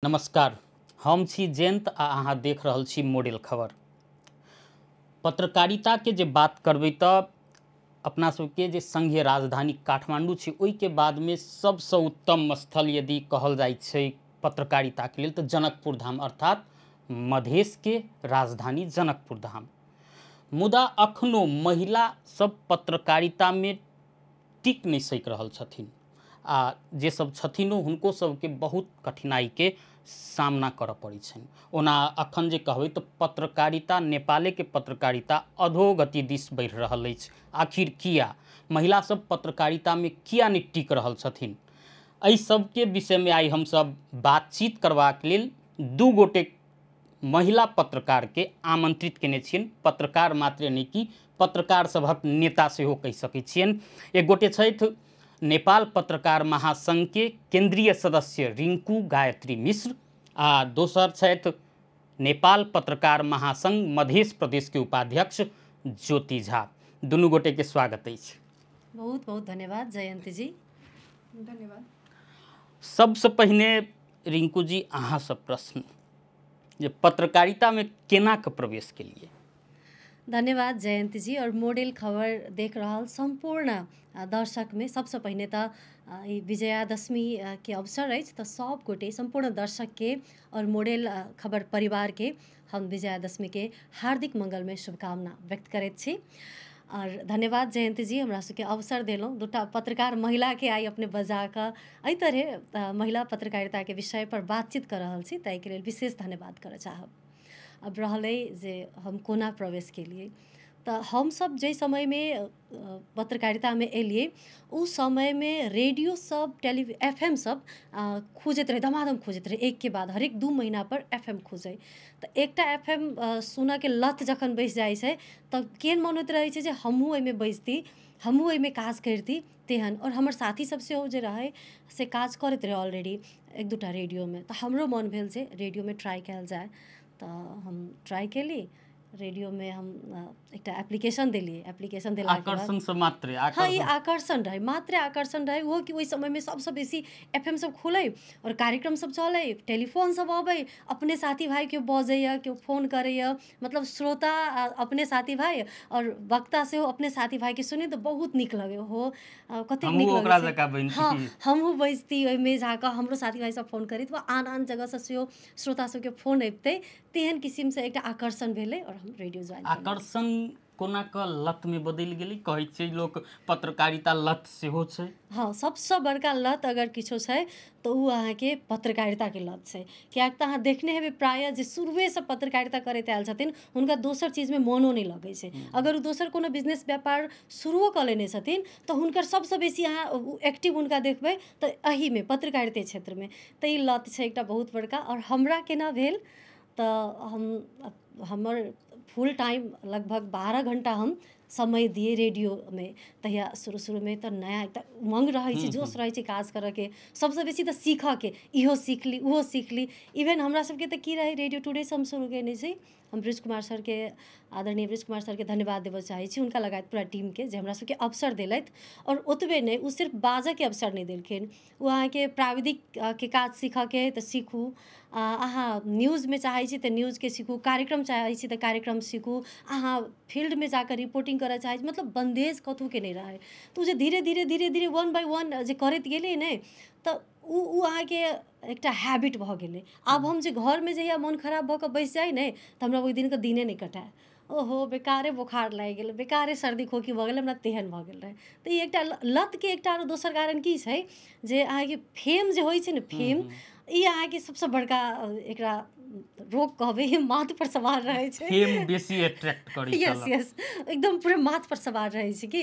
नमस्कार, हम छी जयंत आ अहाँ देख रहल छी मॉडल खबर। पत्रकारिता के जे बात करबै तऽ अपना सबके जे संघीय राजधानी काठमांडू छै ओहिके बादमे सबसँ उत्तम स्थल यदि कहल जाइ छै पत्रकारिताके लेल तऽ जनकपुर धाम, अर्थात मधेशके राजधानी जनकपुर धाम। मुदा अखनो महिला सब पत्रकारितामे टिक नहि सकि रहल छथिन आ जे सब छथिन हुनको सबके बहुत कठिनाइके सामना करऽ पड़ै छनि। ओना अखन जे कहबै तऽ पत्रकारिता, नेपालेके पत्रकारिता अधोगति दिस बढ़ि रहल अछि। आखिर किया महिला सब पत्रकारितामे किया नहि टिक रहल छथिन, एहि सबके विषयमे आइ हमसब बातचीत करबाक लेल दू गोटे महिला पत्रकारके आमंत्रित केने छियनि। पत्रकार मात्रे नहि कि पत्रकार सभक नेता सेहो कहि सकै छियनि। एक गोटे छथि नेपाल पत्रकार महासंघ के केंद्रीय सदस्य रिंकू गायत्री मिश्र आ दोसर छथि नेपाल पत्रकार महासंघ मध्य प्रदेश के उपाध्यक्ष ज्योति झा। दुनू गोटे के स्वागत अछि। बहुत बहुत धन्यवाद जयंत जी। धन्यवाद। सबसे पहिने रिंकू जी अहाँ से प्रश्न जे पत्रकारिता में केना के प्रवेश के लिए। धन्यवाद जयंत जी। और मॉडल खबर देख रहल सम्पूर्ण दर्शक में सबसे पहिने तऽ विजयादशमी के अवसर अछि तऽ सब गोटे सम्पूर्ण दर्शक के और मॉडल खबर परिवार के हम विजयादशमी के हार्दिक मंगलमय शुभकामना व्यक्त करैत छी। और धन्यवाद जयंत जी, हमरा सबके अवसर देलहुँ दूटा पत्रकार महिला के आइ अपने बजा कऽ एहि तरहे महिला पत्रकारिता के विषय पर बातचीत कर रहल छी, ताहिके लेल विशेष धन्यवाद करऽ चाहब। अब रहलै जे हम कोना प्रवेश केलियै तऽ हमसब जाहि समयमे पत्रकारितामे एलियै ओ समयमे रेडियो सब एफ एम सब खुजैत रहै, धमाधम खुजैत रहै, एकके बाद हरेक 2 महीना पर एफ एम खुजै। तऽ एकटा एफ एम सुनऽके लत जखन बैसि जाइ छै तऽ केहन मन होइत रहै छै जे हमहूँ एहिमे बैसती, हमहूँ एहिमे काज करिती तेहन। और हमर साथी सब सेहो जे रहै से काज करैत रहै ऑलरेडी 1-2टा रेडियोमे, तऽ हमरो मन भेल जे रेडियोमे ट्राइ कयल जाय। तऽ हम ट्राइ केली, रेडियोमे हम एकटा एप्लीकेशन देलियै। एप्लीकेशन देलाके बाद आकर्षण से मात्र हाँ, ई आकर्षण रहै, मात्र आकर्षण रहै ओहो कि ओहि समयमे सबसँ बेसी एफ एम सब खुलै और कार्यक्रम सब चलै, टेलीफोन सब अबै, अपने साथी भाई केओ बजैए, केओ फोन करैए, मतलब श्रोता अपने साथी भाई और वक्ता सेहो अपने साथी भाईके सुनी तऽ बहुत नीक लगै। ओहो कतेक नीक लगै छै। हाँ, हमहूँ बजती ओहिमे जाकऽ, हमरो साथी भाई सब फोन करैत वा आन आन जगहसँ सेहो श्रोता सबके फोन अबितै, तेहन किसिमसँ एकटा आकर्षण भेलै और हम रेडियो ज्वाइन। आकर्षण कोना क लत में बदलि गेलै? कहै छै लोक पत्रकारिता लत सेहो छै। हाँ, सबसँ बड़का लत अगर किछो छै तऽ ओ अहाँके पत्रकारिताके लत छै। किएक तऽ अहाँ देखने हेबै प्रायः जे शुरुएसँ पत्रकारिता करैत आयल छथिन हुनका दोसर चीजमे मोनो नहि लगै छै। अगर ओ दोसर कोनो बिजनेस व्यापार शुरुओ कऽ लेने छथिन तऽ हुनकर सबसँ बेसी अहाँ एक्टिव हुनका देखबै तऽ एहिमे पत्रकारिते क्षेत्रमे। तऽ ई लत छै एकटा बहुत बड़का। और हमरा केना भेल तऽ हमर फुल टाइम लगभग 12 घंटा हम समय दिए रेडियोमे। तहिया शुरू शुरूमे तऽ नया एकटा उमङ्ग रहै छै, जोश रहै छै काज करऽके, सबसँ बेसी तऽ सीखऽके, इहो सीख ली ओहो सीख ली। इवन हमरा सबके तऽ की रहै, रेडियो टुडेसँ हम शुरू केने छी। हम ब्रिज कुमार सरके, आदरणीय ब्रिज कुमार सरके धन्यवाद देबऽ चाहै छी, हुनका लगायत पूरा टीमके जे हमरा सबके अवसर देलथि। और ओतबे नहि, ओ सिर्फ बाजऽके अवसर नहि देलखिन, ओ अहाँके प्राविधिक के काज सीखऽके तऽ सीखू, अहाँ न्यूजमे चाहै छी तऽ न्यूजके सीखू, कार्यक्रम चाहै छी तऽ कार्यक्रम सीखू, अहाँ फील्डमे जाकऽ रिपोर्टिंग करऽ चाहै छी, मतलब बन्देज कतहुके नहि रहै। तऽ ओ जे धीरे धीरे धीरे धीरे 1 बाय 1 जे करैत गेलियै ने तऽ ओ अहाँके एकटा हैबिट भऽ गेलै। आब हम जे घरमे जहिया मोन खराब भऽ कऽ बैसि जाइ ने तऽ हमरा ओहि दिनके दिने नहि कटाय, ओहो बेकारे बोखार लागि गेल, बेकारे सर्दी खोखी भऽ गेल, हमरा तेहन भऽ गेल रहै। तऽ ई एकटा लतके एकटा आरो दोसर कारण की छै जे अहाँके फेम जे होइ छै ने, फेम ई अहाँके सबसँ बड़का एकरा रोग कहबै, माथ पर सवार रहै छै। फेम बेसी अट्रैक्ट करै छै। यस यस, एकदम पूरा माथ पर सवार रहै छै कि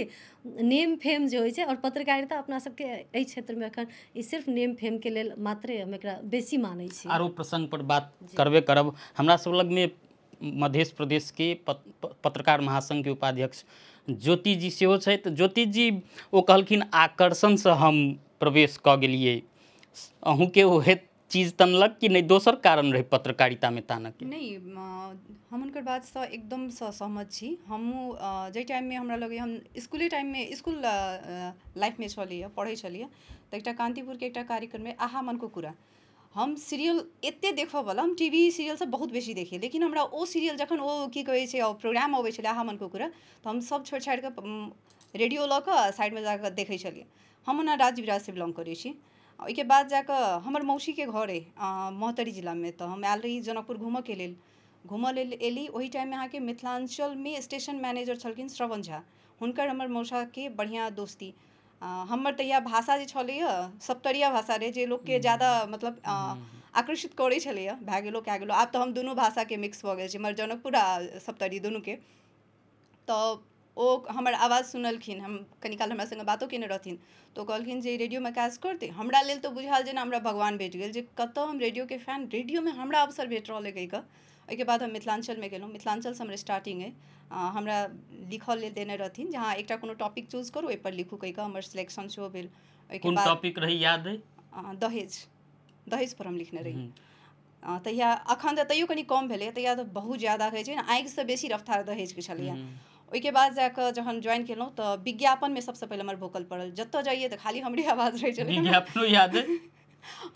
नेम फेम जे होइ छै। और पत्रकारिता अपना सबके एहि क्षेत्रमे एखन ई सिर्फ नेम फेमके लेल मात्रे हम एकरा बेसी मानै छी। आरो प्रसंग पर बात करबे करब। हमरा सब लगमे मध्य प्रदेश के पत्रकार महासंघ के उपाध्यक्ष ज्योति जी सेहो छथि। ज्योति जी ओ कहलखिन आकर्षणसँ हम प्रवेश कऽ गेलियै, अहूँके ओहे चीज तनलक कि नहि दोसर कारण रहे पत्रकारिता में तानक? नहीं, हम हुनकर बातसँ एकदमसँ सहमत छी। हमहूँ जाहि टाइममे हमरा लगैए हम स्कूले टाइममे स्कूल लाइफमे छलियै, पढ़ै छलियै, तऽ एकटा कान्तिपुरके एकटा कार्यक्रममे आहा मनको कुरा हम सीरियल एते देखऽवला, हम टीवी सीरियल सब बहुत बेसी देखिए, लेकिन हमरा ओ सीरियल जखन ओ की कहै छै प्रोग्राम अबै छलै आहा मनको कुरा, तऽ हम सब छोड़ि छाड़ि कऽ रेडियो लऽ कऽ साइडमे जाकऽ देखै छलियै। हम ओना राजविराजसँ बिलोंग करै छी। ओहिके बाद जाकऽ हमर मौसीके घर अइ महोत्तरी जिलामे, तऽ हम आयल रही जनकपुर घूमऽके लेल। घूमऽ लेल एली ओहि टाइममे अहाँके मिथिलाञ्चलमे स्टेशन मैनेजर छलखिन श्रवण झा, हुनकर हमर मौसाके बढ़िआँ दोस्ती। हमर तहिया भाषा जे छलैए सप्तरिया भाषा रहै, जे लोकके ज्यादा मतलब आकर्षित करै छलैए। भए गेलो कए गेलो, आब तऽ हम दुनू भाषाके मिक्स भऽ गेल छी, हमर जनकपुर आ सप्तरी दुनूके। तऽ ओ हमर आवाज सुनलखिन, हम कनी काल हमरा सङ्गे बातो केने रहथिन, तऽ ओ कहलखिन जे रेडियोमे काज करतै। हमरा लेल तऽ बुझायल जेना हमरा भगवान भेट गेल, जे कतऽ हम रेडियोके फैन, रेडियोमे हमरा अवसर भेट रहल अइ कहिकऽ। ओहिके बाद हम मिथिलाञ्चलमे गेलहुँ, मिथिलाञ्चलसँ हमर स्टार्टिंग अइ। हमरा लिखऽ लेल देने रहथिन जे हँ एकटा कोनो टॉपिक चूज करू, ओहिपर लिखू कहिकऽ, हमर सिलेक्शन सेहो भेल। ओहिके कोन बाद टॉपिक रही याद अइ? दहेज, दहेजपर हम लिखने रही तहिया। अखन तऽ तैयो कनि कम भेलै, तहिया तऽ बहुत ज्यादा होइ छै ने, आगिसँ बेसी रफ्तार दहेजके छलैए। ओहिके बाद जाकऽ जहन ज्वाइन केलहुँ तऽ विज्ञापनमे सबसँ पहिले हमर भोकल पड़ल। जतऽ जाइए तऽ खाली हमरे आवाज रहै छलै। विज्ञापनो याद अइ?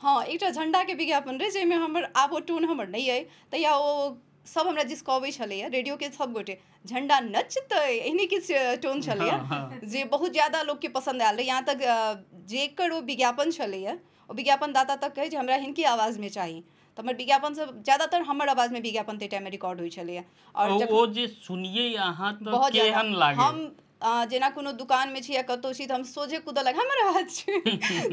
हँ, एकटा झण्डाके विज्ञापन रहै जाहिमे हमर आब ओ टोन हमर नहि अइ, तहिया ओ सब हमरा जिसकबै छलैए रेडियोके सब गोटे, झण्डा नचतै, एहने किछु टोन छलैए जे बहुत ज्यादा लोकके पसन्द आयल रहै। यहाँ तक जेकर ओ विज्ञापन छलैए ओ विज्ञापनदाता तक कहै जे हमरा हिनके आवाजमे चाही, तऽ हमर विज्ञापन सब ज्यादातर हमर आवाजमे विज्ञापन ताहि टाइममे रिकॉर्ड होइ छलैए। आओर ओ जे सुनियै अहाँ तऽ केहन लागै? हम जेना कोनो दुकानमे छी या कतहु छी तऽ हम सोझे कूदऽ लग, हमर आवाज छै।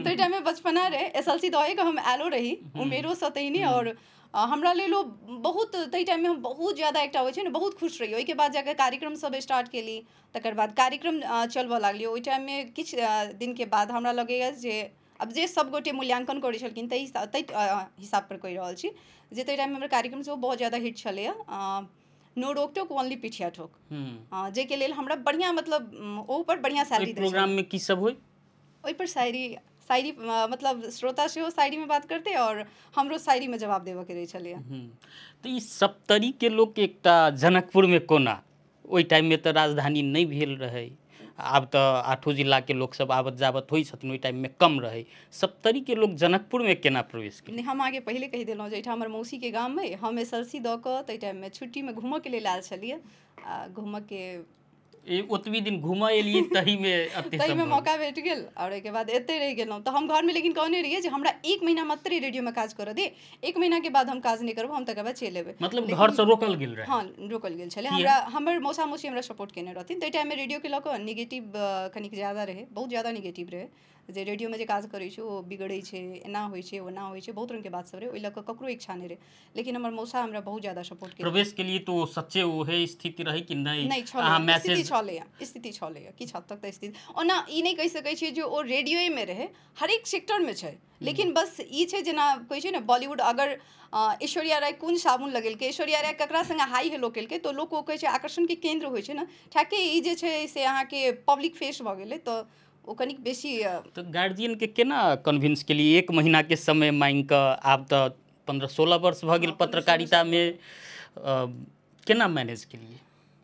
ताहि टाइममे बचपना रहै, SLC दए कऽ हम आयलो रही उमेरोसँ तहिने, आओर हमरा लेल ओ बहुत ताहि टाइममे हम बहुत ज्यादा एकटा होइ छै ने, बहुत खुश रही। ओहिके बाद जाकऽ कार्यक्रम सब स्टार्ट केली, तकर बाद कार्यक्रम चलबऽ लागली। ओहि टाइममे किछु दिनके बाद हमरा लगैए जे आब जे सब गोटे मूल्यांकन करै छलखिन ताहि हिसाबपर कहि रहल छी जे ताहि टाइममे हमर कार्यक्रम सेहो बहुत ज्यादा हिट छलैए, नो रोक टोक ओनली पिठिया ठोक, जाहिके लेल हमरा बढ़िआँ मतलब ओहूपर बढ़िआँ सैलरी। प्रोग्राममे की सब होइ ओहिपर? शायरी, शायरी मतलब श्रोता सेहो शायरीमे बात करतै आओर हमरो शायरीमे जवाब देबऽके रहै छलैए। तऽ ई सप्तरीके लोक एकटा जनकपुरमे कोना? ओहि टाइममे तऽ राजधानी नहि भेल रहै, आब तऽ आठो जिलाके लोकसब आबत जाबत होइ छथिन, ओहि टाइममे कम रहै। सप्तरीके लोक जनकपुरमे केना प्रवेश केलक? हम आगे पहिले कहि देलहुँ जे एहिठाम हमर मौसीके गाम अइ। हम SLC दऽ कऽ ताहि टाइममे छुट्टीमे घूमऽके लेल आयल छलियै, आ घूमऽके ओतबी दिन घूमऽ एलियै तहीमे ताहिमे मौका भेट गेल, आओर ओहिके बाद एतै रहि गेलहुँ। तऽ हम घरमे लेकिन कहने रहियै जे हमरा 1 महीना मात्रे रेडियोमे काज करऽ दे, 1 महीनाके बाद हम काज नहि करब, हम तकर बाद चलि एबै। मतलब घरसँ रोकल गेल रहै? हँ, रोकल गेल छलै। हमरा हमर मौसा मौसी हमरा सपोर्ट केने रहथिन। ताहि टाइममे रेडियोके लऽ कऽ निगेटिव कनिक ज्यादा रहै, बहुत ज्यादा निगेटिव रहै, जे रेडियोमे जे काज करै छै ओ बिगड़ै छै, एना होइ छै ओना होइ छै, बहुत रङ्गके बात सब रहै। ओहि लऽ कऽ ककरो इच्छा नहि रहै, लेकिन हमर मौसा हमरा बहुत ज्यादा सपोर्ट केलक। प्रवेश के लिए तो सच्चे ओहे स्थिति रहै कि नहि? नहि छलै, स्थिति छलैए, स्थिति छलैए किछु हद तक तऽ स्थिति। ओना ई नहि कहि सकै छियै जे ओ रेडियोएमे रहै, हरेक सेक्टरमे छै, लेकिन बस ई छै जेना कहै छै ने बॉलीवुड, अगर ऐश्वर्या राय कोन साबुन लगेलकै, ऐश्वर्या राय ककरा सङ्गे हाई हेलो केलकै, तऽ लोक ओ कहै छै आकर्षणके केन्द्र होइ छै ने। ठाके ई जे छै से अहाँके पब्लिक फेस भऽ गेलै, तऽ ओ कनिक बेसी। तऽ गार्जियनके केना कन्विंस केलियै 1 महीनाके समय माँगि कऽ? आब तऽ 15-16 वर्ष भऽ गेल पत्रकारितामे, केना मैनेज केलियै?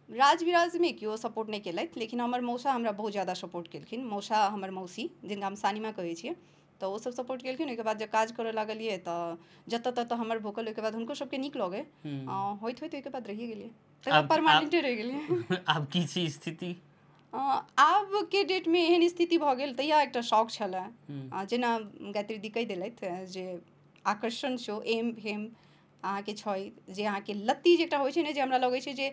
राजविराजमे केओ सपोर्ट नहि केलथि, लेकिन हमर मौसा हमरा बहुत ज्यादा सपोर्ट केलखिन। मौसा हमर मौसी, जिनका हम सानिमा कहै छियै, तऽ ओ सब सपोर्ट केलखिन। ओहिके बाद जब काज करऽ लागलियै तऽ जतऽ ततऽ हमर भोकल, ओहिके बाद हुनको सबके नीक लगै, होइत होइत ओहिके बाद रहि गेलियै, तकर परमानेंटे रहि गेलियै। आब की छै स्थिति? आबके डेटमे एहन स्थिति भऽ गेल। तहिया एकटा शौक छलै, जेना गायत्री दी कहि देलथि जे आकर्षण शो एम हेम अहाँके छै, जे अहाँके लत्ती जे एकटा होइ छै ने, जे हमरा लगै छै जे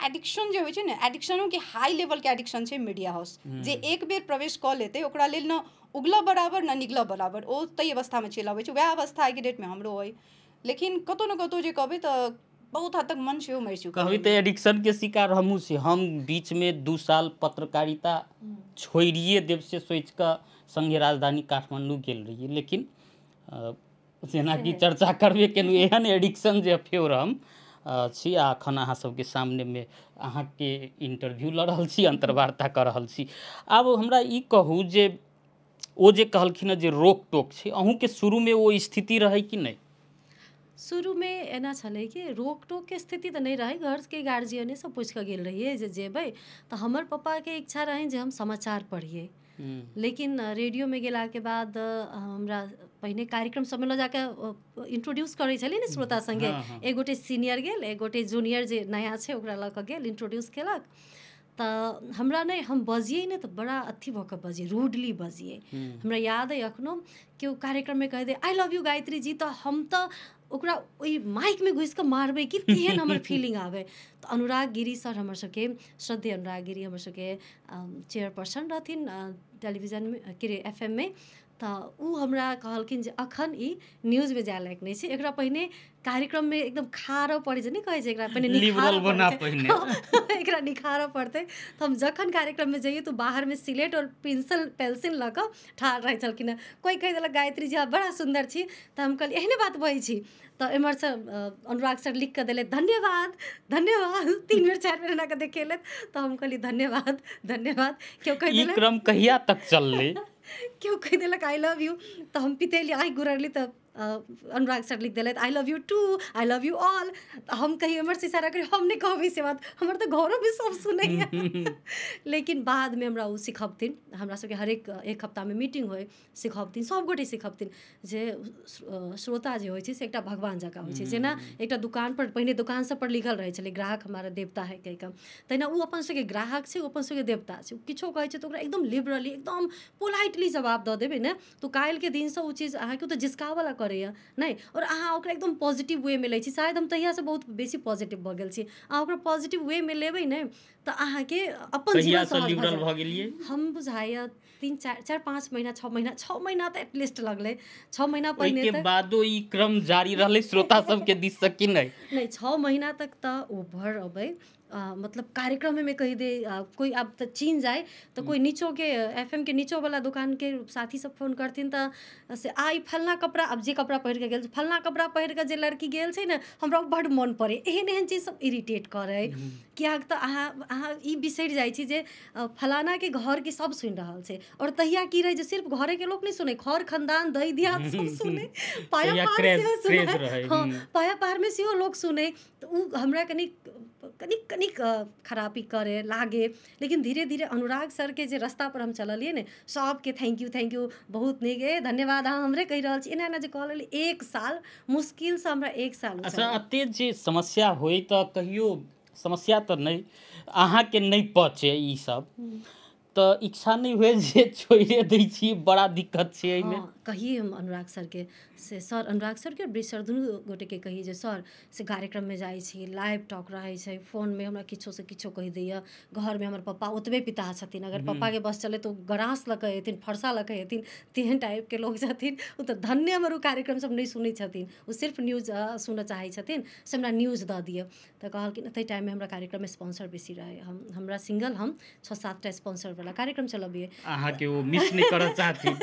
एडिक्शन जे होइ छै ने, एडिक्शनोके हाई लेवलके एडिक्शन छै मीडिया हाउस। जे एक बेर प्रवेश कऽ लेतै ओकरा लेल न उगलऽ बराबर न निकलऽ बराबर, ओ ताहि अवस्थामे चलि अबै छै। वएह अवस्था आइके डेटमे हमरो अइ, लेकिन कतहु ने कतहु जे कहबै तऽ बहुत हद तक मन सेहो मरि चुकल। कहबै तऽ एडिक्शनके शिकार हमहूँ छी। हम बीचमे 2 साल पत्रकारिता छोड़िए देब से सोचिकऽ सङ्गे राजधानी काठमाण्डू गेल रहियै, लेकिन जेनाकि चर्चा करबे केलहुँ, एहन एडिक्शन जे फेर हम छी आ एखन अहाँ सबके सामनेमे अहाँके इंटरव्यू लऽ रहल छी, अन्तर्वार्ता कऽ रहल छी। आब हमरा ई कहू जे ओ जे कहलखिन हँ जे रोक टोक छै, अहूँके शुरूमे ओ स्थिति रहै कि नहि? शुरूमे एना छलै कि रोक टोकके स्थिति तऽ नहि रहै, घरके गार्जियने सब पूछि कऽ गेल रहियै जे जेबै तऽ हमर पप्पाके इच्छा रहनि जे हम समाचार पढ़ियै, लेकिन रेडियोमे गेलाके बाद हमरा पहिने कार्यक्रम सबमे लऽ जाकऽ इंट्रोड्यूस करै छलियै ने श्रोता सङ्गे, एक गोटे सीनियर गेल, एक गोटे जूनियर जे नया छै ओकरा लऽ कऽ गेल, इंट्रोड्यूस केलक। तऽ हमरा नहि, हम बजियै ने तऽ बड़ा अथी भऽ कऽ बजियै, रूडली बजियै। हमरा याद अइ एखनो केओ कार्यक्रममे कहि दे I love you Gayatri ji, तऽ हम तऽ ओकरा ओहि माइकमे घुसि कऽ मारबै कि तेहन हमर फीलिंग आबै। तऽ अनुराग गिरी सर हमर सबके, श्रद्धेय अनुराग गिरी हमर सबके चेयरपर्सन रहथिन टेलीविजनमे के एफ एम मे, तऽ ओ हमरा कहलखिन जे अखन ई न्यूजमे जाय लायक नहि छै, एकरा पहिने कार्यक्रममे एकदम खारऽ पड़ै छै, नहि कहै छै एकरा पहिने लिबरल बना पहिने, एकरा निखारऽ पड़तै। तऽ हम जखन कार्यक्रममे जइयै तऽ बाहरमे सिलेट आओर पेंसिल पेंसिल लऽ कऽ ठाढ़ रहै छलखिन हेँ। कोइ कहि देलक गायत्री जी अहाँ बड़ा सुन्दर छी, तऽ हम कहलियै एहने बात बजै छी। तऽ एम्हरसँ अनुराग सर लिख कऽ देलथि धन्यवाद धन्यवाद, 3 बेर 4 बेर एना कऽ देखेलथि, तऽ हम कहलियै धन्यवाद धन्यवाद। केओ कहि ई देलक क्रम कहिया तक चललै? केओ कहि देलक I love you, तऽ हम पितेली आँखि गुररली, तऽ अनुराग सर लिख देलथि I love you too, I love you all. तऽ हम कही एम्हरसँ इशारा करी हम नहि कहबै से बात, हमर तऽ घरोमे सब सुनैया। लेकिन बादमे हमरा ओ सिखबथिन, हमरा सबके हरेक एक हफ्तामे मीटिंग होइ, सिखबथिन सबगोटे सिखबथिन जे श्रोता जे होइ छै से एकटा भगवान जकाँ होइ छै। जेना एकटा दुकानपर पहिने दोकान सबपर लिखल रहै छलै ग्राहक हमारा देवता है कहि कऽ, तहिना ओ अपन सबके ग्राहक छै, ओ अपन सबके देवता छै। ओ किछो कहै छै तऽ ओकरा एकदम लिबरली एकदम पोलाइटली जवाब दऽ देबै ने तऽ काल्हिके दिनसँ ओ चीज अहाँके ओ तऽ जिसकावला करैया नहि, आओर अहाँ ओकरा एकदम पॉजिटिव वेमे लै छी। शायद हम तहियासँ बहुत बेसी पॉजिटिव भऽ गेल छी। अहाँ ओकरा पॉजिटिव वेमे लेबै ने तऽ अहाँके अपन जीवन कहियासँ सहज भऽ लिबरल जायत। भऽ गेलियै? हम बुझाइया 3 4 4 5 महीना 6 महीना, 6 महीना तऽ एटलीस्ट लगलै, 6 महीना पहिने ओहिके तक बादो ई क्रम जारी रहलै श्रोता सबके दिससँ कि नहि? नहि, 6 महीना तक तऽ ओ भर अबै, मतलब कार्यक्रममे कहि दे कोइ आब तऽ चिन्ह जाय तऽ कोइ नीचोके एफ एम के नीचोवला दोकानके साथी सब फोन करथिन तऽ से आइ फल्लाँ कपड़ा, आब जे कपड़ा पहिर कऽ गेल छै, फल्लाँ कपड़ा पहिर कऽ जे लड़की गेल छै ने हमरा बड्ड मोन पड़ै, एहन एहन चीज सब इरिटेट करै। किएक तऽ अहाँ अहाँ ई बिसरि जाइ छी जे फलानाके घरके सब सुनि रहल छै। आओर तहिया की रहै जे सिर्फ घरेके लोक नहि सुनै, खर खनदान दही दियाद सब सुनै, पाया तहिया पार क्रेज सेहो क्रेज सुनै, रहै। हँ पाया पारमे सेहो लोक सुनै। तऽ ओ हमरा कनिक कनिक कनिक खरापी करे लागे। लेकिन धीरे धीरे अनुराग सरके जे रास्ता पर हम चललियै ने, सबके thank you thank you बहुत नीक, ए धन्यवाद अहाँ हमरे कहि रहल छी, एना एना जे कहऽ लगलियै। 1 साल मुश्किलसँ हमरा 1 साल अच्छा, चलल। एते जे समस्या होइ तऽ कहियो समस्या तऽ नहि अहाँके नहि पचे ई सब, तऽ इच्छा नहि हुए जे छोड़िए दै छी, बड़ा दिक्कत छै एहिमे? हँ, कहिए हम अनुराग सरके से सर, अनुराग सरके आओर ब्रिज सर दुनू गोटेके कहिए जे सर से कार्यक्रममे जाइ छी, लाइव टॉक रहै छै, फोनमे हमरा किछोसँ किछो कहि दैए, घरमे हमर पप्पा ओतबे पिता छथिन, अगर पप्पाके बस चलै तऽ ओ गराँस लऽ कऽ एथिन, फरसा लऽ कऽ एथिन, तेहन टाइपके लोक छथिन। ओ तऽ धन्य हमर ओ कार्यक्रम सब नहि सुनै छथिन, ओ सिर्फ न्यूज सुनऽ चाहै छथिन, से हमरा न्यूज दऽ दिअ। तऽ कहलखिन ताहि टाइममे हमरा कार्यक्रममे स्पॉन्सर बेसी रहै, हम हमरा सिंगल हम 6-7 टा स्पॉन्सरवला कार्यक्रम चलबियै। अहाँके ओ मिस नहि करऽ चाहथिन।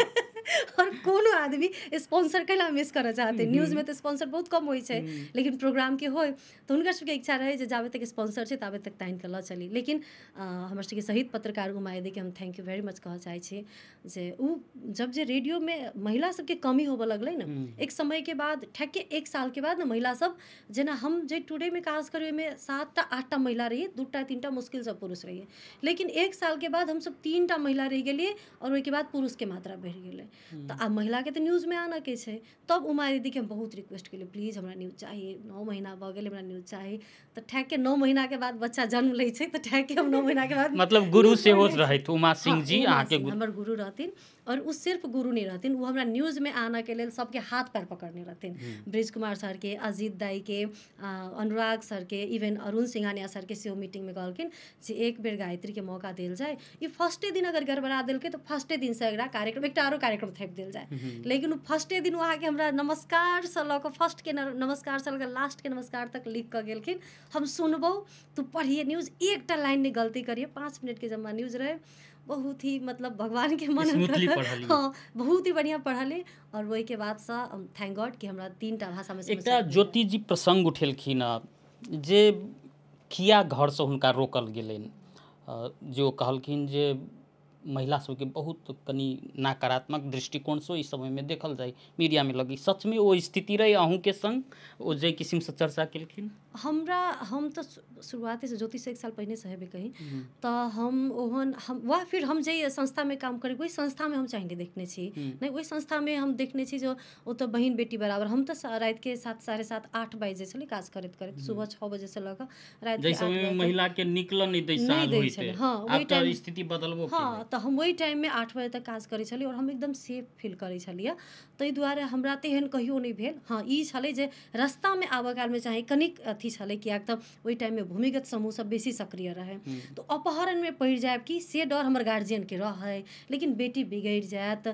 आओर कोनो आदमी स्पॉन्सर कैला मिस करऽ चाहतै? न्यूजमे तऽ स्पॉन्सर बहुत कम होइ छै, लेकिन प्रोग्रामके होइ तऽ हुनकर सबके इच्छा रहै जे जाबे तक स्पॉन्सर छै ताबे तक तानि कऽ लऽ चली। लेकिन हमर सबके शहीद पत्रकार उमा दीदीके हम thank you very much कहऽ चाहै छी जे उ जब जे रेडियोमे महिला सबके कमी होबऽ लगलै ने एक समयके बाद, ठेके 1 सालके बाद ने महिला सब, जेना हम जे टुडेमे काज करी ओहिमे 7टा 8टा महिला रहियै, 2टा 3टा मुश्किलसँ पुरुष रहियै। लेकिन 1 सालके बाद हमसब 3टा महिला रहि गेलियै आओर ओहिके बाद पुरुषके मात्रा बढ़ि गेलै। तऽ आब महिलाके तऽ न्यूजमे आनऽके छै। तब उमा दीदीके हम बहुत रिक्वेस्ट केलियै, प्लीज हमरा न्यूज चाही, 9 महीना भऽ गेल हमरा न्यूज चाही। तऽ ठेके 9 महीनाके बाद बच्चा जन्म लै छै, तऽ ठेके हम 9 महीनाके बाद मतलब गुरु न्यूज सेहो पढ़ने छी। रहथि उमा सिंह हँ, जी उमा अहाँके सिंह गुरु हमर गुरु रहथिन। आओर ओ सिर्फ गुरु नहि रहथिन, ओ हमरा न्यूजमे आनऽके लेल सबके हाथ पैर पकड़ने रहथिन। ब्रिज कुमार सरके, अजीत दाईके, अनुराग सरके, इवन अरुण सिंघानिया सरके सेहो मीटिंगमे कहलखिन जे एक बेर गायत्रीके मौका देल जाय, ई फर्स्टे दिन अगर गड़बड़ा देलकै तऽ फर्स्टे दिनसँ एकरा कार्यक्रम एकटा आरो कार्यक्रम थोपि देल जाय। लेकिन ओ फर्स्टे दिन ओ अहाँके हमरा नमस्कारसँ लऽ कऽ फर्स्टके नमस्कारसँ लऽ कऽ लास्टके नमस्कार तक लिख कऽ गेलखिन, हम सुनबौ तू पढ़िए न्यूज, एकटा लाइन नहि गलती करिए। 5 मिनटके जम्मा न्यूज रहै, बहुत ही मतलब भगवानके मन स्मूथली पढ़लियै। हँ, बहुत ही बढ़िआँ पढ़लियै। आओर ओहिके बादसँ thank God कि हमरा 3टा भाषामे एकटा समाचार मिलल। ज्योति जी प्रसंग उठेलखिन हँ जे किया घरसँ हुनका रोकल गेलनि, जे ओ कहलखिन जे महिला सबके बहुत कनि नकारात्मक दृष्टिकोणसँ ई समयमे देखल जाइ मीडियामे लगी। सचमे ओ स्थिति रहै अहूँके संग, ओ जे किसिमसँ चर्चा केलखिन? हमरा हम तऽ शुरुआतेसँ ज्योतिष 1 साल पहिनेसँ हेबै कहीं, तऽ हम ओहन हम वाह फिर हम जे संस्थामे काम करी ओहि संस्थामे हम चाहे देखने छी नहि, ओहि संस्थामे हम देखने छी जो ओतऽ बहिन बेटी बराबर। हम तऽ रातिके 7, 7:30, 8 बाजि जाइ छलै काज करैत करैत, सुबह 6 बजेसँ लऽ कऽ राति महिलाके निकलऽ नहि दै छलै। हाँ ओहि टाइम स्थिति बदलबो। हाँ तऽ हम ओहि टाइममे 8 बजे तक काज करै छलियै आओर हम एकदम सेफ फील करै छलियै, ताहि दुआरे हमरा तेहन कहियो नहि भेल। हाँ ई छलै जे रस्तामे आबऽ कालमे चाहे कनिक अथी छलै, किएक तऽ ओहि टाइममे भूमिगत समूह सब बेसी सक्रिय रहै, तऽ अपहरणमे पड़ि जायब कि से डर हमर गार्जियनके रहै, लेकिन बेटी बिगड़ि जायत,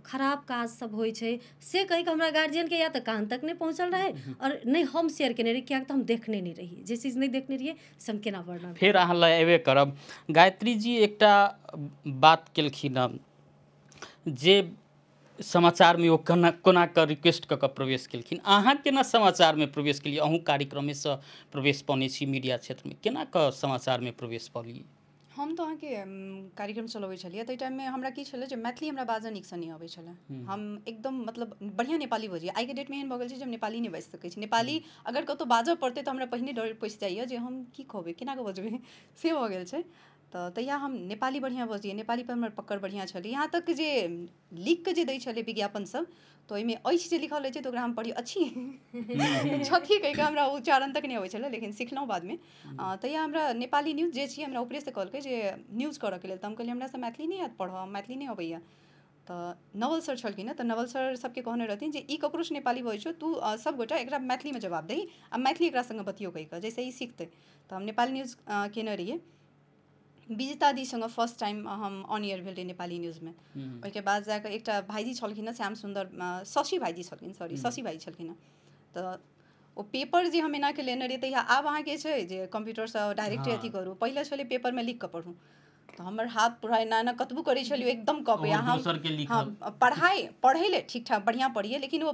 खराब काज सब होइ छै से कहिके हमरा गार्जियनके या तऽ कान तक नहि पहुँचल रहै आओर नहि हम शेयर केने रही, किएक तऽ हम देखने नहि रहियै, जे चीज नहि देखने रहियै से हम केना वर्णन। फेर अहाँ लए अयबे करब। गायत्री जी एकटा बात केलखिन हँ जे समाचारमे ओ कोना कोना कऽ रिक्वेस्ट कऽ कऽ प्रवेश केलखिन, अहाँ केना समाचारमे प्रवेश केलियै? अहूँ कार्यक्रमेसँ प्रवेश पौने छी मीडिया क्षेत्रमे, केना कऽ समाचारमे प्रवेश पौलियै? हम तऽ अहाँके कार्यक्रम चलबै छलियै ताहि टाइममे हमरा की छलै जे मैथिली हमरा बाजऽ नीकसँ नहि अबै छलै, हम एकदम मतलब बढ़िआँ नेपाली बजियै। आइके डेटमे एहन भऽ गेल छै जे हम नेपाली नहि बाजि सकै छी, नेपाली अगर कतहु बाजऽ पड़तै तऽ हमरा पहिने डर पैसि जाइए जे हम की कहबै, केना कऽ बजबै, से भऽ गेल छै। तऽ तहिया हम नेपाली बढ़िआँ बजियै, नेपालीपर हमर पकड़ बढ़िआँ छलै। यहाँ तक जे लिखिकऽ जे दै छलै विज्ञापन सब तऽ ओहिमे अछि जे लिखल रहै छै तऽ ओकरा हम पढ़ी अछि छथि कहिके हमरा उच्चारण तक नहि अबै छलै, लेकिन सिखलहुँ बादमे। तहिया हमरा नेपाली न्यूज जे छी हमरा ऊपरेसँ कहलकै जे न्यूज करऽके लेल, तऽ हम कहलियै हमरासँ मैथिली नहि हैत पढ़ऽ, मैथिली नहि अबैए। तऽ नवल सर छलखिन हँ, तऽ नवल सर सबके कहने रहथिन जे ई ककरोसँ नेपाली बजै छौ, तू सबगोटा एकरा मैथिलीमे जवाब दही आ मैथिली एकरा सङ्गे बतियौ कहिकऽ, जाहिसँ ई सिखतै। तऽ हम नेपाली न्यूज केने रहियै। विजिता दीसँग फर्स्ट टाइम हम ऑन एयर भेल रही नेपाली न्यूजमे। ओहिके बाद जाकऽ एकटा भाइजी छलखिन हँ, श्याम सुन्दर शशि भाइजी छलखिन, सॉरी शशि भाइजी छलखिन हँ, तऽ ओ पेपर जे हम एनाके लेने रहियै तहिया आब अहाँके छै जे कम्प्यूटरसँ डायरेक्टे अथी करू, पहिले छलै पेपरमे लिखि कऽ पढ़ू, तऽ हमर हाथ पूरा एना एना कतबो करै छलियै एकदम कपै। हम पढ़ाइ पढ़ै लए ठीक ठाक बढ़िआँ पढ़ियै, लेकिन ओ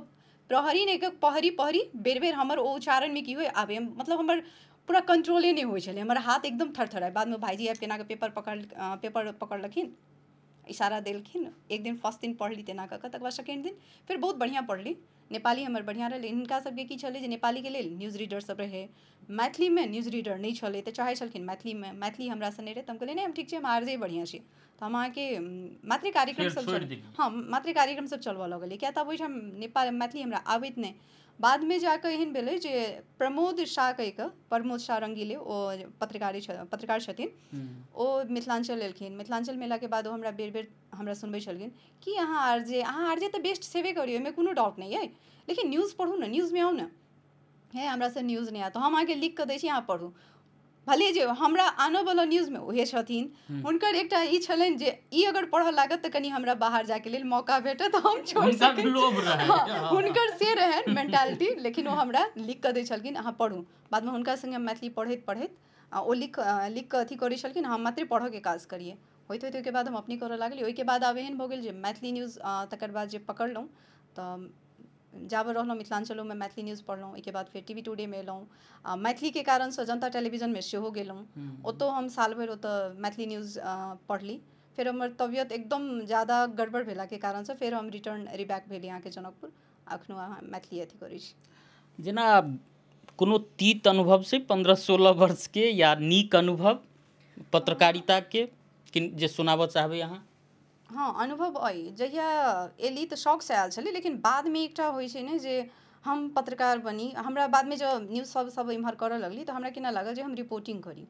प्रहरी नहि के पहरी पहरी बेर बेर हमर ओ उच्चारणमे की होइ आबै, मतलब हमर पूरा कंट्रोले नहि होइ छलै, हमर हाथ एकदम थरथराय। बादमे भाइजी आबि केनाके पेपर पकड़लखिन, इशारा देलखिन, एक दिन फर्स्ट दिन पढ़ली तेना कऽ कऽ, तकर बाद सेकेंड दिन फेर बहुत बढ़िआँ पढ़ली। नेपाली हमर बढ़िआँ रहलै। हिनका सबके की छलै जे नेपालीके लेल न्यूज रीडर सब रहै, मैथिलीमे न्यूज रीडर नहि छलै, तऽ चाहै छलखिन मैथिलीमे, मैथिली हमरासँ नहि रहै, तऽ हम कहलियै नहि हम ठीक छै, हम आरजे बढ़िआँ छी। तऽ हम अहाँके मातृ कार्यक्रम सब, हाँ मातृ कार्यक्रम सब चलबऽ लगलियै, किया तऽ ओहिठाम नेपाल मैथिली हमरा आबैत नहि। बादमे जाकऽ एहन भेलै जे प्रमोद शाह कहिकऽ, प्रमोद शाह रङ्गीले, ओ पत्रकार छथिन, ओ मिथिलाञ्चल एलखिन। मिथिलाञ्चल मेलाके बाद ओ हमरा बेर बेर हमरा सुनबै छलखिन कि अहाँ आरजे तऽ बेस्ट छेबे करियौ, ओहिमे कोनो डाउट नहि अइ, लेकिन न्यूज पढ़ू ने, न्यूजमे आउ ने। हे हमरासँ न्यूज नहि आयत, हम अहाँके लिख कऽ दै छी, अहाँ पढ़ू। भले जे हमरा आनऽवला न्यूजमे उहे छथिन, हुनकर एकटा ई छलनि जे ई अगर पढ़ऽ लागत तऽ कनि हमरा बाहर जायके लेल मौका भेटत, हम छोड़ि सकै। हुनकर से रहनि मेंटालिटी, लेकिन ओ हमरा लिख कऽ दै छलखिन अहाँ पढ़ू। बादमे हुनका सङ्गे हम मैथिली पढ़ैत पढ़ैत ओ लिख लिख कऽ अथी करै छलखिन, हम मात्र पढ़ऽके काज करियै। होइत होइत ओहिके बाद हम अपने करऽ लागलियै। ओहिके बाद आब एहन भऽ गेल जे मैथिली न्यूज तकर बाद जे पकड़लहुँ तऽ जाबऽ रहलहुँ मिथिलाञ्चलोमे मैथिली न्यूज पढ़लहुँ। ओहिके बाद फेर टीवी टुडेमे एलहुँ, मैथिलीके कारणसँ जनता टेलीविजनमे सेहो गेलहुँ, ओतहु हम साल भरि ओतऽ मैथिली न्यूज पढ़ली। फेर हमर तबियत एकदम ज्यादा गड़बड़ भेलाके कारणसँ फेर हम रिटर्न रिबैक भेली अहाँके जनकपुर, अखनो अहाँ मैथिली अथी करै छी। जेना कोनो तीत अनुभव छै 15-16 वर्षके या नीक अनुभव पत्रकारिताके जे सुनाबऽ चाहबै अहाँ? हाँ अनुभव अइ, जहिया एली तऽ शौकसँ आयल छलै, लेकिन बादमे एकटा होइ छै ने जे हम पत्रकार बनी। हमरा बादमे जब न्यूज सब सब इम्हर करऽ लगली तऽ हमरा केना लागल जे हम रिपोर्टिंग करी,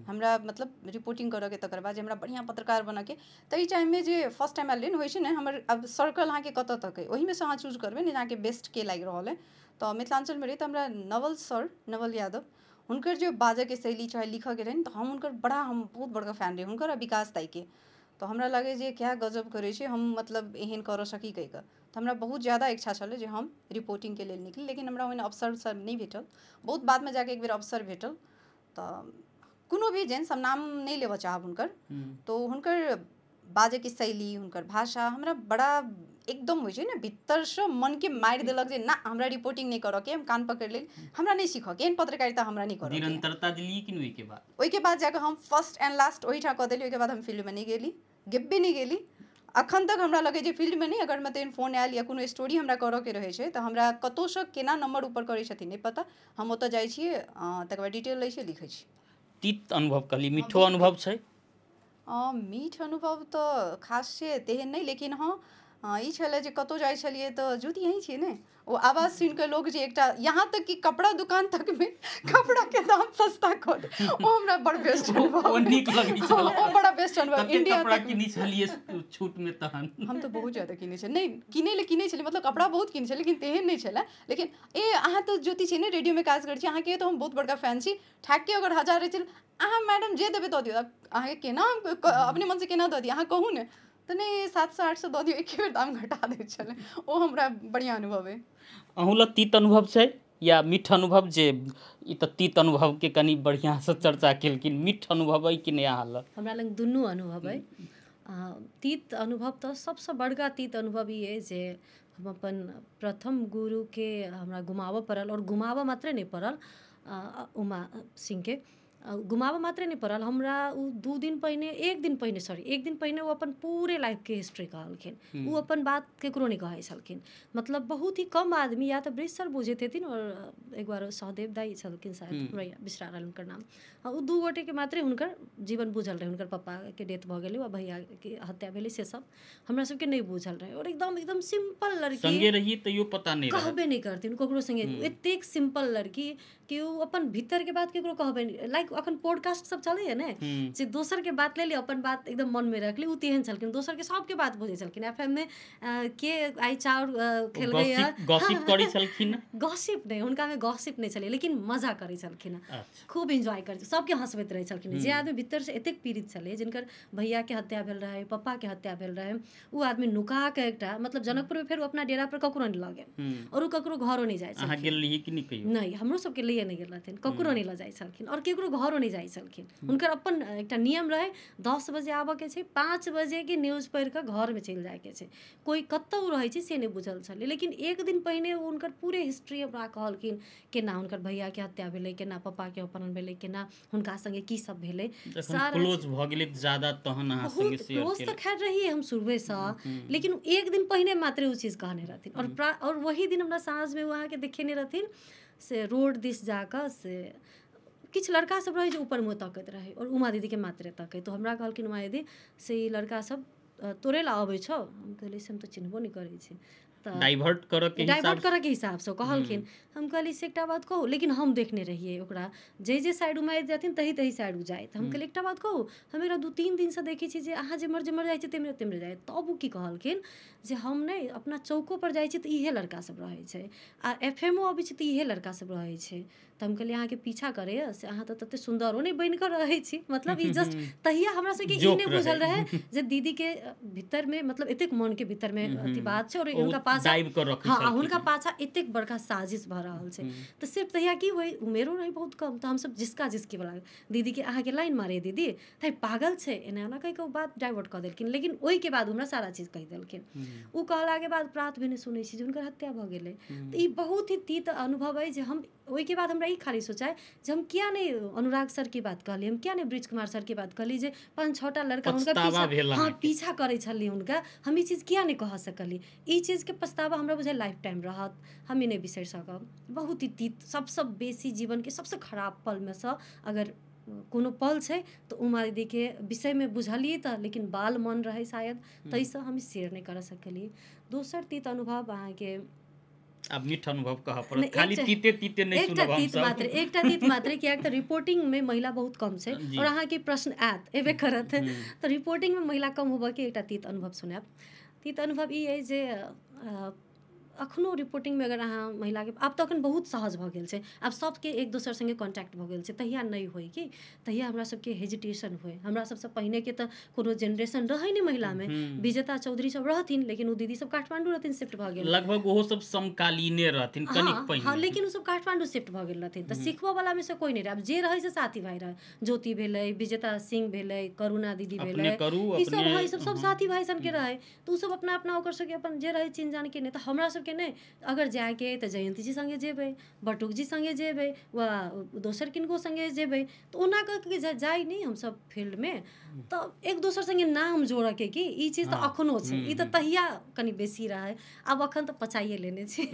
हमरा मतलब रिपोर्टिंग करऽके, तकर बाद जे हमरा बढ़िआँ पत्रकार बनऽके। ताहि टाइममे जे फर्स्ट टाइम आयल होइ छै ने, हमर आब सर्कल अहाँके कतऽ तक अइ ओहिमे सँ अहाँ चूज करबै ने अहाँके बेस्ट के लागि रहल अइ। तऽ मिथिलाञ्चलमे रही तऽ हमरा नवल सर, नवल यादव, हुनकर जे बाजऽके शैली चाहे लिखऽके रहनि तऽ हम हुनकर बड़ा, हम बहुत बड़का फैन रही हुनकर आ विकास दाइके। तऽ हमरा लागै जे क्या गजब करै छै, हम मतलब एहन करऽ सकी कहिकऽ। तऽ हमरा बहुत ज्यादा इच्छा छलै जे हम रिपोर्टिंगके लेल निकली, लेकिन हमरा ओहन अवसर सब नहि भेटल। बहुत बादमे जाकऽ एक बेर अवसर भेटल, तऽ कोनो भी जेन्स, हम नाम नहि लेबऽ चाहब हुनकर, तऽ हुनकर बाजऽके शैली, हुनकर भाषा हमरा बड़ा एकदम होइ छै ने भीतरसँ मनके मारि देलक जे ना हमरा रिपोर्टिंग नहि करऽके, हम कान पकड़ि लेल, हमरा नहि सीखऽके, एहन पत्रकारिता हमरा नहि करऽके। निरंतरता देलियै कि ओहिके बाद? ओहिके बाद जाकऽ हम फर्स्ट एंड लास्ट ओहिठाम कऽ देलियै। ओहिके बाद हम फील्डमे नहि गेली, गेबे नहि गेली। अखन तक हमरा लगै जे फील्डमे नहि, अगर मतलब फोन आयल या कोनो स्टोरी हमरा करऽके रहै छै तऽ हमरा कतहुसँ केना नम्बर ऊपर करै छथिन नहि पता, हम ओतऽ जाइ छियै, तकर बाद डिटेल लै छियै, लिखै छियै। तीत अनुभव कहली, मीठो अनुभव छै? मीठ अनुभव तऽ खास छै तेहन नहि, लेकिन हँ ई छलै जे कतहु जाइ छलियै तऽ ज्योति यहीं छियै ने, ओ आवाज सुनिकऽ लोक जे एकटा यहाँ तक कि कपड़ा दुकान तकमे कपड़ाके दाम सस्ता कऽ दे, ओ हमरा बड़ बेस्ट अनुभव, नीक लगै छल, ओ बड़ा बेस्ट अनुभव। इंडिया कपड़ा किनै छलियै छूटमे तहन? हम तऽ बहुत ज्यादा किनै छलियै, नहि किनै लए किनै छलियै, मतलब कपड़ा बहुत किनै छलियै, लेकिन तेहन नहि छलै। लेकिन ए अहाँ तऽ ज्योति छियै ने, रेडियोमे काज करै छी, अहाँके तऽ हम बहुत बड़का फैन छी, ठाकके अगर 1000 रहै छै, अहाँ मैडम जे देबै दऽ दियौ, अहाँके केना अपने मनसँ केना दऽ दिअ, अहाँ कहू ने, तऽ नहि 700-800 दऽ दियौ, एके बेर दाम घटा दै छलै। ओ हमरा बढ़िआँ अनुभव अइ। अहूँ लग तीत अनुभव छै या मीठ अनुभव? जे ई तऽ तीत अनुभवके कनि बढ़िआँसँ चर्चा केलखिन, मीठ अनुभव अइ कि नहि अहाँ लग? हमरा लग दुनू अनुभव अइ। तीत अनुभव तऽ सबसँ बड़का तीत अनुभव ई अइ जे हम अपन प्रथम गुरुके हमरा गुमाबऽ पड़ल, आओर गुमाबऽ मात्रे नहि पड़ल, उमा सिंहके गुमाबऽ मात्रे नहि पड़ल, हमरा ओ 2 दिन पहिने 1 दिन पहिने सॉरी 1 दिन पहिने ओ अपन पूरे लाइफके हिस्ट्री कहलखिन। ओ अपन बात ककरो नहि कहै छलखिन, मतलब बहुत ही कम आदमी या तऽ ब्रिज सर बुझैत हेथिन, आओर एक बार सहदेव दाई छलखिन शायद, हमरा बिसरा रहल हुनकर नाम, ओ 2 गोटेके मात्रे हुनकर जीवन बुझल रहै। हुनकर पप्पाके डेथ भऽ गेलै, भैयाके हत्या भेलै, से सब हमरा सबके नहि बुझल रहै। आओर एकदम एकदम सिम्पल लड़की, संगे रहिए तैयो पता नहि, कहबे नहि करथिन ककरो संगे, एतेक सिम्पल लड़की कि ओ अपन भीतरके बात ककरो कहबे नहि। लाइक अखन पॉडकास्ट सब चलैया ने, जे दोसर के बात ले ली अपन बात एकदम मन में रख ली, उ तेहन छलखिन, दोसर के सबके बात बुझै छलखिन। एफएम में के आइ चाउर खेलकै, गॉसिप करै छलखिन? गॉसिप नहि, हुनका में गॉसिप नहि छलै, लेकिन मजा करै छलखिन, खूब एंजॉय करै, सबके हंसबैत रहै छलखिन। जे आदमी भीतर से एतेक पीड़ित छलै, जिनकर भैया के हत्या भेल रहै, पप्पा के हत्या भेल रहै, उ आदमी नुका के एकटा मतलब जनकपुर में फेर अपना डेरा पर ककरो नहि लऽ गेल, और उ ककरो घरो नहि जाइ छलखिन। अहाँ गेल रहियै कि नहि कहियो? नहि, हमरो सबके लिए नहि गेल रहथिन, ककरो नहि लऽ जाइ छलखिन, और केकरो घरो नहि जाइ छलखिन। हुनकर अपन एकटा नियम रहै, 10 बजे आबऽके छै, 5 बजेके न्यूज पढ़ि कऽ घरमे चलि जाइके छै, कोइ कतहु रहै छै से नहि बुझल छलै। लेकिन 1 दिन पहिने ओ हुनकर पूरे हिस्ट्री हमरा कहलखिन, केना हुनकर भैयाके हत्या भेलै, केना पप्पाके अपहरण भेलै, केना हुनका सङ्गे की सब भेलै। क्लोज भऽ गेलै ज्यादा तहन अहाँ संगे शेयर क्लोज तऽ खैर रहियै हम शुरुएसँ, लेकिन 1 दिन पहिने मात्रे ओ चीज कहने रहथिन। और वही दिन हमरा साँझमे ओ अहाँके देखेने रहथिन, से रोड दिस जाकऽ से किछु लड़का सब रहै जे ऊपर मुँह तकैत रहै, और उमा दीदीके मात्रे तकै। तो हमरा कहलखिन उमा दीदी से ई लड़का सब तोरे ला अबै छौ। हम कहलियै से हम तऽ चिन्हबो नहि करै छी। तऽ डाइवर्ट करऽ के हिसाबसँ कहलखिन। हम कहलियै से एकटा बात कहू, लेकिन हम देखने रहियै ओकरा जे जे साइड उमा दीदी जाथिन तही तही साइड ओ जाइत। हम कहलियै एकटा बात कहू, हम एकरा 2-3 दिनसँ देखै छी जे अहाँ जेम्हर जेम्हर जाइ छी तेम्हरे तेम्हरे जाइ। तब ओ की कहलखिन जे हम नहि अपना चौको पर जाइ छी तऽ इहे लड़का सब रहै छै, आ एफ एम ओ अबै छै तऽ इहे लड़का सब रहै छै। तऽ हम कहलियै अहाँके पीछा करैए से अहाँ तऽ तते सुन्दरो नहि बनि कऽ रहै छी, मतलब ई जस्ट तहिया हमरा सबके ई नहि बुझल रहै जे दीदीके भीतरमे मतलब एतेक मनके भीतरमे अथी बात छै, और हुनका पाछा, हाँ हुनका पाछा एतेक बड़का साजिश भऽ रहल छै। तऽ सिर्फ तहिया की होइ, उमेरो रहै बहुत कम, तऽ हमसब जिसका जिसकी वाला दीदीके अहाँके लाइन मारे दीदी तऽ पागल छै एना एना कहि कऽ ओ बात डाइवर्ट कऽ देलखिन। लेकिन ओहिके बाद हमरा सारा चीज कहि देलखिन। ओ कहलाके बाद प्रात भेने सुनै छी जे हुनकर हत्या भऽ गेलै। तऽ ई बहुत ही तीत अनुभव अइ जे हम ओहिके बाद हमरा ई खाली सोचाय जे हम किया नहि अनुराग सरके बात कहली, हम किया नहि ब्रिज कुमार सरके बात कहली जे 5-6 टा लड़का हुनका पीछा, हाँ पीछा करै छली हुनका, हम ई चीज किया नहि कह सकली। ई चीजके पछतावा हमरा बुझाइ लाइफ टाइम रहत, हम ई नहि बिसरि सकब। बहुत ही तीत, सबसँ बेसी जीवनके सबसँ खराब पलमे सँ अगर कोनो पल छै तऽ उमा दीदीके विषयमे बुझलियै तऽ, लेकिन बाल मन रहै शायद ताहिसँ हम शेयर नहि कर सकलियै। दोसर तीत अनुभव अहाँके अब मीठ अनुभव कहऽ पड़त, खाली तीते तीते नहि सुनब हम सब। एकटा तीत मात्रे, किएक तऽ रिपोर्टिंगमे महिला बहुत कम छै और अहाँके प्रश्न आयत एबे करत, तऽ रिपोर्टिंगमे महिला कम होबऽके एकटा तीत अनुभव सुनायब। तीत अनुभव ई अइ जे अखनो रिपोर्टिंगमे अगर अहाँ महिलाके, आब तऽ अखन बहुत सहज भऽ गेल छै, आब सबके एक दोसर सङ्गे कॉन्टैक्ट भऽ गेल छै, तहिया नहि होइ कि तहिया हमरा सबके हेजिटेशन होइ। हमरा सबसँ पहिनेके तऽ कोनो जेनरेशन रहै नहि महिलामे, विजेता चौधरी सब रहथिन लेकिन ओ दीदी सब काठमाण्डू रहथिन, शिफ्ट भऽ गेल, लगभग ओहो सब समकालीने रहथिन कनिक पहिने, हाँ लेकिन ओ सब काठमाण्डू शिफ्ट भऽ गेल रहथिन, तऽ सिखबऽ वलामे से कोइ नहि रहै। आब जे रहै से साथी भाइ रहै, ज्योति भेलै, विजेता सिंह भेलै, करुणा दीदी भेलै, ई सब, हाँ ई सब सब साथी भाइ सनके रहै, तऽ ओ सब अपना अपना ओकर सबके अपन जे रहै चिन्ह जान के नहि। तऽ हमरा सबके के नहि, अगर जायके अइ तऽ जयन्ती जी सङ्गे जेबै, बटुक जी सङ्गे जेबै वा दोसर किनको सङ्गे जेबै, तऽ ओना कऽ के जाइ नहि हमसब फील्डमे। तऽ एक दोसर सङ्गे नाम जोड़ऽके कि ई चीज तऽ अखनो छै, ई तऽ तहिया कनि बेसी रहै, आब अखन तऽ पचाइए लेने छै।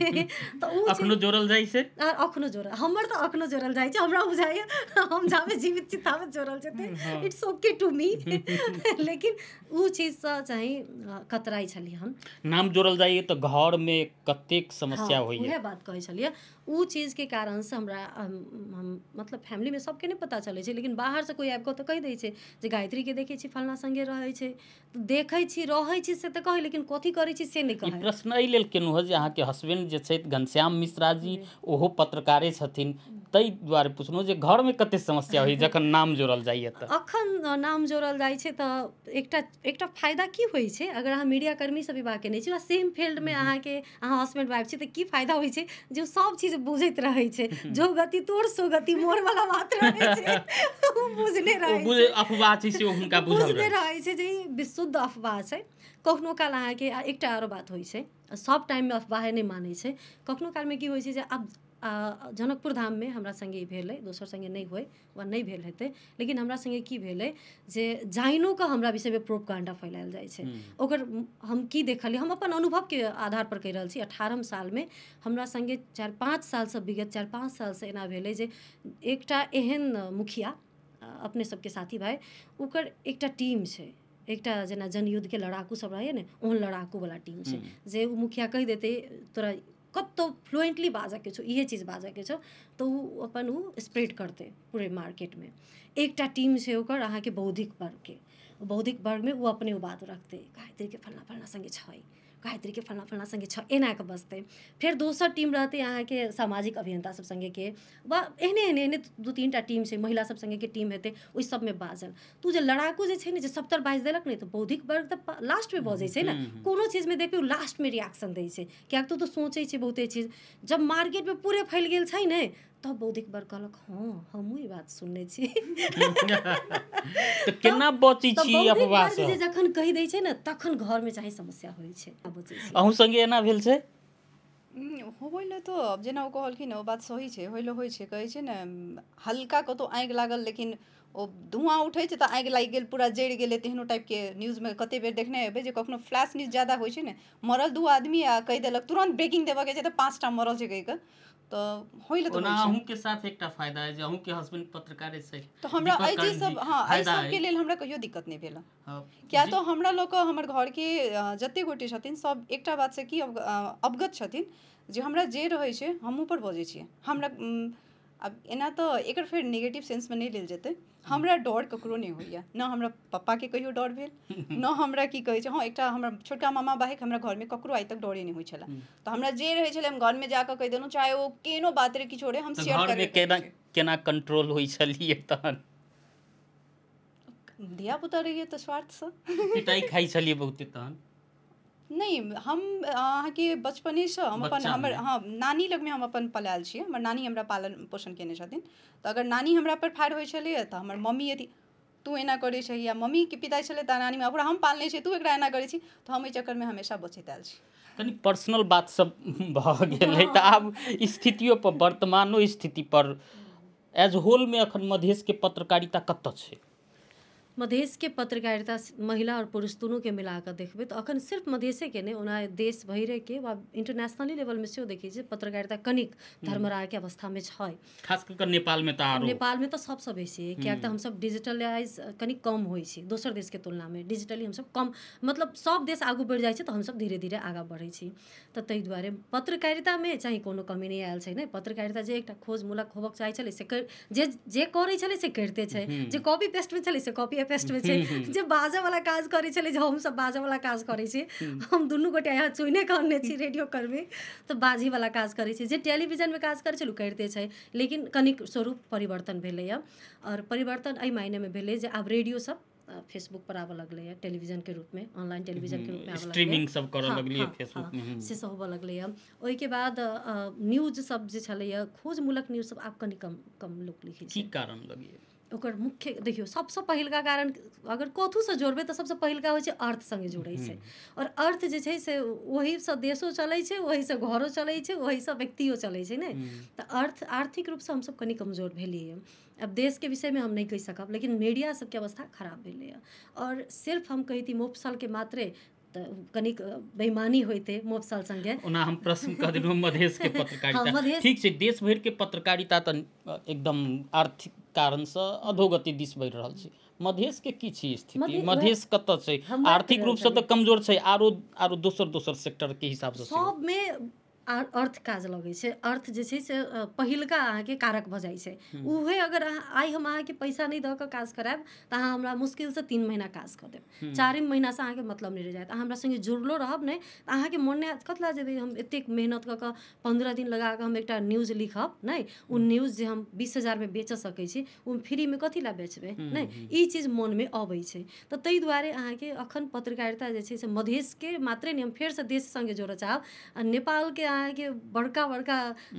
तऽ ओ अखनो जोड़ल जाइ छै, अखनो जोड़ल, हमर तऽ अखनो जोड़ल जाइ छै, हमरा बुझाइए हम जाबे जीवित छी ताबे जोड़ल जेतै, it's okay to me. लेकिन ओ चीजसँ चाही कतराइ छलियै हम। नाम जोड़ल जाइए तऽ घरमे कतेक समस्या होइए, उएह बात कहै छलियै। ओ चीजके कारणसँ हमरा हम मतलब फैमिलीमे सबके नहि पता चलै छै, लेकिन बाहरसँ कोइ आबि कऽ तऽ कहि दै छै जे गायत्रीके देखै छी फलना सङ्गे रहै छै, तऽ देखै छी रहै छी से तऽ कहै, लेकिन कथी करै छी से नहि कहै। प्रश्न एहि लेल केलहुँ हँ जे अहाँके हसबैंड जे छथि घनश्याम मिश्रा जी, ओहो पत्रकारे छथिन, ताहि दुआरे पुछलहुँ जे घरमे कतेक समस्या होइए जखन नाम जोड़ल जाइए। तऽ अखन नाम जोड़ल जाइ छै तऽ एकटा एकटा फायदा की होइ छै, अगर अहाँ मीडियाकर्मीसँ विवाह केने छी वा सेम फील्डमे अहाँके अहाँ हसबैंड वाइफ छी, तऽ की फायदा होइ छै जे सब चीज बुझैत रहै छै, जो गति तोर सो गति मोर वाला बात रहै छै, ओ बुझने रहै छै, अफवाह छै से हुनका बुझने रहै छै जे ई विशुद्ध अफवाह छै। कखनो काल अहाँके एकटा आरो बात होइ छै, सब टाइममे अफवाह नहि मानै छै, कखनो कालमे की होइ छै जे आब जनकपुर धाममे हमरा सङ्गे ई भेलै, दोसर सङ्गे नहि होइ वा नहि भेल हेतै, लेकिन हमरा सङ्गे की भेलै जे जानिओ कऽ हमरा विषयमे प्रोपगांडा फैलायल जाइ छै। ओकर हम की देखलियै, हम अपन अनुभवके आधार पर कहि रहल छी। 18 सालमे हमरा सङ्गे 4-5 सालसँ विगत 4-5 सालसँ एना भेलै जे एकटा एहन मुखिया अपने सबके साथी भाइ, ओकर एकटा टीम छै, एकटा जेना जनयुद्धके लड़ाकू सब रहैए ने, ओहन लड़ाकूवला टीम छै जे ओ मुखिया कहि देतै तोरा कतौ फ्लुएंटली बाजऽके छौ, इहे चीज बाजऽके छौ, तऽ ओ अपन ओ स्प्रेड करतै पूरे मार्केटमे। एकटा टीम छै ओकर अहाँके बौद्धिक वर्गके, बौद्धिक वर्गमे ओ अपने ओ बात रखतै, गायत्रीके फल्लाँ फल्लाँ सङ्गे छै, गायत्रीके फल्लाँ फल्लाँ सङ्गे छै, एना कऽ बजतै। फेर दोसर टीम रहतै अहाँके सामाजिक अभियंता सब सङ्गेके, वा एहने एहने एहने 2-3 टा टीम छै, महिला सब सङ्गेके टीम हेतै, ओहि सबमे बाजल। तू जे लड़ाकू जे छै ने जे सबतर बाजि देलक ने, तऽ बौद्धिक वर्ग तऽ लास्टमे बजै छै ने, कोनो चीजमे देखबै ओ लास्टमे रिएक्शन दै छै, किएक तऽ ओ तऽ सोचै छै बहुते चीज। जब मार्केटमे पूरे फैल गेल छै ने, तब बौद्धिक वर्ग कहलक हँ हमहूँ ई बात सुनने छी। तऽ केना बचै छी अफवाह सँ? जे जखन कहि दै छै ने तखन घरमे चाहे समस्या होइ छै। अहूँ सङ्गे एना भेल छै? होबै लए तऽ आब जेना ओ कहलखिन ओ बात सही छै, होइ लए होइ छै। कहै छै ने हल्का कतहु आगि लागल लेकिन ओ धुआँ उठै छै तऽ आगि लागि गेल, पूरा जरि गेलै, तेहनो टाइपके न्यूजमे कतेक बेर देखने हेबै जे कखनो फ्लैश न्यूज ज्यादा होइ छै ने, मरल 2 आदमी आ कहि देलक तुरन्त ब्रेकिंग देबऽके छै तऽ 5 टा मरल छै कहि कऽ, तऽ होइ लए तऽ ओना अहूँके साथ एकटा फायदा है जे अहूँके हसबैंड पत्रकारे छै, तऽ हमरा एहि चीज सब, हँ एहि सबके लेल हमरा कहियो दिक्कत नहि भेल। किया तऽ हमरा लऽ कऽ हमर घरके जतेक गोटे छथिन सब एकटा बातसँ की अवगत छथिन जे हमरा जे रहै छै हम ऊपर बजै छियै। हमरा आब एना तऽ एकर फेर नेगेटिव सेंसमे नहि लेल जेतै, हमरा डर ककरो नहि होइए, न हमरा पप्पाके कहियो डर भेल, न हमरा की कहै छै। हँ एकटा हमरा छोटका मामा बाहेक हमरा घरमे ककरो आइ तक डरे नहि होइ छलै, तऽ हमरा जे रहै छलै हम घरमे जाकऽ कहि देलहुँ, चाहे ओ केहनो बात रहै किछो रहै, हम शेयर करै। केना कंट्रोल होइ छलियै तहन? धियापुता रहियै तऽ स्वार्थसँ पिटाइ खाइ छलियै बहुते तहन? नहि, हम अहाँके बचपनेसँ हम अपन हमर हँ नानी लगमे हम अपन पलायल छियै, हमर नानी हमरा पालन पोषण केने छथिन। तऽ अगर नानी हमरा पर फायर होइ छलैए तऽ हमर मम्मी अथी तू एना करै छै, या मम्मीके पिताइ छलै तऽ नानीमे ओकरा हम पालने छियै, तू एकरा एना करै छी, तऽ हम एहि चक्करमे हमेशा बचैत आयल छी। कनि पर्सनल बात सब भऽ गेलै तऽ आब स्थितियो पर, वर्तमानो स्थिति पर एज होलमे अखन मधेशके पत्रकारिता कतऽ छै? मधेशके पत्रकारिता महिला और पुरुष दुनूके मिलाकऽ देखबै तऽ अखन सिर्फ मधेशेके नहि, ओना देश भरिके वा इंटरनेशनली लेवलमे सेहो देखै छियै पत्रकारिता कनिक धर्मराके अवस्थामे छै। खास कऽ कऽ नेपालमे तऽ आरो, नेपालमे तऽ सबसँ बेसी, किएक तऽ हमसब डिजिटलाइज कनि कम होइ छी दोसर देशके तुलनामे। डिजिटली हमसब कम, मतलब सब देश आगू बढ़ि जाइ छै तऽ हमसब धीरे धीरे आगाँ बढ़ै छी, तऽ ताहि दुआरे पत्रकारितामे चाहे कोनो कमी नहि आयल छै ने। पत्रकारिता जे एकटा खोजमूलक होबक चाहै छलै से जे जे करै छलै से करिते छै, जे कॉपी पेस्टमे छलै से कॉपी पेस्टमे छै, जे बाजऽवला काज करै छलै जे हमसब बाजऽवला काज करै छी, हम दुनू गोटे यहाँ चुने कऽ अनने छी रेडियो कर्मी, तऽ बाजीवला काज करै छी, जे टेलीविजनमे काज करै छलै ओ करिते छै, लेकिन कनिक स्वरूप परिवर्तन भेलैए। आओर परिवर्तन एहि मायनेमे भेलै जे आब रेडियो सब फेसबुक पर आबऽ लगलैए, टेलीविजनके रूपमे, ऑनलाइन टेलीविजनके रूपमे आबऽ लगलैए, स्ट्रीमिंग सब करऽ लगलियै फेसबुक मे, से सब होबऽ लगलैए। ओहिके बाद न्यूज सब जे छलैए खोजमूलक न्यूज सब आब कनि कम कम लोक लिखै छै। की कारण लगैए? ओकर मुख्य देखियौ सबसँ पहिलका कारण अगर कथूसँ जोड़बै तऽ सबसँ पहिलका होइ छै अर्थ सङ्गे जोड़ै छै। आओर अर्थ जे छै से ओहीसँ देशो चलै छै, ओहीसँ घरो चलै छै, ओहीसँ व्यक्तियो चलै छै ने। तऽ अर्थ आर्थिक रूपसँ हमसब कनि कमजोर भेलियै। अब देशके विषयमे हम नहि कहि सकब, लेकिन मीडिया सबके अवस्था खराब भेलैए। और सिर्फ हम कहिती मोफसलके मात्रे तऽ कनिक बेईमानी होइते मोफसल सङ्गे। ओना हम प्रश्न कऽ देलहुँ मधेशके पत्रकारिता, ठीक छै, देश भरिके पत्रकारिता तऽ एकदम आर्थिक कारणसँ अधोगति दिस बढ़ि रहल छै, मधेशके की छै स्थिति? मधेश कतऽ छै? आर्थिक रूपसँ तऽ कमजोर छै, आरो आरो दोसर दोसर सेक्टरके हिसाबसँ सबमे अर्थ काज लगै छै। अर्थ जे छै से पहिलका अहाँके कारक भऽ जाइ छै। उहे अगर अहाँ आइ हम अहाँके पैसा नहि दऽ कऽ काज करायब तऽ अहाँ हमरा मुश्किलसँ 3 महीना काज कऽ देब, 4 महीनासँ अहाँके मतलब नहि रहि जायत। अहाँ हमरा सङ्गे जुड़लो रहब नहि तऽ अहाँके मोन नहि हैत कतला जेबै, हम एतेक मेहनत कऽ कऽ 15 दिन लगा कऽ हम एकटा न्यूज लिखब नहि, ओ न्यूज जे हम 20,000मे बेच सकै छी ओ हम फ्रीमे कथी लए बेचबै नहि, ई चीज मोनमे अबै छै। तऽ ताहि दुआरे अहाँके अखन पत्रकारिता जे छै से मधेशके मात्रे नहि, हम फेरसँ देश सङ्गे जोड़ऽ चाहब। आ नेपालके अहाँके बड़का बड़का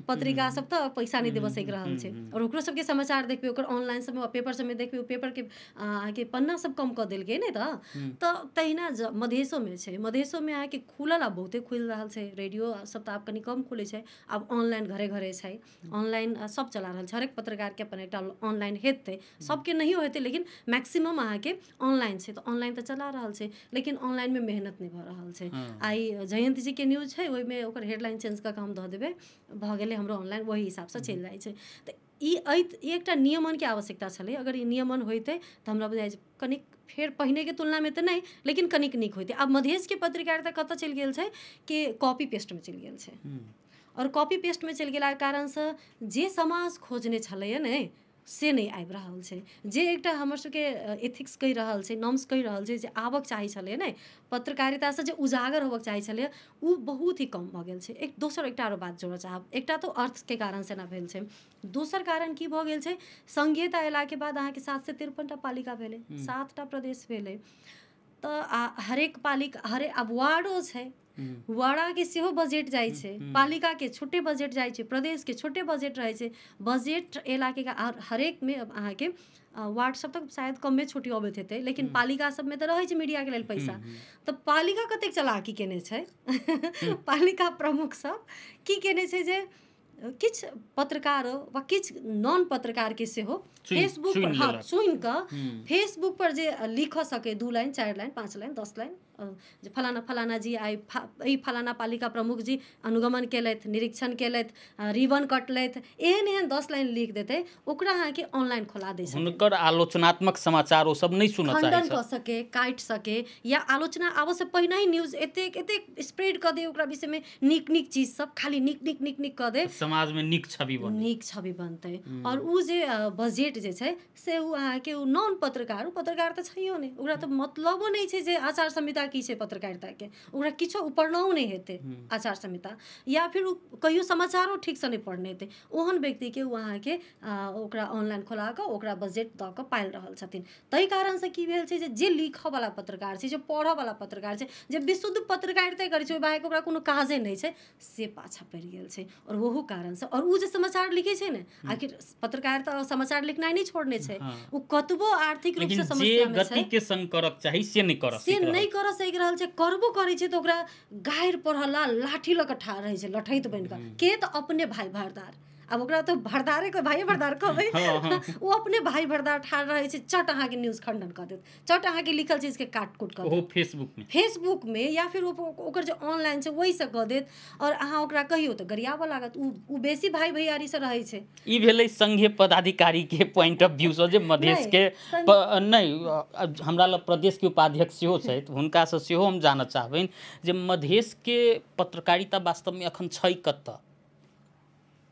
पत्रिका सब तऽ पैसा नहि देबऽ सकि रहल छै, और ओकरो सबके समाचार देखबै, ओकर ऑनलाइन सबमे पेपर सबमे देखबै, पेपरके अहाँके पन्ना सब कम कऽ देलकै ने। तऽ तहिना मधेशोमे छै। मधेशोमे अहाँके खुलल आब बहुते खुलि रहल छै, रेडियो सब तऽ आब कनि कम खुलै छै, आब ऑनलाइन घरे घरे छै, ऑनलाइन सब चला रहल छै। हरेक पत्रकारके अपन एकटा ऑनलाइन हेतै, सबके नहियो हेतै लेकिन मैक्सिमम अहाँके ऑनलाइन छै, तऽ ऑनलाइन तऽ चला रहल छै, लेकिन ऑनलाइनमे मेहनत नहि भऽ रहल छै। आइ जयंत जीके न्यूज छै, ओहिमे ओकर हेडलाइन चेंज कऽ कऽ हम दऽ देबै, भऽ गेलै हमरो ऑनलाइन ओहि हिसाबसँ चलि जाइ छै। तऽ ई एकटा नियमनके आवश्यकता छलै। अगर ई नियमन होइतै तऽ हमरा बुझाइ छै कनिक फेर पहिनेके तुलनामे तऽ नहि, लेकिन कनिक नीक होइतै। आब मधेशके पत्रकारिता कतऽ चलि गेल छै कि कॉपी पेस्टमे चलि गेल छै, आओर कॉपी पेस्टमे चलि गेलाके कारणसँ जे समाज खोजने छलैए ने से नहि आबि रहल छै। जे एकटा हमर सबके एथिक्स कहि रहल छै, नॉर्म्स कहि रहल छै जे आबक चाही छलै ने, पत्रकारितासँ जे उजागर होबक चाही छलै ओ बहुत ही कम भऽ गेल छै। एक दोसर एकटा आरो बात जोड़ऽ चाहब, एकटा तऽ अर्थके कारणसँ एना भेल छै, दोसर कारण की भऽ गेल छै, संघीयता अयलाके बाद अहाँके 753 टा पालिका भेलै, 7टा प्रदेश भेलै, तऽ हरेक पालिका हरेक आब वार्डो छै, वाड़ाके सेहो बजट जाइ छै, पालिकाके छोटे बजट जाइ छै, प्रदेशके छोटे बजट रहै छै। बजट एलाके हरेकमे अब अहाँके वार्ड सब तक शायद कमे छोटी अबैत हेतै, लेकिन पालिका सबमे तऽ रहै छै मीडियाके लेल पैसा। तऽ पालिका कतेक चलाकी केने छै, पालिका प्रमुख सब की केने छै जे किछु पत्रकार वा किछु नॉन पत्रकारके सेहो फेसबुक पर हाँ चुनि कऽ फेसबुक पर जे लिखऽ सकै 2 लाइन 4 लाइन 5 लाइन 10 लाइन जे फलाना फलाना जी आइ एहि फलाना पालिका प्रमुख जी अनुगमन केलथि, निरीक्षण केलथि, रिबन कटलथि, एहन एहन 10 लाइन लिख देतै, ओकरा अहाँके ऑनलाइन खोला दै छै। हुनकर आलोचनात्मक समाचार ओ सब नहि सुनऽ चाहै छै, खंडन कऽ सके, काटि सके, या आलोचना आबऽ से पहिने ही न्यूज एतेक एतेक स्प्रेड कऽ दे, ओकरा विषयमे नीक नीक चीज सब खाली नीक नीक नीक नीक कऽ दे, समाजमे नीक छवि बनतै, नीक छवि बनतै। आओर ओ जे बजट जे छै से ओ अहाँके ओ नॉन पत्रकार, ओ पत्रकार तऽ छैयो नहि, ओकरा तऽ मतलबो नहि छै जे आचार संहिता की छै पत्रकारिताके, ओकरा किछो पढ़नाओ नहि हेतै आचार संहिता, या फिर ओ कहियो समाचारो ठीकसँ नहि पढ़ने हेतै, ओहन व्यक्तिके ओ अहाँके ओकरा ऑनलाइन खोला कऽ ओकरा बजट दऽ कऽ पालि रहल छथिन। ताहि कारणसँ की भेल छै जे लिखऽवला पत्रकार छै, जे पढ़ऽवला पत्रकार छै, जे विशुद्ध पत्रकारिता करै छै, ओहि बाहेक ओकरा कोनो काजे नहि छै, से पाछा पड़ि गेल छै। आओर ओहू कारणसँ, आओर ओ जे समाचार लिखै छै ने, आखिर पत्रकारिता समाचार लिखनाइ नहि छोड़ने छै, ओ कतबो आर्थिक रूपसँ समस्यामे छै, गतिके संग करक चाही से नहि करऽ, से नहि करऽ सकि रहल छै। करबो करै छै तऽ ओकरा गारि पढ़ला लाठी लऽ कऽ ठाढ़ रहै छै लठैत बनि कऽ, के तऽ अपने भाई भरदार, आब ओकरा तऽ भरदारे के भाई भरदार कहबै, ओ अपने भाई भरदार ठाढ़ रहै छै, चट अहाँके न्यूज खंडन कऽ देत, चट अहाँके लिखल चीजके काट कुट कऽ देत फेसबुक में, या फिर ओकर जे ऑनलाइन छै ओहिसँ कऽ देत। और अहाँ ओकरा कहियौ तऽ गरियाबऽ लागत, ओ बेसी भाई भैयारीसँ रहै छै। ई भेलै संघीय पदाधिकारी के पॉइंट ऑफ व्यू सँ जे मधेश के नहि, हमरा लग प्रदेश के उपाध्यक्ष सेहो छथि, हुनकासँ सेहो हम जानऽ चाहबनि जे मधेश के पत्रकारिता वास्तवमे अखन छै कतऽ।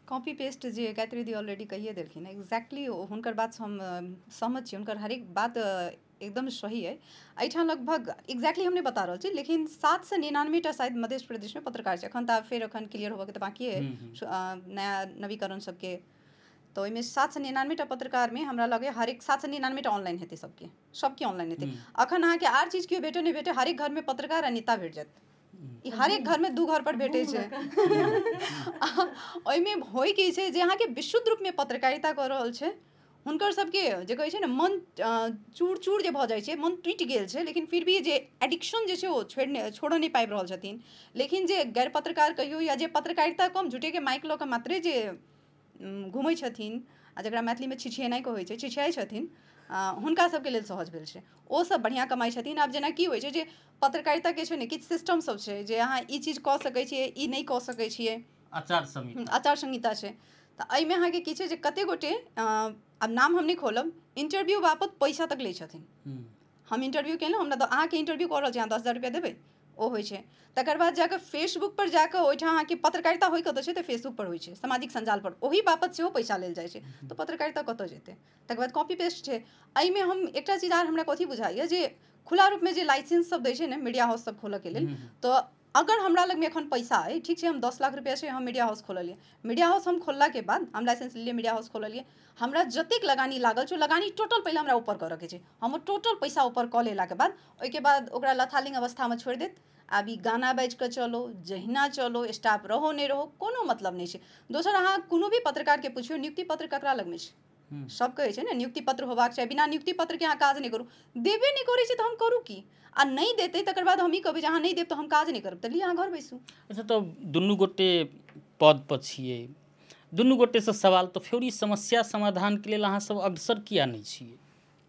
कॉपी पेस्ट जे गायत्री दी ऑलरेडी कहिए देलखिन, एग्जैक्टली हुनकर बातसँ हम सहमत छी, हुनकर हरेक बात एकदम सही अइ। एहिठाम लगभग एग्जैक्टली हम नहि बता रहल छी, लेकिन 799 टा शायद मध्य प्रदेशमे पत्रकार छै एखन, तऽ फेर एखन क्लियर होबऽके तऽ बाँकी अइ नया नवीकरण सबके, तऽ ओहिमे 799 टा पत्रकारमे हमरा लगैए हरेक 799 टा ऑनलाइन हेतै, सबके सबके ऑनलाइन हेतै। अखन अहाँके आर चीज केओ भेटै नहि भेटै, हरेक घरमे पत्रकार आ नेता भेट जायत, ई हरेक घरमे 2 घर पर भेटै छै। ओहिमे होइ की छै जे अहाँके विशुद्ध रूपमे पत्रकारिता कऽ रहल छै हुनकर सबके जे कहै छै ने मन चूर चूर जे भऽ जाइ छै, मन टूटि गेल छै, लेकिन फिर भी जे एडिक्शन जे छै ओ छोड़ऽ नहि पाबि रहल छथिन। लेकिन जे गैर पत्रकार कहियौ या जे पत्रकारिता कम झूठेके माइक लऽ कऽ मात्रे जे घुमै छथिन आ जकरा मैथिलीमे छिछिएनाइ कहै छै, छिछियाइ छथिन, हुनका सबके लेल सहज भेल छै, ओ सब बढ़िआँ कमाइ छथिन। आब जेना की होइ छै जे पत्रकारिताके छै ने किछु सिस्टम सब छै जे अहाँ ई चीज कऽ सकै छियै, ई नहि कऽ सकै छियै, आचार संहिता छै। तऽ एहिमे अहाँके की छै जे कते गोटे, आब नाम हम नहि खोलब, इंटरव्यू बापत पैसा तक लै छथिन। हम इंटरव्यू केलहुँ, हमरा तऽ अहाँके इंटरव्यू कऽ रहल छी, अहाँ 10,000 रुपया देबै, ओ होइ छै। तकर बाद जाकऽ फेसबुक पर जाकऽ ओहिठाम अहाँके पत्रकारिता होइ कतऽ छै तऽ फेसबुक पर होइ छै, सामाजिक सञ्जाल पर, ओहि बापत सेहो पैसा लेल जाइ छै, तऽ पत्रकारिता कतऽ जेतै। तकर बाद कॉपी पेस्ट छै। एहिमे हम एकटा चीज आर हमरा कथी बुझाइए जे खुला रूपमे जे लाइसेंस सब दै छै ने मीडिया हाउस सब खोलऽके लेल, तऽ अगर हमरा लगमे एखन पैसा अइ, ठीक छै, हम 10 लाख रुपया छै, हम मीडिया हाउस खोललियै, मीडिया हाउस हम खोललाके बाद हम लाइसेंस लेलियै, मीडिया हाउस खोललियै, हमरा जतेक लगानी लागल छै ओ लगानी टोटल पहिले हमरा ऊपर करऽके छै। हम टोटल पैसा ऊपर कऽ लेलाके बाद ओहिके बाद ओकरा लथालिंग अवस्थामे छोड़ि देत। आब ई गाना बाजि कऽ चलो, जहिना चलो, स्टाफ रहो नहि रहो, कोनो मतलब नहि छै। दोसर, अहाँ कोनो भी पत्रकारके पुछियौ नियुक्ति पत्र ककरा लगमे छै, सब कहै छै ने नियुक्ति पत्र होबाक चाही, बिना नियुक्ति पत्रके अहाँ काज नहि करू, देबे नहि करै छै तऽ हम करू की? आ नहि देतै तकर बाद हम ई कहबै जे अहाँ नहि देब तऽ हम काज नहि करब, तऽ लिअ अहाँ घर बैसू। अच्छा, तऽ दुनू गोटे पद पर छियै, दुनू गोटेसँ सवाल, तऽ फेर ई समस्या समाधानके लेल अहाँ सब अग्रसर किया नहि छियै?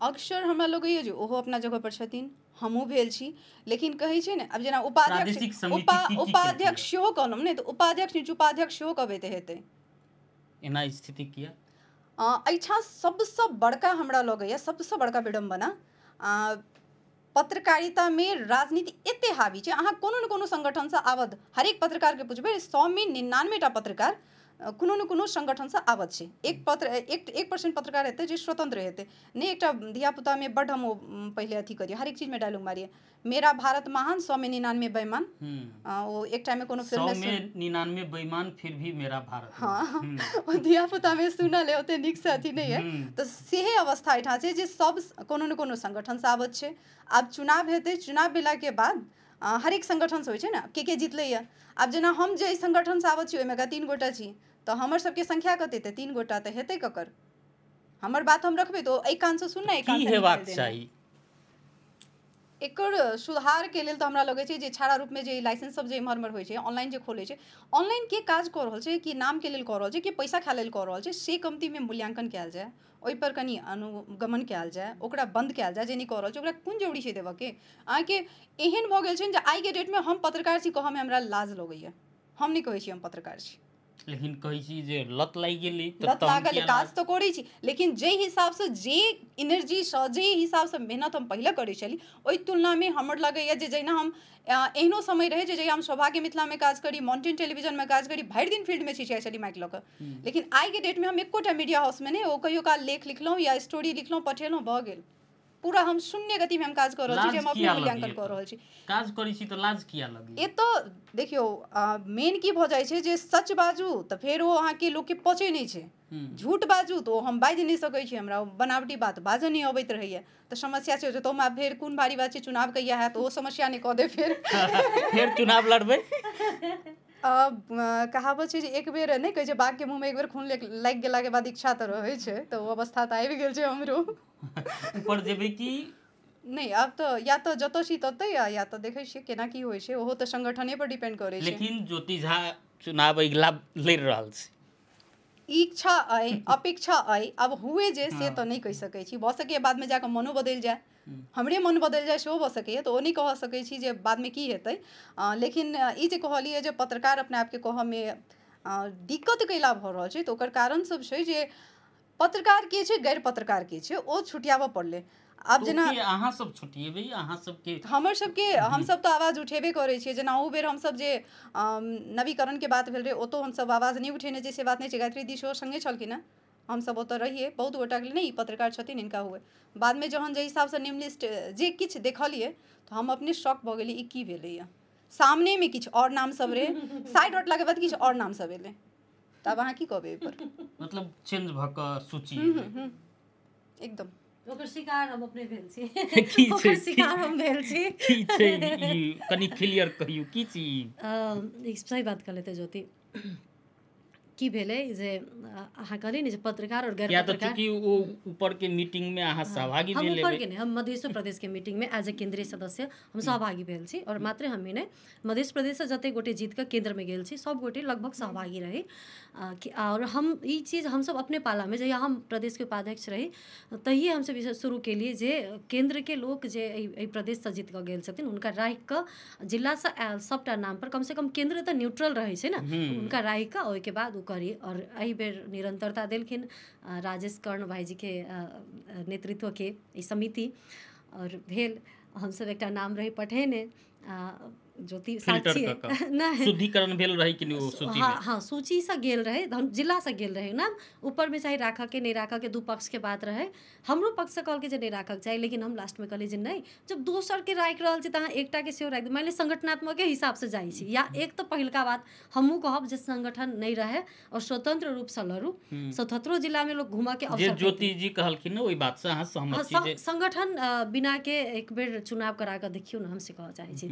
अक्सर हमरा लगैए जे ओहो अपना जगह पर छथिन, हमहूँ भेल छी, लेकिन कहै छै ने आब जेना उपाध्यक्ष उपाध्यक्ष सेहो कहलहुँ ने, तऽ उपाध्यक्ष नीच उपाध्यक्ष सेहो कहबै तऽ हेतै। एना स्थिति किया? एहिठाम सबसँ बड़का हमरा लगैए सबसँ बड़का विडम्बना पत्रकारितामे राजनीति एते हावी छै। अहाँ कोनो ने कोनो संगठनसँ आबद्ध, हरेक पत्रकारके पुछबै 100 मे 99 टा पत्रकार कोनो ने कोनो संगठनसँ आबद्ध छै। 1% पत्रकार हेतै जे स्वतंत्र हेतै नहि। एकटा धियापुतामे बड्ड हम ओ पहिले अथी करियै, हरेक चीजमे डायलॉग मारियै, मेरा भारत महान, 100 में 99 बेईमान। ओ एक टाइममे कोनो फिल्म में 99 बेईमान फिर भी मेरा भारत, हाँ, ओ धियापुतामे सुनल है, ओते नीकसँ अथी नहि है। तऽ सेहे अवस्था एहिठाम छै जे सब कोनो ने कोनो संगठनसँ आबद्ध छै। आब चुनाव हेतै, चुनाव भेलाके बाद हरेक संगठनसँ होइ छै ने के जीतलैए। आब जेना हम जे संगठनसँ आबैत छी ओहिमे 3 गोटा छी, तऽ हमर सबके संख्या कते? तऽ 3 गोटा, तऽ हेतै ककर? हमर बात हम रखबै तऽ एहि कानसँ सुनना, एहि कानसँ हेबाक चाही। एकर सुधारके लेल तऽ हमरा लगै छै जे छाड़ा रूपमे जे लाइसेंस सब जे इम्हर उम्हर होइ छै, ऑनलाइन जे खोलै छै, ऑनलाइन के काज कऽ रहल छै, कि नामके लेल कऽ रहल छै, कि पैसा खाय लेल कऽ रहल छै, से कमतीमे मूल्यांकन कयल जाय, ओहिपर कनि अनुगमन कयल जाय, ओकरा बंद कयल जाय। जे नहि कऽ रहल छै ओकरा कोन जरूरी छै देबऽके? अहाँके एहन भऽ गेल छै जे आइके डेटमे हम पत्रकार छी कहऽमे हमरा लाज लगैए, हम नहि कहै छी हम पत्रकार छी, लेकिन कहै छी जे लत लागि गेलै, लत लागल, काज तऽ करै छी, लेकिन जाहि हिसाबसँ जे एनर्जीसँ जे हिसाबसँ मेहनत हम पहिले करै छली ओहि तुलनामे हमर लगैए जे जहिना हम एहनो समय रहै जे जहिया हम सौभाग्य मिथिलामे काज करी, माउंटेन टेलीविजनमे काज करी, भरि दिन फील्डमे छिछियाइ छली माइक लऽ कऽ, लेकिन आइके डेटमे हम एकोटा मीडिया हाउसमे नहि, ओ कहियो काल लेख लिखलहुँ या स्टोरी लिखलहुँ, पठेलहुँ, भऽ गेल। पूरा हम शून्य गतिमे हम काज कऽ रहल छी, जे हम अपने मूल्यांकन कऽ रहल छी। काज करै छी तऽ लाज किया लगैए? एतऽ देखियौ मेन की भऽ जाइ छै जे सच बाजू तऽ फेर ओ अहाँके लोकके पचै नहि छै, झूठ बाजू तऽ ओ हम बाजि नहि सकै छी, हमरा बनावटी बात बाजऽ नहि अबैत रहैए, तऽ समस्या छै। तऽ ओहिमे फेर कोन भारी बात छै, चुनाव कहिया हैत ओहो समस्या नहि कऽ दे, फेर चुनाव लड़बै। कहावत छै जे एक बेर नहि कहै छै बाघके मुँहमे एक बेर खून लागि गेलाके बाद इच्छा तऽ रहै छै, तऽ ओ अवस्था तऽ आबि गेल छै हमरो। ऊपर जेबै कि नहि? आब तऽ या तऽ जतऽ छी ततै, या तऽ देखै छियै केना की होइ छै, ओहो तऽ संगठने पर डिपेंड करै छै। लेकिन ज्योति झा चुनाव अगिला लड़ि रहल छै, इच्छा अइ, अपेक्षा अइ, आब हुए जे से तऽ नहि कहि सकै छी। भऽ सकैए बादमे जाकऽ मनो बदलि जाय, हमरे मन बदलि जाय सेहो भऽ सकैए, तऽ ओ नहि कह सकै छी जे बादमे की हेतै। लेकिन ई जे कहलियै जे पत्रकार अपना आपके कहऽमे दिक्कत कैला भऽ रहल छै, तऽ ओकर कारण सब छै जे पत्रकार के छै, गैर पत्रकार के छै, ओ छुटियाबऽ पड़लै। आब जेना अहाँ सब छुटिएबै, अहाँ सबके हमर सबके हमसब तऽ आवाज उठेबे करै छियै। जेना ओहू बेर हमसब जे नवीकरणके बात भेल रहै ओतौ हमसब आवाज नहि उठेने छै, से बात नहि छै। गायत्री दी सेहो सङ्गे छलखिन हेँ, हमसब ओतऽ रहियै, बहुत गोटाके नहि ई पत्रकार छथिन हिनका हुए। बादमे जहन जाहि हिसाबसँ नेम लिस्ट जे किछु देखलियै तऽ हम अपने शॉक भऽ गेलियै, ई की भेलैए। सामनेमे किछु आओर नाम सब रहै, साइड हटलाके बाद किछु आओर नाम सब एलै, तऽ आब अहाँ की कहबै एहिपर? मतलब चेंज भऽ कऽ सूची एकदम ओकर शिकार हम अपने भेल छी। ओकर शिकार हम भेल छी। की छै ई? कनि क्लियर कहियौ की चीज? सही बात कहले ज्योति। की भेलै जे अहाँ कहलियै ने जे पत्रकार और गैर या तऽ पत्रकार, चूँकि ओ ऊपरके मीटिंगमे अहाँ सहभागी हम भेल ऊपर हेबै। के नहि, हम मध्य प्रदेशके मीटिंगमे एज ए केन्द्रीय सदस्य हम सहभागी भेल छी। और मात्रे हम ही नहि, मध्य प्रदेशसँ जतेक गोटे जीत कऽ केन्द्रमे गेल छी सब गोटे लगभग सहभागी रही। और हम ई चीज हमसब अपने पालामे जहिया हम प्रदेशके उपाध्यक्ष रही तहिए हमसब ई शुरू केलियै जे केन्द्रके लोक जे एहि प्रदेशसँ जीत कऽ गेल छथिन हुनका राखि कऽ जिलासँ आयल सबटा नाम पर कमसँ कम केन्द्र तऽ न्यूट्रल रहै छै ने, हुनका राखि कऽ ओहिके बाद ओ करी। और एहि बेर निरंतरता देलखिन राजेश कर्ण भाईजीके नेतृत्वके ई समिति, और भेल हमसब एकटा नाम रही पठेने ज्योति फिल्टर साक्षी कऽ कऽ नहि शुद्धिकरण भेल रहै कि नहि ओ सूचीमे? हाँ हाँ, सूचीसँ गेल रहै, हम जिलासँ गेल रहै नाम, ऊपरमे चाही राखऽके नहि राखऽके दू पक्षके बात रहै। हमरो पक्षसँ कहलकै जे नहि राखऽके चाही, लेकिन हम लास्टमे कहलियै जे नहि, जब दोसरके राखि रहल छी तऽ अहाँ एकटाके सेहो राखि दियौ। मानि लिअ संगठनात्मके हिसाबसँ जाइ छी, या एक तऽ पहिलका बात हमहूँ कहब जे संगठन नहि रहै और स्वतंत्र रूपसँ लड़ू, 77 जिलामे लोक घूमऽके जे अवसर पेतै। ज्योति जी कहलखिन ने ओहि बातसँ अहाँ सहमत हाँ, छी जे संगठन बिना के एक बेर चुनाव करा कऽ देखियौ ने, हम से कहऽ चाहै छी।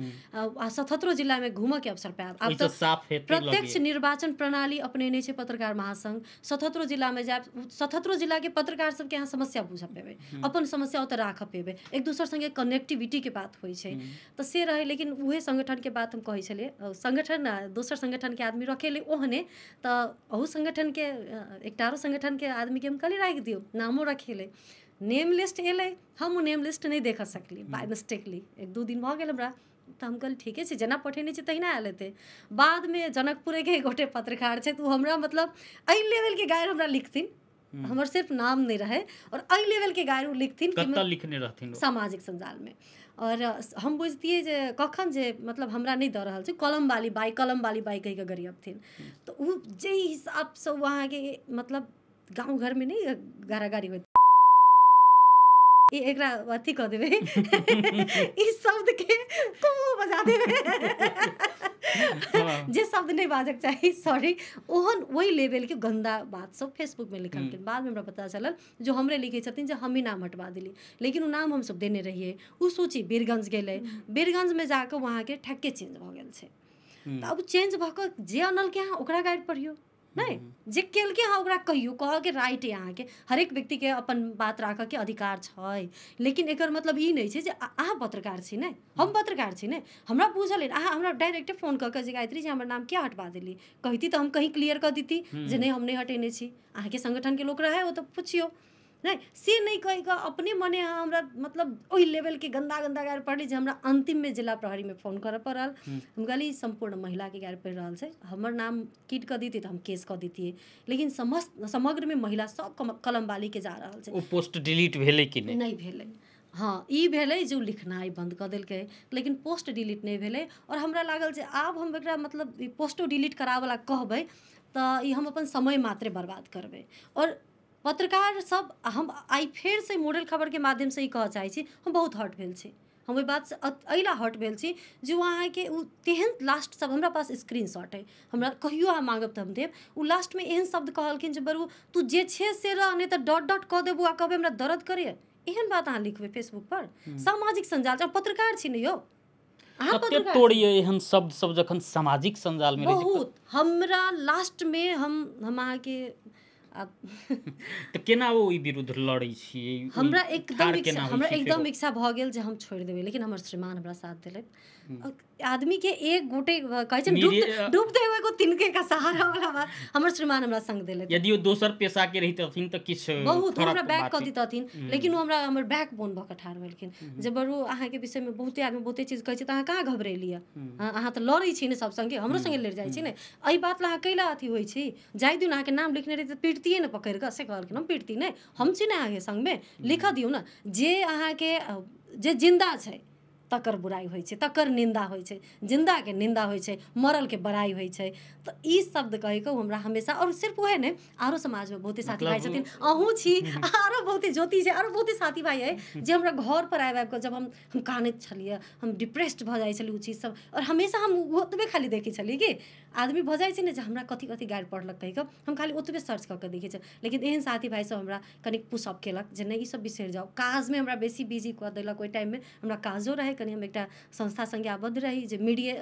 आ 77 जिलामे घूमऽके अवसर पायब। आब ओहिसँ तऽ साफ हेतै प्रत्यक्ष लगैए। निर्वाचन प्रणाली अपनेने छै पत्रकार महासंघ, 77 जिलामे जायब, 77 जिलाके पत्रकार सबके अहाँ समस्या बुझऽ पेबै, अपन समस्या ओतऽ राखऽ पेबै, एक दोसर संगे कनेक्टिविटीके बात होइ छै, तऽ से रहै। लेकिन उहे संगठनके बात हम कहै छलियै, संगठन दोसर संगठनके आदमी रखेलै ओहने, तऽ अहू संगठनके एकटा आरो संगठनके आदमीके हम कहलियै राखि दियौ, नामो रखेलै, नेम लिस्ट एलै, हम ओ नेम लिस्ट नहि देखऽ सकलियै बाय मिस्टेकली, 1-2 दिन भऽ गेल हमरा, तऽ हम कहलियै ठीके छै जेना पठेने छै तहिना आयल हेतै। बादमे जनकपुरेके एक गोटे पत्रकार छथि, ओ हमरा मतलब एहि लेवलके गारि हमरा लिखथिन, हमर सिर्फ नाम नहि रहै, और एहि लेवलके गारि ओ लिखथिन कि कतऽ लिखने रहथिन ओ? सामाजिक सञ्जालमे। और हम बुझतियै जे कखन जे मतलब हमरा नहि दऽ रहल छै, कलम वाली बाई, कलम वाली बाई कहि कऽ गरियबथिन, तऽ ओ जाहि हिसाबसँ ओ अहाँके मतलब गाँव घरमे नहि गारागारी होइत, एकरा अथी कऽ देबै, ई शब्दके कमो बजा देबै, जे शब्द नहि बाजक चाही, सॉरी, ओहन ओहि लेवलके गन्दा बात सब फेसबुकमे लिखलखिन। बादमे हमरा पता चलल जो हमरे लिखै छथिन जे हमही नाम हटवा देली, लेकिन ओ नाम हमसब देने रहियै। ओ सूची वीरगंज गेलै, वीरगंजमे जाकऽ वहाँके ठक्के चेंज भऽ गेल छै। तऽ आब चेंज भऽ कऽ जे अनलकै अहाँ ओकरा गारि पढ़ियौ, नहि जे केलकै अहाँ ओकरा कहियौ, कहऽके राइट अइ अहाँके, हरेक व्यक्तिके अपन बात राखऽके अधिकार छै, लेकिन एकर मतलब ई नहि छै जे अहाँ पत्रकार छी ने, हम पत्रकार छी ने, हमरा बुझल अइ, अहाँ हमरा डायरेक्टे फोन कऽ कऽ जे गायत्री जी हमर नाम किया हटवा देली कहिती तऽ हम कहीं क्लियर कऽ दिती जे नहि हम नहि हटेने छी, अहाँके संगठनके लोक रहै ओ तऽ पुछियौ, नहि से नहि कहि कऽ अपने मने अहाँ हमरा मतलब ओहि लेवलके गन्दा गन्दा गारि पढ़ली जे हमरा अन्तिममे जिला प्रहरीमे फोन करऽ पड़ल। हम कहली सम्पूर्ण महिलाके गारि पड़ि रहल छै, हमर नाम कीट कऽ दिती तऽ हम केस कऽ दितियै, लेकिन समस्त समग्रमे महिला सब कलमवालीके जा रहल छै। ओ पोस्ट डिलीट भेलै कि नहि? नहि भेलै। हाँ, ई भेलै जे ओ लिखनाइ बन्द कऽ देलकै, लेकिन पोस्ट डिलीट नहि भेलै। और हमरा लागल जे आब हम एकरा मतलब पोस्टो डिलीट कराबऽला कहबै तऽ ई हम अपन समय मात्रे बर्बाद करबै। और पत्रकार सब, हम आइ फेरसँ मॉडल खबरके माध्यमसँ ई कहऽ चाहै छी, हम बहुत हर्ट भेल छी, हम ओहि बातसँ एहि ला हर्ट भेल छी जे ओ अहाँके ओ तेहन लास्ट शब्द, हमरा पास स्क्रीन शॉट अइ, हमरा कहियो अहाँ माँगब तऽ हम देब, ओ लास्टमे एहन शब्द कहलखिन जे बरू तू जे छै से रह, नहि तऽ डॉट डॉट कऽ देबू आ कहबै हमरा दर्द करैए, एहन बात अहाँ लिखबै फेसबुक पर, सामाजिक सञ्जाल, अहाँ पत्रकार छी ने यौ, अहाँ कते पत्रकार तोड़िए एहन शब्द सब जखन सामाजिक सञ्जालमे रहै छै, बहुत। हमरा लास्टमे हम अहाँके तऽ केना ओ ई विरुद्ध लड़ै छियै? हमरा एकदम हमरा एकदम इच्छा भऽ गेल जे हम छोड़ि देबै, लेकिन हमर श्रीमान हमरा साथ देलथि। आदमी के एक गोटे कहै छै डूबते हुए को तिनके का सहारा वाला बात, हमर श्रीमान हमरा संग देलथि। यदि ओ दोसर पेशा के रहितथिन तऽ किछु बहुत हमरा बैक कऽ दितथिन, लेकिन ओ हमरा हमर बैक बोन भऽ कऽ ठाढ़ भेलखिन जे बरू अहाँके विषयमे बहुते आदमी बहुते चीज कहै छै तऽ अहाँ कहाँ घबरेलियै, अहाँ तऽ लड़ै छी ने सब संगे, हमरो संगे लड़ि जाइ छी ने, एहि बात लए अहाँ कैला अथी होइ छी, जाय दियौ ने, अहाँके नाम लिखने रही तऽ पीटतियै ने पकड़ि कऽ, से कहलखिन हम पीटती नहि, हम छी ने अहाँके संगमे, लिखऽ दियौ ने, जे अहाँके जे जिन्दा छै तकर बुराइ होइ छै, तकर निन्दा होइ छै, जिन्दाके निन्दा होइ छै, मरलके बड़ाइ होइ छै। तऽ ई शब्द कहिकऽ हमरा हमेशा, और सिर्फ उएह नहि, आरो समाजमे बहुते साथी भाइ छथिन, अहूँ छी, आरो बहुते ज्योति छै, आरो बहुते साथी भाइ अइ जे हमरा घर पर आबि आबिकऽ जब हम कानैत छलियै, हम डिप्रेस्ड भऽ जाइ छलियै ओ चीज सब, और हमेशा हम ओतबे खाली देखै छलियै कि आदमी भऽ जाइ छै ने जे हमरा कथी कथी गारि पढ़लक कहिकऽ, हम खाली ओतबे सर्च कऽ कऽ देखै छियै। लेकिन एहन साथी भाइ सब हमरा कनिक पुशअप केलक जे नहि ई सब बिसरि जाउ, काजमे हमरा बेसी बिजी कऽ देलक, ओहि टाइममे हमरा काजो रहै कनि हम एकटा संस्था सङ्गे आबद्ध रही जे मीडिया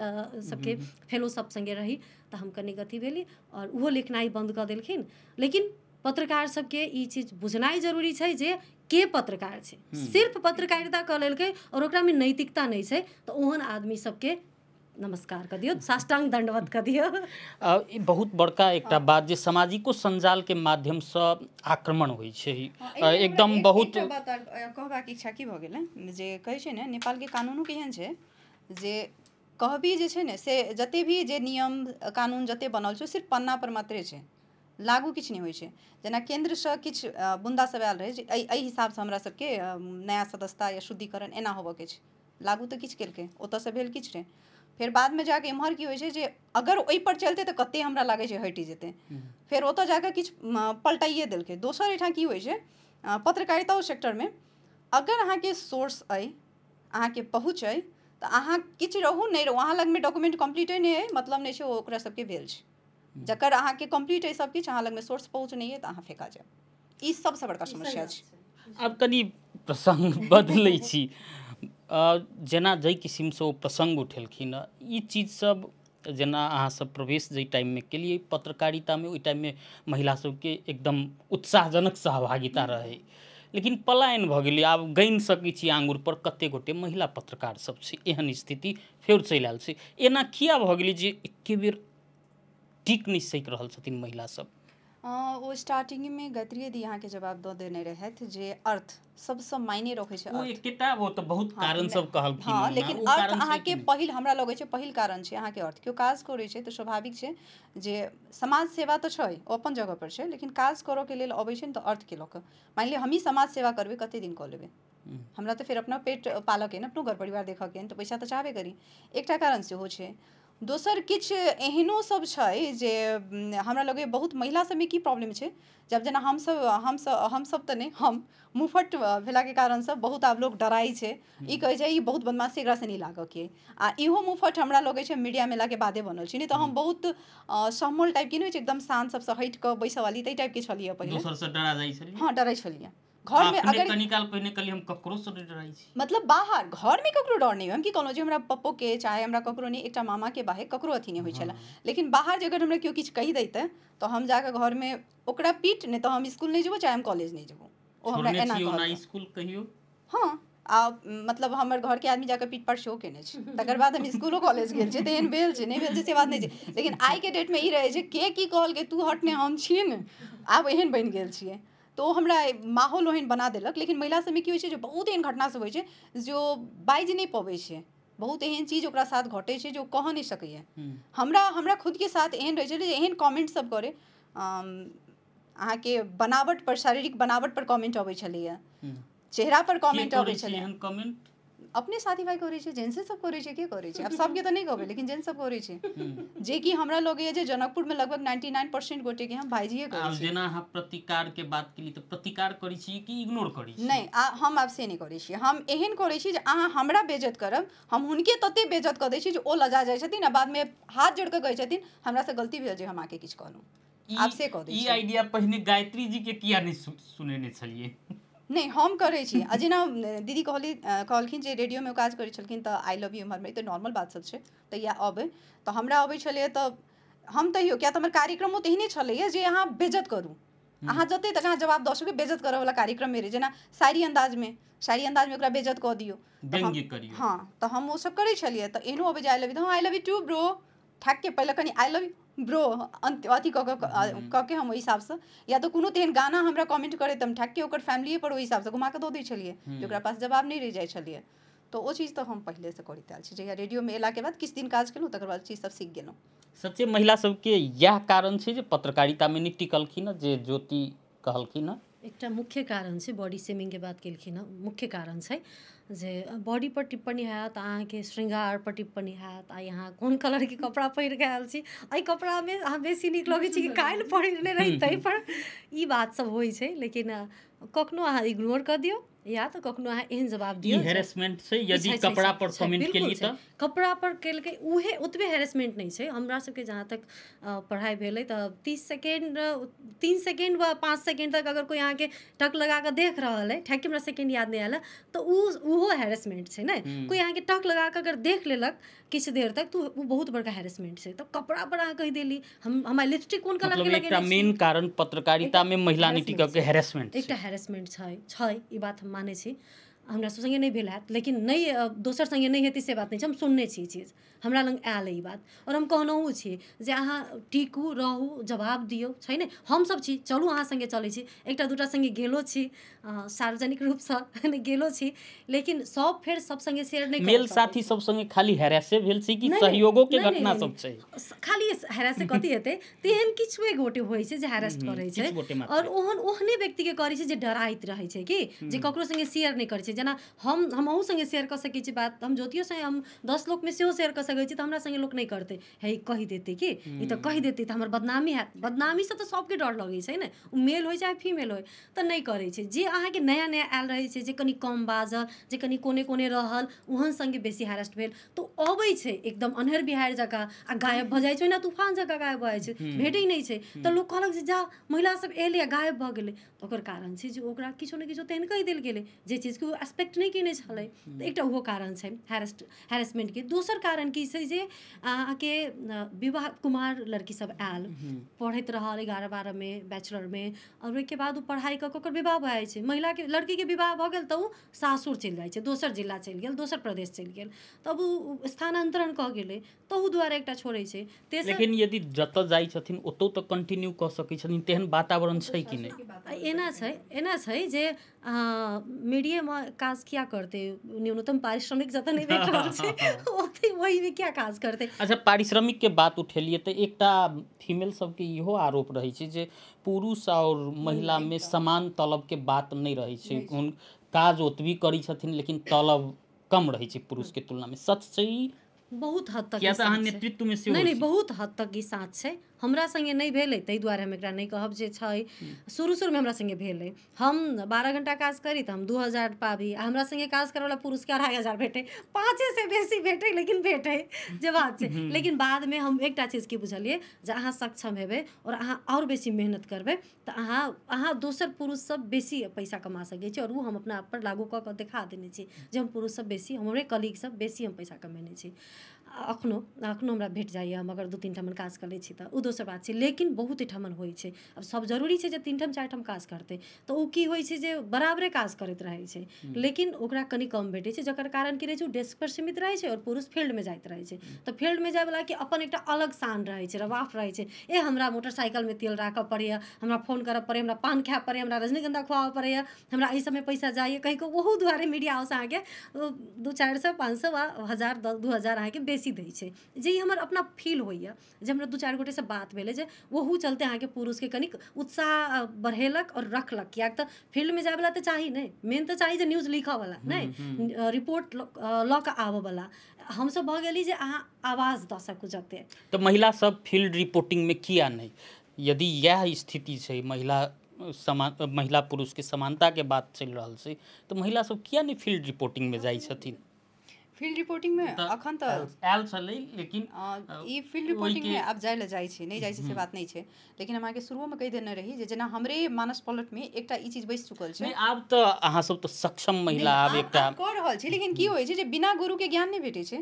सबके फेलो सब सङ्गे रही, तऽ हम कनि अथी भेली आओर ओहो लिखनाइ बन्द कऽ देलखिन। लेकिन पत्रकार सबके ई चीज बुझनाइ जरूरी छै जे के पत्रकार छै, सिर्फ पत्रकारिता कऽ लेलकै आओर ओकरामे नैतिकता नहि छै तऽ ओहन आदमी सबके नमस्कार कऽ दियौ, साष्टांग दंडवत कऽ दियौ। ई बहुत बड़का एकटा बात जे सामाजिको सञ्जालके माध्यमसँ आक्रमण होइ छै एकदम। बहुत बात कहबाक इच्छा की भऽ गेलै जे कहै छै ने, नेपालके कानूनो केहन छै जे कहबी जे छै ने से जते भी जे नियम कानून जते बनल छै सिर्फ पन्ना पर मात्रे छै, लागू किछु नहि होइ छै। जेना केन्द्रसँ किछु बुन्दा सब आयल रहै जे एहि हिसाबसँ हमरा सबके नया सदस्यता या शुद्धिकरण एना होबऽके छै, लागू तऽ किछु केलकै, ओतऽसँ भेल किछु नहि। फेर बादमे जाकऽ एम्हर की होइ छै जे अगर ओहिपर चलतै तऽ कते हमरा लागै छै हटि जेतै, फेर ओतऽ जाकऽ किछु पलटाइए देलकै। दोसर एहिठाम की होइ छै पत्रकारिता सेक्टरमे अगर अहाँके सोर्स अइ, अहाँके पहुँच अइ, तऽ अहाँ किछु रहू नहि रहू, अहाँ लगमे डॉक्यूमेंट कम्प्लीटे नहि अइ, मतलब नहि छै ओ ओकरा सबके भेल छै। जकर अहाँके कम्प्लीट अइ सब किछु, अहाँ लगमे सोर्स पहुँच नहि अइ तऽ अहाँ फेका जायब। ई सबसँ बड़का समस्या छै। आब कनि प्रसङ्ग बदलै छी, जेना जाहि किसिमसँ ओ प्रसङ्ग उठेलखिन हँ, ई चीज सब जेना अहाँ सब प्रवेश जाहि टाइममे केलियै पत्रकारितामे, ओहि टाइममे महिला सबके एकदम उत्साहजनक सहभागिता रहै, लेकिन पलायन भऽ गेलै। आब गनि सकै छी आङ्गुर पर कते गोटे महिला पत्रकार सब छै। एहन स्थिति फेर चलि आयल छै। एना किया भऽ गेलै जे एके बेर टिक नहि सकि रहल छथिन महिला सब? ओ स्टार्टिंगमे गायत्री दी अहाँके जवाब दऽ देने रहथि जे अर्थ सबसँ मायने रखै छै। ओ एकटा वो तऽ बहुत कारण सब कहलखिन। हँ, लेकिन अर्थ अहाँके पहिल हमरा लगै छै पहिल कारण छै अहाँके अर्थ। केओ काज करै छै तऽ स्वाभाविक छै जे समाज सेवा तऽ छै, ओ अपन जगह पर छै, लेकिन काज करऽके लेल अबै छै ने तऽ अर्थके लऽ कऽ। मानि लिअ हमही समाज सेवा करबै, कते दिन कऽ लेबै? हमरा तऽ फेर अपना पेट पालऽके ने, अपनो घर परिवार देखऽके तऽ पैसा तऽ चाहबे करी। एकटा कारण सेहो छै। दोसर किछु एहनो सब छै जे हमरा लगैए बहुत महिला सबमे की प्रॉब्लम छै, जब जेना हमसब तऽ नहि, हम मुँहफट भेलाके कारणसँ बहुत आब लोक डराइ छै, ई कहै छै ई बहुत बदमाशी, एकरासँ नहि लागऽके। आ इहो मुँहफट हमरा लगै छै मीडियामे एलाके बादे बनल छै, नहि तऽ हम बहुत सहमल टाइपके नहि होइ छै, एकदम शान्त सबसँ हटि कऽ बैसऽवाली ताहि टाइपके छलियै पहिले। दोसरसँ डरा जाइ छलियै? हँ, डराइ छलियै। घरमे अगर कनी काल पहिने कहलियै हम ककरोसँ नहि डराइ छी, मतलब बाहर घरमे ककरो डर नहि होइ। हम की कहलहुँ जे हमरा पप्पोके चाहे हमरा ककरो नहि, एकटा मामाके बाहर ककरो अथी नहि होइ छलै, लेकिन बाहर जे अगर हमरा केओ किछु कहि दैतै तऽ हम जाकऽ घरमे ओकरा पीट, नहि तऽ हम स्कूल नहि जेबो चाहे हम कॉलेज नहि जेबो। ओ हमरा एना कहलक। स्कूल कहियो? हँ, आ मतलब हमर घरके आदमी जाकऽ पीट पाट सेहो केने छै, तकर बाद हम स्कूलो कॉलेज गेल छियै, तऽ एहन भेल छै, नहि भेल छै से बात नहि छै। लेकिन आइके डेटमे ई रहै छै के की कहलकै तू हट ने, हम छियै ने, आब एहन बनि गेल छियै। तऽ ओ हमरा माहौल ओहन बना देलक। लेकिन महिला सबमे की होइ छै जे बहुत एहन घटना सब होइ छै जो बाजि नहि पबै छै, बहुत एहन चीज ओकरा साथ घटै छै जो कह नहि सकैए। हमरा हमरा खुदके साथ एहन रहै छलै जे एहन कमेंट सब करै, अहाँके बनावट पर, शारीरिक बनावट पर कमेंट अबै छलैए, चेहरा पर कमेंट अबै छलै। कमेंट अपने साथी भाई करै छै, जेंट्से सब करै छै, के करै छै? आब सबके तऽ नहि कहबै, लेकिन जेंट्स सब करै छै। जे कि हमरा लगैए जे जनकपुरमे लगभग 99% गोटेके हम भाइजिए करै छी। जेना अहाँ प्रतिकारके बात केली तऽ प्रतिकार करै छी कि इग्नोर करै छी? नहि, हम आब से नहि करै छी। हम एहन करै छी जे अहाँ हमरा बेइज्जत करब, हम हुनके तते बेइज्जत कऽ दै छी जे ओ लजा जाइ छथिन आ बादमे हाथ जोड़ि कऽ कहै छथिन हमरासँ गलती भेल जे हम अहाँके किछु कहलहुँ। आब से कऽ दै छी। ई आइडिया पहिने गायत्री जी के किया नहि सुनेने छलियै? नहि, हम करै छी। आ जेना दीदी कहलखिन जे रेडियोमे ओ काज करै छलखिन तऽ I love you एम्हरमे तऽ नॉर्मल बात सब छै, तऽ इएह अबै तऽ हमरा अबै छलैए तऽ हम तैयो, किया तऽ हमर कार्यक्रमो तेहने छलैए जे अहाँ बेइज्जत करू, अहाँ जते तक अहाँ जवाब दऽ सकै बेइज्जत करऽवला कार्यक्रम रहै। जेना शायरी अन्दाजमे ओकरा बेइज्जत कऽ दियौ, हँ, तऽ हम ओ सब करै छलियै। तऽ एहनो अबै जे I love you, तऽ I love you too bro, ठाकके पहिले कनि I love you bro अथी कऽ कऽ के हम ओहि हिसाबसँ, या तऽ कोनो तेहन गाना हमरा कमेंट करै तऽ हम ठाकके ओकर फैमिलीए पर ओहि हिसाबसँ घुमा कऽ दऽ दै छलियै जे ओकरा पास जवाब नहि रहि जाइ छलियै। तऽ ओ चीज तऽ हम पहिलेसँ करैत आयल छी। जहिया रेडियोमे एलाके बाद किछु दिन काज केलहुँ तकर बाद चीज सब सीख गेलहुँ। सच्चे महिला सबके इएह कारण छै जे पत्रकारितामे नहि टिकलखिन हँ, जे ज्योति कहलखिन हँ? एकटा मुख्य कारण छै बॉडी शेमिंगके बात केलखिन हँ। मुख्य कारण छै जे बॉडी पर टिप्पणी हैत, अहाँके श्रृंगार पर टिप्पणी हैत, आ यहाँ कोन कलरके कपड़ा पहिर कऽ आयल छी, एहि कपड़ामे अहाँ बेसी नीक लगै छी कि काल्हि पहिरने रही ताहि पर, ई बात सब होइ छै। लेकिन कखनो अहाँ इग्नोर कऽ दियौ या तऽ कखनो अहाँ एहन जवाब दियौ। ई हैरेसमेंट छै यदि कपड़ा पर कमेंट केली तऽ? कपड़ा पर केलकै उहे ओतबे हैरेसमेंट नहि छै। हमरा सबके जहाँ तक पढ़ाइ भेलै तऽ 30 सेकेंड 3 सेकेंड वा 5 सेकेंड तक अगर कोइ अहाँके टक लगा कऽ देख रहल है, ठेक हमरा सेकेंड याद नहि आयल, तऽ ओहो हैरेसमेंट छै ने। कोइ अहाँके टक लगा कऽ अगर देख लेलक किछु देर तक तऽ ओ बहुत बड़का हैरेसमेंट छै। तऽ कपड़ा पर अहाँ कहि देली हम हमरा लिपस्टिक कोन कलर के लगेने छी। मेन कारण पत्रकारिता में महिला नीति के हैरेसमेंट, एकटा हैरेसमेंट छै छै, ई बात हम मानै छी। हमरा सब सङ्गे नहि भेल हैत, लेकिन नहि दोसर सङ्गे नहि हेतै से बात नहि छै। हम सुनने छी ई चीज, हमरा लग आयल ई बात, आओर हम कहनहुँ छी जे अहाँ टिकू रहू जवाब दियौ, छै ने। हमसब छी, चलू अहाँ सङ्गे चलै छी, एकटा दूटा सङ्गे गेलो छी सार्वजनिक रूपसँ गेलो छी, लेकिन सब फेर सब सङ्गे शेयर नहि। मेल साथी सब सङ्गे खाली हैरेसे भेल छै कि सहयोगो के घटना सब छै? खाली हैरेसे कथी हेतै, तेहन किछुए गोटे होइ छै जे हैरेस करै छै, आओर ओहन ओहने व्यक्तिके करै छै जे डराइत रहै छै कि जे ककरो सङ्गे शेयर नहि करै छै। जेना हम अहूँ सङ्गे शेयर कऽ सकै छी बात, हम ज्योतियो सङ्गे, हम 10 लोकमे सेहो शेयर कऽ सकै छी, तऽ हमरा सङ्गे लोक नहि करतै, हे कहि देतै कि ई तऽ कहि देतै तऽ हमर बदनामी हैत। बदनामीसँ तऽ सबके डर लगै छै ने, ओ मेल होइ चाहे फीमेल होइ, तऽ नहि करै छै। जे अहाँके नया नया आयल रहै छै, जे कनि कम बाजल, जे कनि कोने कोने रहल, ओहन सङ्गे बेसी हैरेस्ट भेल। तऽ अबै छै एकदम अन्हर बिहार जकाँ आ गायब भऽ जाइ छै, ओहिना तूफान जकाँ गायब भऽ जाइ छै, भेटै नहि छै। तऽ लोक कहलक जे जा महिला सब एलै आ गायब भऽ गेलै, तऽ ओकर कारण छै जे ओकरा किछो ने किछो तेहन कहि देल गेलै जे चीजके ओ एक्सपेक्ट नहि केने छलै। तऽ एकटा ओहो कारण छै हैरेसमेंटके। दोसर कारण की छै जे अहाँके विवाह कुमार लड़की सब आयल, पढ़ैत रहल 11-12 में, बैचलरमे, आओर ओहिके बाद ओ पढ़ाइ कऽ कऽ ओकर विवाह भऽ जाइ छै। महिलाके लड़कीके विवाह भऽ गेल तऽ ओ सासुर चलि जाइ छै, दोसर जिला चलि गेल, दोसर प्रदेश चलि गेल, तब ओ स्थानान्तरण कऽ गेलै, तहू दुआरे एकटा छोड़ै छै। तेसर, लेकिन यदि जतऽ जाइ छथिन ओतौ तऽ कंटिन्यू कऽ सकै छथिन, तेहन वातावरण छै कि नहि? एना छै, एना छै जे मीडियामे काज किया करतै, न्यूनतम पारिश्रमिक जतऽ नहि भेट रहल छै ओतै ओहिमे किया काज करतै। अच्छा, पारिश्रमिक के बात उठेलियै तऽ एकटा फीमेल सबके इहो आरोप रहै छै जे पुरुष आओर महिलामे समान तलब के बात नहि रहै छै, उन काज ओतबी करै छथिन लेकिन तलब कम रहै छै पुरुष के तुलनामे। सच छै ई? बहुत हद तक किया तऽ अहाँ नेतृत्वमे सेहो नहि, बहुत हद तक ई साँच छै। हमरा सङ्गे नहि भेलै ताहि दुआरे हम एकरा नहि कहब जे छै। शुरू शुरूमे हमरा सङ्गे भेलै, हम 12 घंटा काज करी तऽ हम 2000 पाबी, आ हमरा सङ्गे काज करैवला पुरुषके 2500 भेटै, 5 से बेसी भेटै, लेकिन भेटै जे बात छै। लेकिन बादमे हम एकटा चीज की बुझलियै जे अहाँ सक्षम हेबै आओर अहाँ आओर बेसी मेहनत करबै तऽ अहाँ अहाँ दोसर पुरुषसँ बेसी पैसा कमा सकै छी। आओर ओ हम अपना आप पर लागू कऽ कऽ देखा देने छी जे हम पुरुषसँ बेसी, हमरे कलीगसँ बेसी हम पैसा कमेने छी। अखनो अखनो हमरा भेट जाइए, हम अगर 2-3 ठामन काज कऽ लै छी तऽ ओ दोसर बात छै। लेकिन बहुत ठामन होइ छै, आब सब जरूरी छै जे 3 ठाम 4 ठाम काज करतै, तऽ ओ की होइ छै जे बराबरे काज करैत रहै छै, लेकिन ओकरा कनि कम भेटै छै, जकर कारण की रहै छै, ओ डेस्क पर सीमित रहै छै आओर पुरुष फील्डमे जाइत रहै छै। तऽ फील्डमे जायवलाके अपन एकटा अलग शान रहै छै, रवाफ रहै छै। ए हमरा मोटरसाइकिलमे तेल राखऽ पड़ैए, हमरा फोन करऽ पड़ैए, हमरा पान खाय पड़ैए, हमरा रजनीगंधा खुआबऽ पड़ैए, हमरा एहि सबमे पैसा जाइए कहि कऽ ओहू दुआरे मीडिया हाउस अहाँके 200-400 500 वा 1000 2000 अहाँके बेसी दै छै। जे ई हमर अपना फील होइए, जे हमरा 2-4 गोटेसँ बात भेलै जे ओहू चलते अहाँके पुरुषके कनिक उत्साह बढ़ेलक आओर रखलक, किएक तऽ फील्डमे जायवला तऽ चाही नहि, मेन तऽ चाही जे न्यूज लिखऽवला नहि, रिपोर्ट लऽ कऽ आबऽवला। हमसब भऽ गेली जे अहाँ आवाज दऽ सकू जते। तऽ महिला सब फील्ड रिपोर्टिंगमे किया नहि? यदि इएह स्थिति छै, महिला समान महिला पुरुषके समानताके बात चलि रहल छै, तऽ महिला सब किया नहि फील्ड रिपोर्टिंगमे जाइ छथिन? फील्ड रिपोर्टिंगमे अखन तऽ आयल छलै, लेकिन ई फील्ड रिपोर्टिंगमे आब जाइ लए जाइ छै, नहि जाइ छै से बात नहि छै, लेकिन हम अहाँके शुरुओमे कहि देने रही जे जेना हमरे मानस पलटमे एकटा ई चीज बसि चुकल छै। नहि, आब तऽ अहाँ सब तऽ सक्षम महिला आब एकटा कऽ रहल छी, लेकिन की होइ छै जे बिना गुरुके ज्ञान नहि भेटै छै।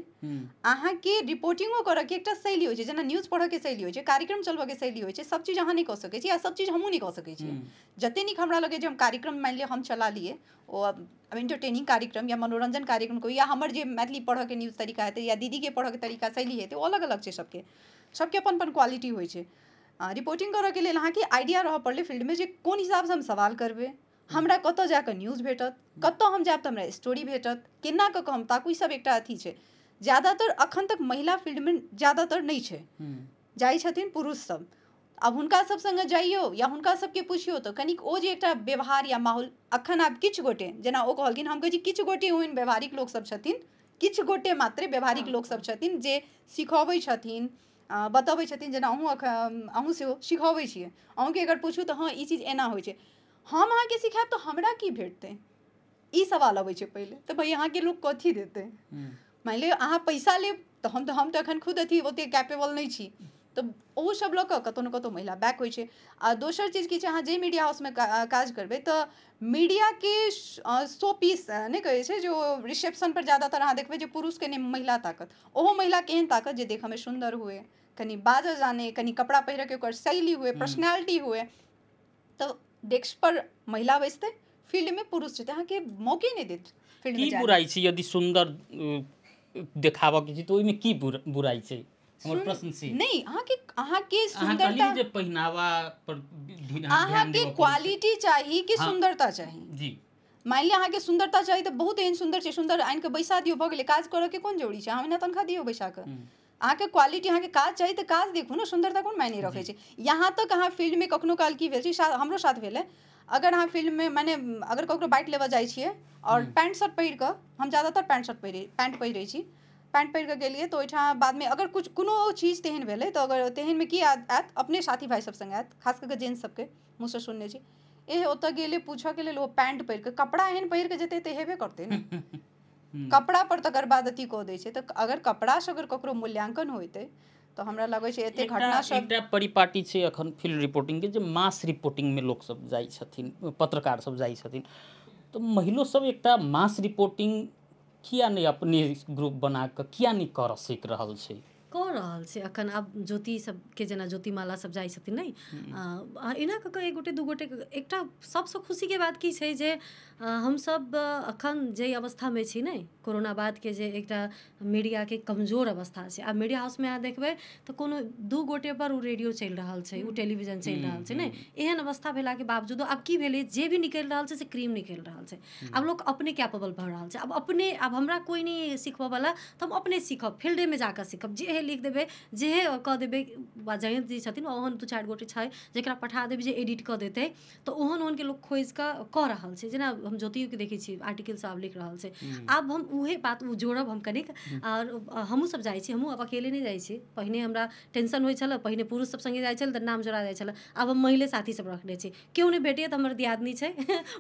अहाँके रिपोर्टिंगो करऽके एकटा शैली होइ छै, जेना न्यूज पढ़ऽके शैली होइ छै, कार्यक्रम चलबऽके शैली होइ छै। सब चीज अहाँ नहि कऽ सकै छी आ सब चीज हमहूँ नहि कऽ सकै छी। जते नीक हमरा लगै जे हम कार्यक्रम मानि लिअ हम चला लिए, ओ एंटरटेनिंग कार्यक्रम या मनोरंजन कार्यक्रम कोइ, या हमर जे मैथिली पढ़ऽके न्यूज तरीका हेतै या दीदीके पढ़ऽके तरीका शैली हेतै, ओ अलग अलग छै। सबके सबके अपन अपन क्वालिटी होइ छै। रिपोर्टिंग करऽके लेल अहाँके आइडिया रहऽ पड़लै फील्डमे जे कोन हिसाबसँ हम सवाल करबै, हमरा कतऽ जाकऽ न्यूज भेटत, कतऽ हम जायब तऽ हमरा स्टोरी भेटत, केना कऽ कऽ हम ताकू, ई सब एकटा अथी छै। ज्यादातर अखन तक महिला फील्डमे ज्यादातर नहि छै, जाइ छथिन पुरुष सब। आब हुनका सब सङ्गे जइयौ या हुनका सबके पुछियौ तऽ कनिक ओ जे एकटा व्यवहार या माहौल अखन आब किछु गोटे जेना ओ कहलखिन, हम कहै छी किछु गोटे ओहन व्यवहारिक लोकसब छथिन, किछु गोटे मात्रे व्यवहारिक लोकसब छथिन जे सिखबै छथिन, बतबै छथिन। जेना अहूँ अहूँ सेहो सिखबै छियै, अहूँके अगर पूछू तऽ हँ ई चीज एना होइ छै। हम अहाँके सिखायब तऽ हमरा की भेटतै, ई सवाल अबै छै पहिले। तऽ भाई अहाँके लोक कथी देतै? मानि लिअ अहाँ पैसा लेब तऽ हम तऽ एखन खुद अथी ओतेक कैपेबल नहि छी, तऽ ओहो सब लऽ कऽ कतहु ने कतहु महिला बैक होइ छै। आ दोसर चीज की छै, अहाँ जाहि मीडिया हाउसमे काज करबै तऽ मीडियाके शो पीस नहि कहै छै, जो रिसेप्शन पर ज्यादातर अहाँ देखबै जे पुरुषके नहि महिला ताकत, ओहो महिला केहन ताकत जे देखऽमे सुन्दर हुए, कनि बाजऽ जाने, कनि कपड़ा पहिरऽके ओकर शैली हुए, पर्सनैलिटी हुए। तऽ डेस्क पर महिला बैसतै, फील्डमे पुरुष जेतै, अहाँके मौके नहि देत फील्डमे। की बुराइ छै यदि सुन्दर देखाबऽके छै तऽ ओहिमे की बुराइ छै? हमर प्रश्न छै। नहि, अहाँके सुंदरता जे पहिनावा पर अहाँके क्वालिटी चाही कि सुंदरता चाही? जी, मान लिअ अहाँके सुंदरता चाही तऽ बहुत एहन सुंदर छै, सुंदर आनि कऽ बैसा दियौ, भऽ गेलै। काज करऽके कोन जरूरी छै? अहाँ ओहिना तनख्वाह दियौ बैसा कऽ। अहाँके क्वालिटी, अहाँके काज चाही तऽ काज देखू ने, सुंदरता कोन मायने रखै छै। यहाँ तक अहाँ फील्डमे कखनो काल की भेल छै, हमरो साथ भेलै, अगर अहाँ फील्डमे माने अगर ककरो बाइट लेबऽ जाइ छियै और पैंट शर्ट पहिर कऽ, हम ज्यादातर पैंट पहिरै छी, पैंट पहिर कऽ गेलियै तऽ ओहिठाम बादमे अगर कुछ कोनो चीज तेहन भेलै तऽ अगर तेहनमे की आयत, अपने साथी भाइ सब सङ्गे आयत, खास कऽ कऽ जेंट्स सबके मुँहसँ सुनने छी, ए ओतऽ गेलै पूछऽके लेल, ओ पैंट पहिर कऽ, कपड़ा एहन पहिर कऽ जेतै तऽ हेबे करतै ने। कपड़ा पर तकर बाद अथी कऽ दै छै। तऽ अगर कपड़ासँ अगर ककरो मूल्यांकन होइतै तऽ हमरा लगै छै एते घटना सब। एकटा परिपाटी छै अखन फील्ड रिपोर्टिंगके, जे मास रिपोर्टिंगमे लोक सब जाइ छथिन, पत्रकार सब जाइ छथिन, तऽ महिलो सब एकटा मास रिपोर्टिंग किया नहि अपने ग्रुप बना कऽ किया नहि करऽ सीख रहल छै? कऽ रहल छै अखन। आब ज्योति सबके जेना ज्योतिमाला सब जाइ छथिन नहि, एना कऽ कऽ एक गोटे दू गोटे। एकटा सबसँ खुशीके बात की छै जे हमसब अखन जे अवस्थामे छी ने, कोरोना बादके जे एकटा मीडियाके कमजोर अवस्था छै, आब मीडिया हाउसमे अहाँ देखबै तऽ कोनो दू गोटे पर ओ रेडियो चलि रहल छै, ओ टेलीविजन चलि रहल छै ने। एहन अवस्था भेलाके बावजूदो आब की भेलै, जे भी निकलि रहल छै से क्रीम निकलि रहल छै। आब लोक अपने कैपेबल भऽ रहल छै। आब अपने, आब हमरा कोइ नहि सिखबऽवला तऽ हम अपने सीखब, फील्डेमे जाकऽ सीखब, जे लिख देबै, जे कऽ देबै। जयंत जी छथिन, ओहन दू चारि गोटे छै जकरा पठा देबै जे एडिट कऽ देतै, तऽ ओहन ओहनके लोक खोजि कऽ कऽ रहल छै। जेना हम ज्योतियोके देखै छी, आर्टिकल सब आब लिख रहल छै। आब हम उहे बात ओ जोड़ब हम कनिक, आओर हमहूँ सब जाइ छी, हमहूँ आब अकेले नहि जाइ छी। पहिने हमरा टेंशन होइ छलै, पहिने पुरुष सब सङ्गे जाइ छलै तऽ नाम जोड़ा जाइ छलै, आब हम महिले साथी सब रखने छी। केओ नहि भेटैए तऽ हमर दियादनी छै,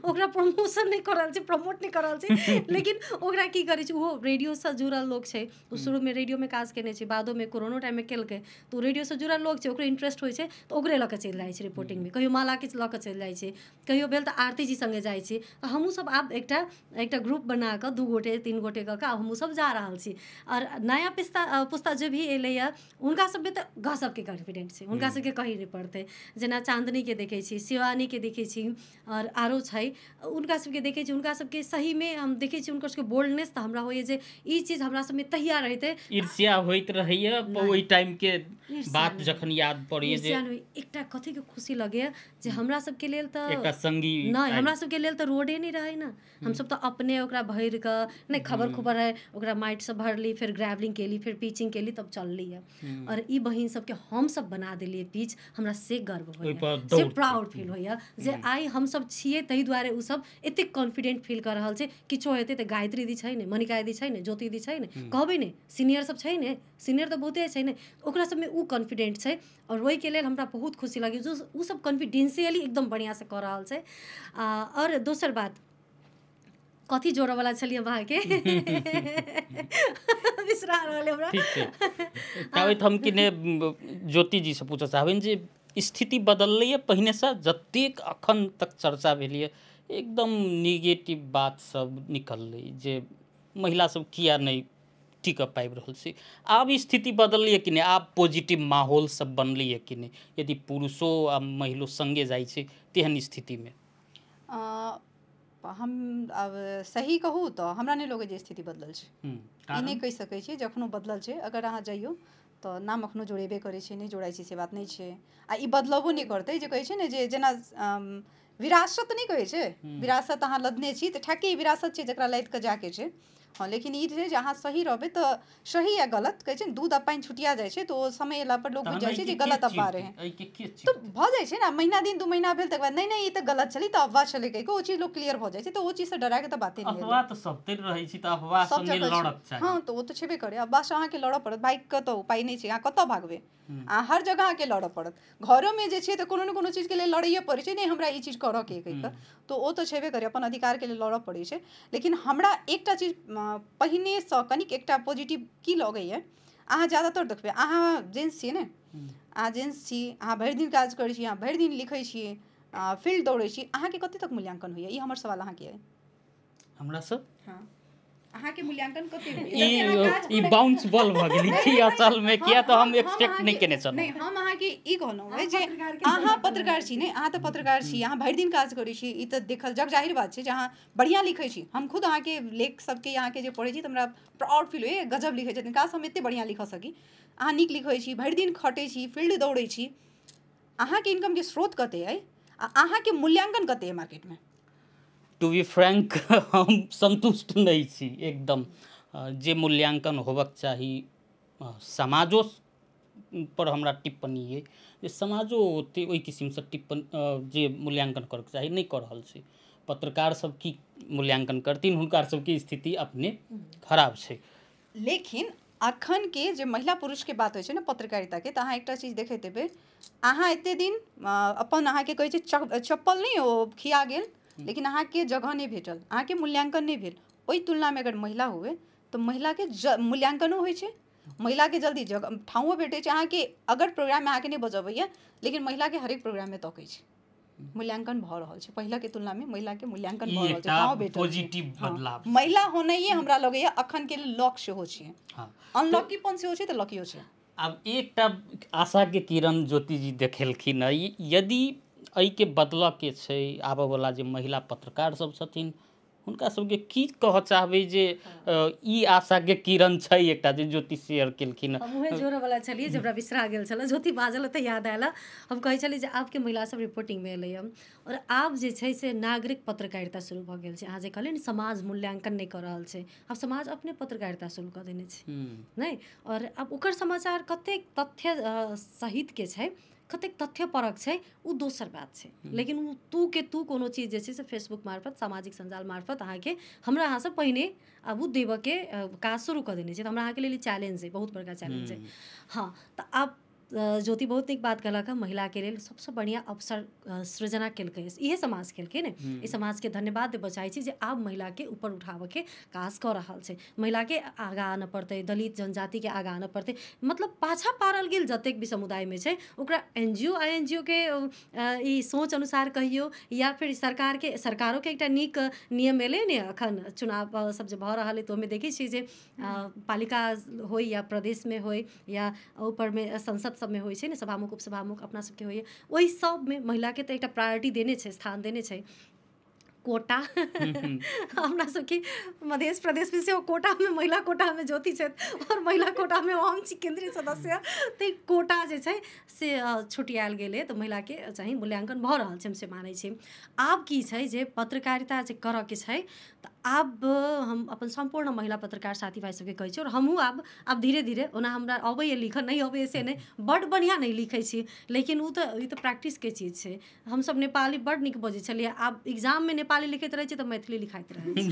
ओकरा प्रमोशन नहि कऽ रहल छै, प्रमोट नहि कऽ रहल छै, लेकिन ओकरा की करै छै, ओहो रेडियोसँ जुड़ल लोक छै। ओ शुरूमे रेडियोमे काज केने छै, बादोमे कोरोनो टाइममे केलकै, तऽ ओ रेडियोसँ जुड़ल लोक छै, ओकरो इंट्रेस्ट होइ छै तऽ ओकरे लऽ कऽ चलि जाइ छै रिपोर्टिंगमे। कहियो मालाके लऽ कऽ चलि जाइ छै, कहियो भेल तऽ आरती जी सङ्गे जाइ छी। तऽ हमहूँ सब आब एकटा एकटा ग्रुप बना कऽ दू गोटे तीन गोटे कऽ कऽ आब हमहूँ सब जा रहल छी। आओर नया पुस्ता जे भी एलैए हुनका सबमे तऽ गजबके कॉन्फिडेंट छै, हुनका सबके कहै नहि पड़तै। जेना चाँदनीके देखै छी, शिवानीके देखै छी, आओर आरो छै हुनका सबके देखै छी, हुनका सबके सहीमे हम देखै छी हुनकर सबके बोल्डनेस। तऽ हमरा होइए जे ई चीज हमरा सबमे तहिया रहितै। ईर्ष्या होइत रहैए ओहि टाइम के बात जखन याद पड़ैए जे एकटा कथी के खुशी लगैए जे हमरा सबके लेल तऽ एकटा संगी नहि, हमरा सबके लेल तऽ रोडे नहि रहै ने, हमसब तऽ अपने ओकरा भरि कऽ नहि खबर खुबर है, ओकरा माटिसँ भरली, फेर ग्रेवलिंग केली, फेर पिचिंग केली, तब चलली है। और ई बहिन सबके हमसब बना देलियै पिच, हमरा से गर्व होइए, से प्राउड फील होइए जे आइ हमसब छियै ताहि दुआरे ओ सब एतेक कॉन्फिडेंट फील कऽ रहल छै। किछो हेतै तऽ गायत्री दी छै ने, मणिका दी छै ने, ज्योति दी छै ने, कहबै ने, सीनियर सब छै ने, सीनियर तऽ बहुते छै ने, ओकरा सबमे ओ कॉन्फिडेंट छै। और ओहिके लेल हमरा बहुत खुशी लगैए जो ओ सब कॉन्फिडेंशियली एकदम बढ़िआँसँ कऽ रहल छै। आओर दोसर बात कथी जोड़ऽवला छलियै हम अहाँके, बिसरा रहल हमरा। ठीक छै, ताबत हम कि ने ज्योति जी से पूछऽ चाहबनि जे स्थिति बदललैए पहिनेसँ, जतेक अखन तक चर्चा भेलैए एकदम निगेटिव बात सब निकललै जे महिला सब किया नहि टिक पाबि रहल छै, आब स्थिति बदललैए कि नहि, आब पॉजिटिव माहौल सब बनलैए कि नहि, यदि पुरुषो आ महिलो सङ्गे जाइ छै तेहन स्थितिमे? हम आब सही कहू तऽ हमरा नहि लगै जे स्थिति बदलल छै, ई नहि कहि सकै छी जखनो बदलल छै। अगर अहाँ जइयौ तऽ नाम एखनो जोड़ेबे करै छै, नहि जोड़ाइ छै से बात नहि छै। आ ई बदलबो नहि करतै, जे कहै छै ने जे जेना विरासत नहि कहै छै, विरासत अहाँ लदने छी तऽ ठेके ई विरासत छै जकरा लादि कऽ जायके छै, हँ, लेकिन ई छै जे अहाँ सही रहबै तऽ सही या गलत कहै छै ने, दूध आ पानि छुटिया जाइ छै तऽ ओ समय एला पर लोक बुझि जाइ छै जे गलत अफवाह रहै। तऽ भऽ जाइ छै ने, महीना दिन 2 महीना भेल तकर बाद नहि नहि ई तऽ गलत छलै, तऽ अफवाह छलै कहि कऽ ओ चीज लोक क्लियर भऽ जाइ छै। तऽ ओ चीजसँ डराके तऽ बाते नहि। अफवाह तऽ सब रहै छै, तऽ अफवाह सब जगह। हँ, तऽ ओ तऽ छेबे करे, अफवाहसँ अहाँके लड़ऽ पड़त, भागिके तऽ उपाय नहि छै, अहाँ कतऽ भागबै, अहाँ हर जगह अहाँके लड़ऽ पड़त। घरोमे जे छै तऽ कोनो ने कोनो चीजके लेल लड़ैए पड़ै छै, नहि हमरा ई चीज करऽके कहि कऽ, तऽ ओ तऽ छेबे करे, अपन अधिकारके लेल लड़ऽ पड़ै छै। लेकिन हमरा एकटा चीज पहिनेसँ कनिक एकटा पॉजिटिव की लगैए, अहाँ ज्यादातर देखबै, अहाँ जेंट्स छियै ने, अहाँ जेंट्स छी, अहाँ भरि दिन काज करै छी, अहाँ भरि दिन लिखै छियै, फील्ड दौड़ै छी, अहाँके कते तक मूल्यांकन होइए? ई हमर सवाल अहाँके अइ। हमरा सब हँ, अहाँके मूल्यांकन कते ई बाउंस बॉल भऽ गेल की असल मे, किया तऽ हम एक्सपेक्ट नहि केने छलहुँ। नहि, हम अहाँके ई कहलहुँ जे अहाँ पत्रकार छी ने, अहाँ तऽ पत्रकार छी, अहाँ भरि दिन काज करै छी, ई तऽ देखल जग जाहिर बात छै जे अहाँ बढ़िआँ लिखै छी। हम खुद अहाँके लेख सबके अहाँके जे पढ़ै छी तऽ हमरा प्राउड फील होइए, गजब लिखै छथिन, काश हम एते बढ़िआँ लिखऽ सकी। अहाँ नीक लिखै छी, भरि दिन खटै छी, फील्ड दौड़ै छी, अहाँके इनकमके स्रोत कते अइ आ अहाँके मूल्यांकन कते अइ मार्केटमे? टू बी फ्रैंक, हम संतुष्ट नहीं छी एकदम। जे मूल्यांकन होबक चाही समाजो पर हमरा टिप्पणी अइ जे समाजो ओते ओहि किसिमसँ टिप्पणी जे मूल्यांकन करऽके चाही नहि कऽ रहल छै। पत्रकार सब की मूल्यांकन करथिन, हुनका सबके स्थिति अपने खराब छै। लेकिन अखन के जे महिला पुरुषके बात होइ छै ने पत्रकारिताके, तऽ अहाँ एकटा चीज देखैत हेबै, अहाँ एते दिन अपन अहाँके कहै छै चप्पल नहि ओ खिया गेल, लेकिन अहाँके जगह नहि भेटल, अहाँके मूल्यांकन नहि भेल। ओहि तुलनामे अगर महिला हुए तऽ महिलाके मूल्यांकनो होइ छै, महिलाके जल्दी जगह ठाँवो भेटै छै। अहाँके अगर प्रोग्राममे अहाँके नहि बजबैए, लेकिन महिलाके हरेक प्रोग्राममे तकै छै, मूल्यांकन भऽ रहल छै। पहिलाके तुलनामे महिलाके मूल्यांकन भऽ रहल छै, ठाँव भेटल। पॉजिटिव बदलाव महिला होनाइए हमरा लगैए अखनके लक सेहो छै, अनलकीपन सेहो छै तऽ लकियो छै। आब एकटा आशाके किरण ज्योति जी देखेलखिन हँ, यदि एहिके बदलऽके छै, आबऽवला जे महिला पत्रकार सब छथिन हुनका सबके की कहऽ चाहबै जे ई आशाके किरण छै एकटा जे ज्योति शेयर केलखिन? हम उहे जोड़ऽवला छलियै जे हमरा बिसरा गेल छलै, ज्योति बाजल तऽ याद आयल। हम कहै छलियै जे आबके महिला सब रिपोर्टिंगमे एलै हँ और आब जे छै से नागरिक पत्रकारिता शुरू भऽ गेल छै। अहाँ जे कहलियै ने समाज मूल्यांकन नहि कऽ रहल छै, आब समाज अपने पत्रकारिता शुरू कऽ देने छै नहि। और आब ओकर समाचार कतेक तथ्य सहितके छै, कतेक तथ्यपरक छै, ओ दोसर बात छै, लेकिन ओ तू के तू कोनो चीज जे छै से फेसबुक मार्फत सामाजिक सञ्जाल मार्फत अहाँके हमरा अहाँसँ पहिने आब ओ देबऽके काज शुरू कऽ देने छै। तऽ हमरा अहाँके लेल चैलेंज अइ, बहुत बड़का चैलेंज अइ। हँ, तऽ आब ज्योति बहुत नीक बात कहलक हँ, महिलाके लेल सबसँ बढ़िआँ अवसर सृजना केलकै इहे समाज केलकै ने। ई समाजके धन्यवाद देबऽ चाहै छी जे आब महिलाके ऊपर उठाबऽके काज कऽ रहल छै। महिलाके आगाँ आनऽ पड़तै, दलित जनजातिके आगाँ आनऽ पड़तै, मतलब पाछा पारल गेल जतेक भी समुदायमे छै ओकरा एनजीओ आईएनजीओ के ई सोच अनुसार कहियौ या फिर सरकारके, सरकारोके एकटा नीक नियम एलै ने अखन चुनाव सब जे भऽ रहल अइ तऽ ओहिमे देखै छियै जे पालिका होइ या प्रदेशमे होइ या ऊपरमे संसद सबमे होइ छै ने, सभामुख उपसभामुख अपना सबके होइए, ओहि सबमे महिलाके तऽ एकटा प्रायोरिटी देने छै, स्थान देने छै, कोटा। अपना सबके मध्य प्रदेशमे सेहो कोटामे महिला कोटामे ज्योति छथि और महिला कोटामे हम छी केंद्रीय सदस्य, तऽ कोटा जे छै से छुटियायल गेलै तऽ महिलाके चाही मूल्यांकन भऽ रहल छै, हम से मानै छी। आब की छै जे पत्रकारिता जे करऽके छै तऽ आब हम अपन सम्पूर्ण महिला पत्रकार साथी भाइ सबके कहै छी और हमहूँ आब धीरे धीरे, ओना हमरा अबैए लिखऽ, नहि अबैए से नहि, बड्ड बढ़िआँ नहि लिखै छी, लेकिन ओ तऽ ई तऽ प्रैक्टिसके चीज छै। हमसब नेपाली बड्ड नीक बजै छलियै, आब एग्जाममे नेपाली लिखैत रहै छी तऽ मैथिली लिखाइत रहै छै,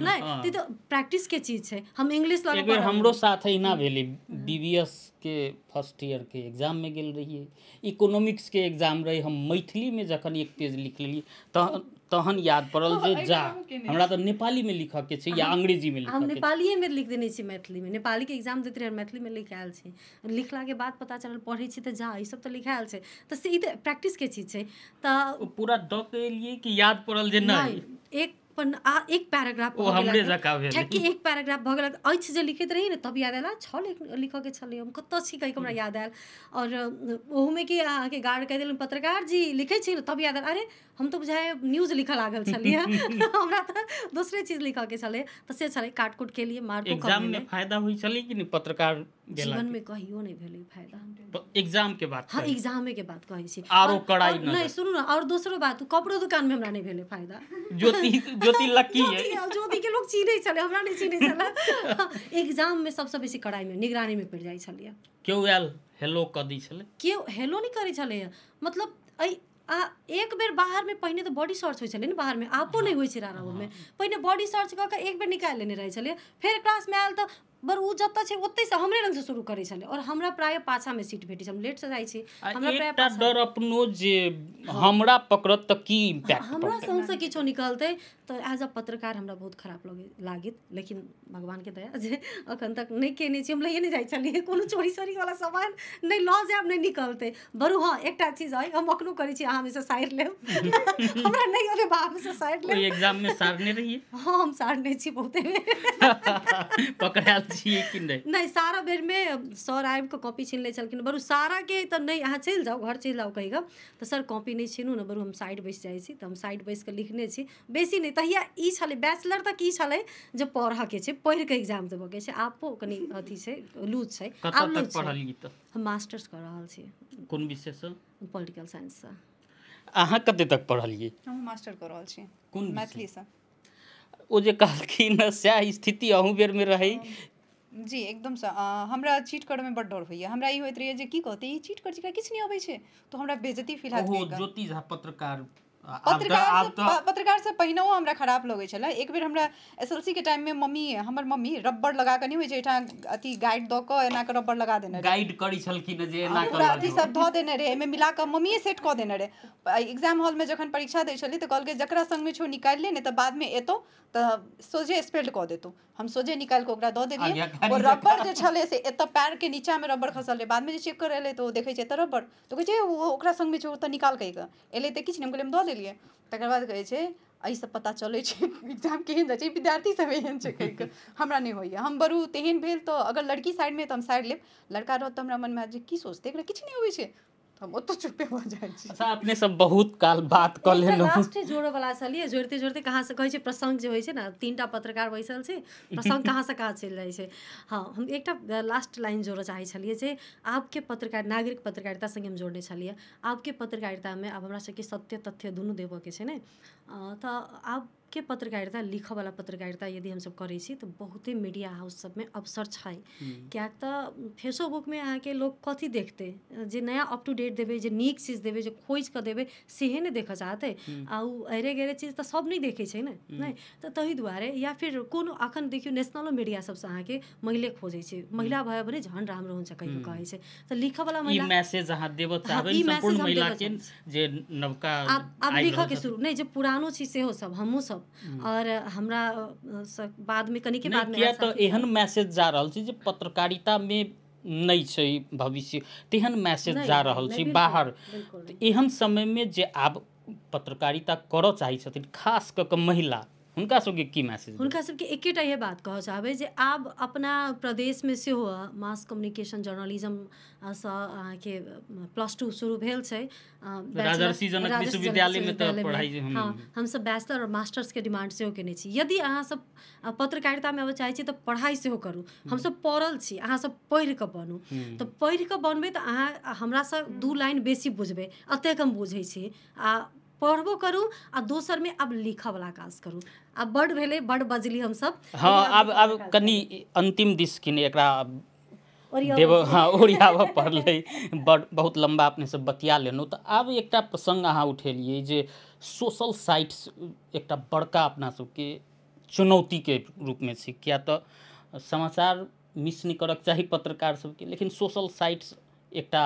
नहि तऽ ई तऽ प्रैक्टिसके चीज छै। हम इंग्लिश एक बेर हमरो साथ एहिना भेलै, बीबीएस के फर्स्ट ईयर के एग्जाममे गेल रहियै, इकोनॉमिक्स के एग्जाम रहै, हम मैथिलीमे जखन एक पेज लिख लेलियै तहन याद पड़ल जे जा हमरा तऽ नेपालीमे लिखऽके छै या अंग्रेजीमे लिखऽ के। हम नेपालीएमे लिख देने छी, मैथिलीमे नेपालीके एग्जाम दैत रहियै, मैथिलीमे लिख आयल छी, लिखलाके बाद पता चलल पढ़ै छी तऽ जा ई सब तऽ लिखायल छै, तऽ से ई तऽ प्रैक्टिसके चीज छै। तऽ ओ पूरा दऽ के एलियै कि याद पड़ल जे नहि एक एक पैराग्राफ ठेकी एक पैराग्राफ भऽ गेल अछि जे लिखैत रही ने तब याद आयल छल लिखऽके छलै, हम कतऽ छी कहिके हमरा याद आयल। और ओहूमे कि अहाँके गार्ड कहि देलनि पत्रकार जी लिखै छी ने, तब याद आयल अरे हम तऽ बुझाइ न्यूज लिखऽ लागल छलियै, हमरा तऽ दोसरे चीज लिखऽके छलै, तऽ से छलै। काट कुट केलियै, मार्को कम एग्जाम में भेलै। फायदा होइ छलै कि नहि पत्रकार गेला जीवनमे कहियो नहि भेलै फायदा। एग्जाम के बात हाँ, करी। एग्जामे के बात कहै छी। आरो और- कड़ाई और नजर। नहि सुनू ने, और दोसरो बात, कपड़ो दुकानमे हमरा नहि भेलै फायदा। ज्योति, ज्योति लकी है। ज्योति, ज्योति के लोग चिन्है छलै, हमरा नहि चिन्है छलै। एग्जाममे सबसँ बेसी कड़ाइमे निगरानीमे पड़ि जाइ छलियै। केओ आयल हेलो कऽ दै छलै? केओ हेलो नहि करै छलैए, मतलब एहि आ एक बेर बाहरमे पहिने तऽ बॉडी सर्च होइ छलै ने बाहरमे, आपो नहि होइ छै रारामे। पहिने बॉडी सर्च कऽ कऽ एक बेर निकालि लेने रहै छलै, फेर क्लासमे आयल तऽ बर ओ जतऽ छै ओतहिसँ हमरे लगसँ शुरू करै छलै। आओर हमरा प्रायः पाछामे सीट भेटै छै, हम लेटसँ जाइ छी। आ हमरा प्रायः एकटा डर अपनो जे हमरा पकड़त तऽ की इम्पैक्ट हमरा पड़तै। संगसँ किछो निकलतै तऽ एज अ पत्रकार हमरा बहुत खराब लगे लागत। लेकिन भगवानके दया जे अखन तक नहि केने छी। हम लैए नहि जाइ छलियै कोनो चोरी सोरीवला सामान, नहि लऽ जायब, नहि निकलतै बरू। हँ, एकटा चीज अइ, हम अखनो करै छी, अहाँमे सँ सारि लेब, हमरा नहि अबै, बाहरमे सँ सारि लेब। ओहि एग्जाम में सारने रहियै? हँ, हम सारने छी बहुते बेर। पकड़ायल छियै कि नहि? नहि, सारा बेरमे सर आबि कऽ कॉपी छीन लै छलखिन। बरू साराके तऽ नहि, अहाँ चलि जाउ, घर चलि जाउ कहि कऽ, तऽ सर कॉपी नहि छीनू ने, बरू हम साइड बैसि जाइ छी, तऽ हम साइड बैसि कऽ लिखने छी, बेसी नहि। तहिया ई छलै, बैचलर तक ई छलै जे पढ़ऽके छै, पढ़ि कऽ एग्जाम देबऽके छै। आबो कनि अथी छै, लूज छै। कतऽ आब तक लूज छै। पढ़लियै तऽ? हम मास्टर्स कऽ रहल छी। कोन विषयसँ? पोलिटिकल साइंससँ। अहाँ कते तक पढ़लियै? हम मास्टर कऽ रहल छी। कोन विषय? मैथिलीसँ। ओ जे कहलखिन हँ, सएह स्थिति अहूँ बेरमे रहै? जी, एकदमसँ। हमरा चीट करऽमे बड्ड डर होइए। हमरा ई होइत रहैए जे की कहतै, ई चीट करै छै, एकरा किछु नहि अबै छै, तऽ हमरा बेइज्जती फील हैत ओहो कहि कऽ। ज्योति झा पत्रकार आब तऽ पत्रकार आब तऽ पत्रकार से पहिनहो हमरा खराब लगै छलै। एक बेर हमरा एसएलसी के टाइममे मम्मी, हमर मम्मी रबड़ लगा कऽ नहि होइ छै एहिठाम अथी, गाइड दऽ कऽ एना कऽ रबड़ लगा देने रहै। गाइड करै छलखिन जे एना पूरा कऽ अथी सब धऽ देने रहै एहिमे मिला कऽ, मम्मीए सेट कऽ देने रहै। एग्जाम हॉलमे जखन परीक्षा दै छलियै तऽ कहलकै, जकरा संगमे छौ निकालि ले, नहि तऽ बादमे एतौ तऽ सोझे स्पेल्ड कऽ देतौ। हम सोझे निकालि कऽ ओकरा दऽ देलियै। आज्ञाकारी ओ रबड़ जे छलै से एतऽ पैरके नीचामे रबड़ खसल रहै। बादमे जे चेक करै एलै तऽ ओ देखै छै एतऽ रबड़, तऽ कहै छै ओ ओकरा संगमे छै, ओ तऽ निकाल कहि कऽ एलै तऽ किछु नहि। हम कहलियै हम दऽ देलियै। तकर बाद कहै छै, एहिसँ पता चलै छै एग्जाम केहन जाइ छै, विद्यार्थी सब एहन छै कहि कऽ। हमरा नहि होइए। हम बरू तेहन भेल तऽ अगर लड़की साइडमे तऽ हम साइड लेब, लड़का रहत तऽ हमरा मनमे आयत जे की सोचतै, एकरा किछु नहि अबै छै, तऽ हम ओतऽ चुप्पे भऽ जाइ छी। अच्छा, अपने सब बहुत काल बात कऽ लेलहुँ। लास्टे जोड़ऽ वाला छलियै, जोड़ते जोड़ते कहाँ से कहै छै प्रसङ्ग जे होइ छै ने, तीनटा पत्रकार बैसल छै, प्रसङ्ग कहाँ से कहाँ चलि जाइ छै। हँ, हम एकटा लास्ट लाइन जोड़ऽ चाहै छलियै जे आबके पत्रकार, नागरिक पत्रकारिता सङ्गे हम जोड़ने छलियै। आबके पत्रकारितामे आब हमरा सबके सत्य तथ्य दुनू देबऽके छै ने, तऽ आबके पत्रकारिता, लिखऽवला पत्रकारिता यदि हमसब करै छी तऽ बहुते मीडिया हाउस सबमे अवसर छै। किएक तऽ फेसोबुकमे अहाँके लोक कथी देखतै? जे नया अप टू डेट देबै, जे नीक चीज देबै, जे खोजि कऽ देबै, सेहे ने देखऽ चाहतै। आ ओ अरे गरे चीज तऽ सब नहि देखै छै ने। नहि तऽ ताहि दुआरे या फिर कोनो अखन देखियौ नेशनलो मीडिया सबसँ अहाँके मैले खोजै छै, महिला भयो भने झन् राम्रो हुन्छ कहि कऽ कहै छै, तऽ लिखऽवला ई महिला मैसेज अहाँ देबऽ हाँ, चाहबै ई मैसेज सम्पूर्ण हम महिला देबऽ के चाहै जे नवका आब आब आबि रहल लिखऽके छथिन। शुरू नहि, जे पुरानो छी सेहो सब, हमहूँ सब और हमरा बादमे कनिके नहि बादमे किया आयल तऽ साथी। एहन मैसेज जा रहल छै जे पत्रकारितामे नहि छै भविष्य, तेहन मैसेज नहि, जा रहल नहि, छै बिल्कुल, बाहर। बिल्कुल। तऽ एहन समयमे जे आब पत्रकारिता करऽ चाहै छथिन, खास कऽ कऽ महिला, हुनका सबके की मैसेज देबै? हुनका सबके एकेटा इएह बात कहऽ चाहबै जे आब अपना प्रदेशमे सेहो मास कम्युनिकेशन जर्नलिज्म सँ अहाँके +2 शुरू भेल छै। राजर्षि जनक राजर्षि जनक विश्वविद्यालयमे तऽ विश्वविद्यालयमे, पढ़ाइ हँ, हमसब बैचलर और मास्टर्सके डिमांड सेहो केने छी। यदि अहाँसब पत्रकारितामे आबऽ चाहै छी तऽ पढ़ाइ सेहो करू। हमसब पढ़ल छी, अहाँसब पढ़ि कऽ बनू। तऽ पढ़ि कऽ बनबै तऽ अहाँ हमरासँ 2 लाइन बेसी बुझबै, एतेक हम बुझै छी। आ पढ़बो करू आ दोसरमे आब लिखऽवला काज करू। आब बड्ड भेलै, बड्ड बजली हमसब। हँ, आब लेकिन आब लिखऽवला काज कनि अंतिम दिस किने एकरा ओरियाबै देबऽ छै। हँ, ओरियाबऽ पड़लै। बड़ बहुत लम्बा अपने सब बतिया लेलहुँ। तऽ आब एकटा प्रसङ्ग अहाँ उठेलियै जे सोशल साइट्स एकटा बड़का अपना सबके चुनौतीके रूपमे छै, किया तऽ समाचार मिस नहि करऽके चाही पत्रकार सबके, लेकिन सोशल साइट्स एकटा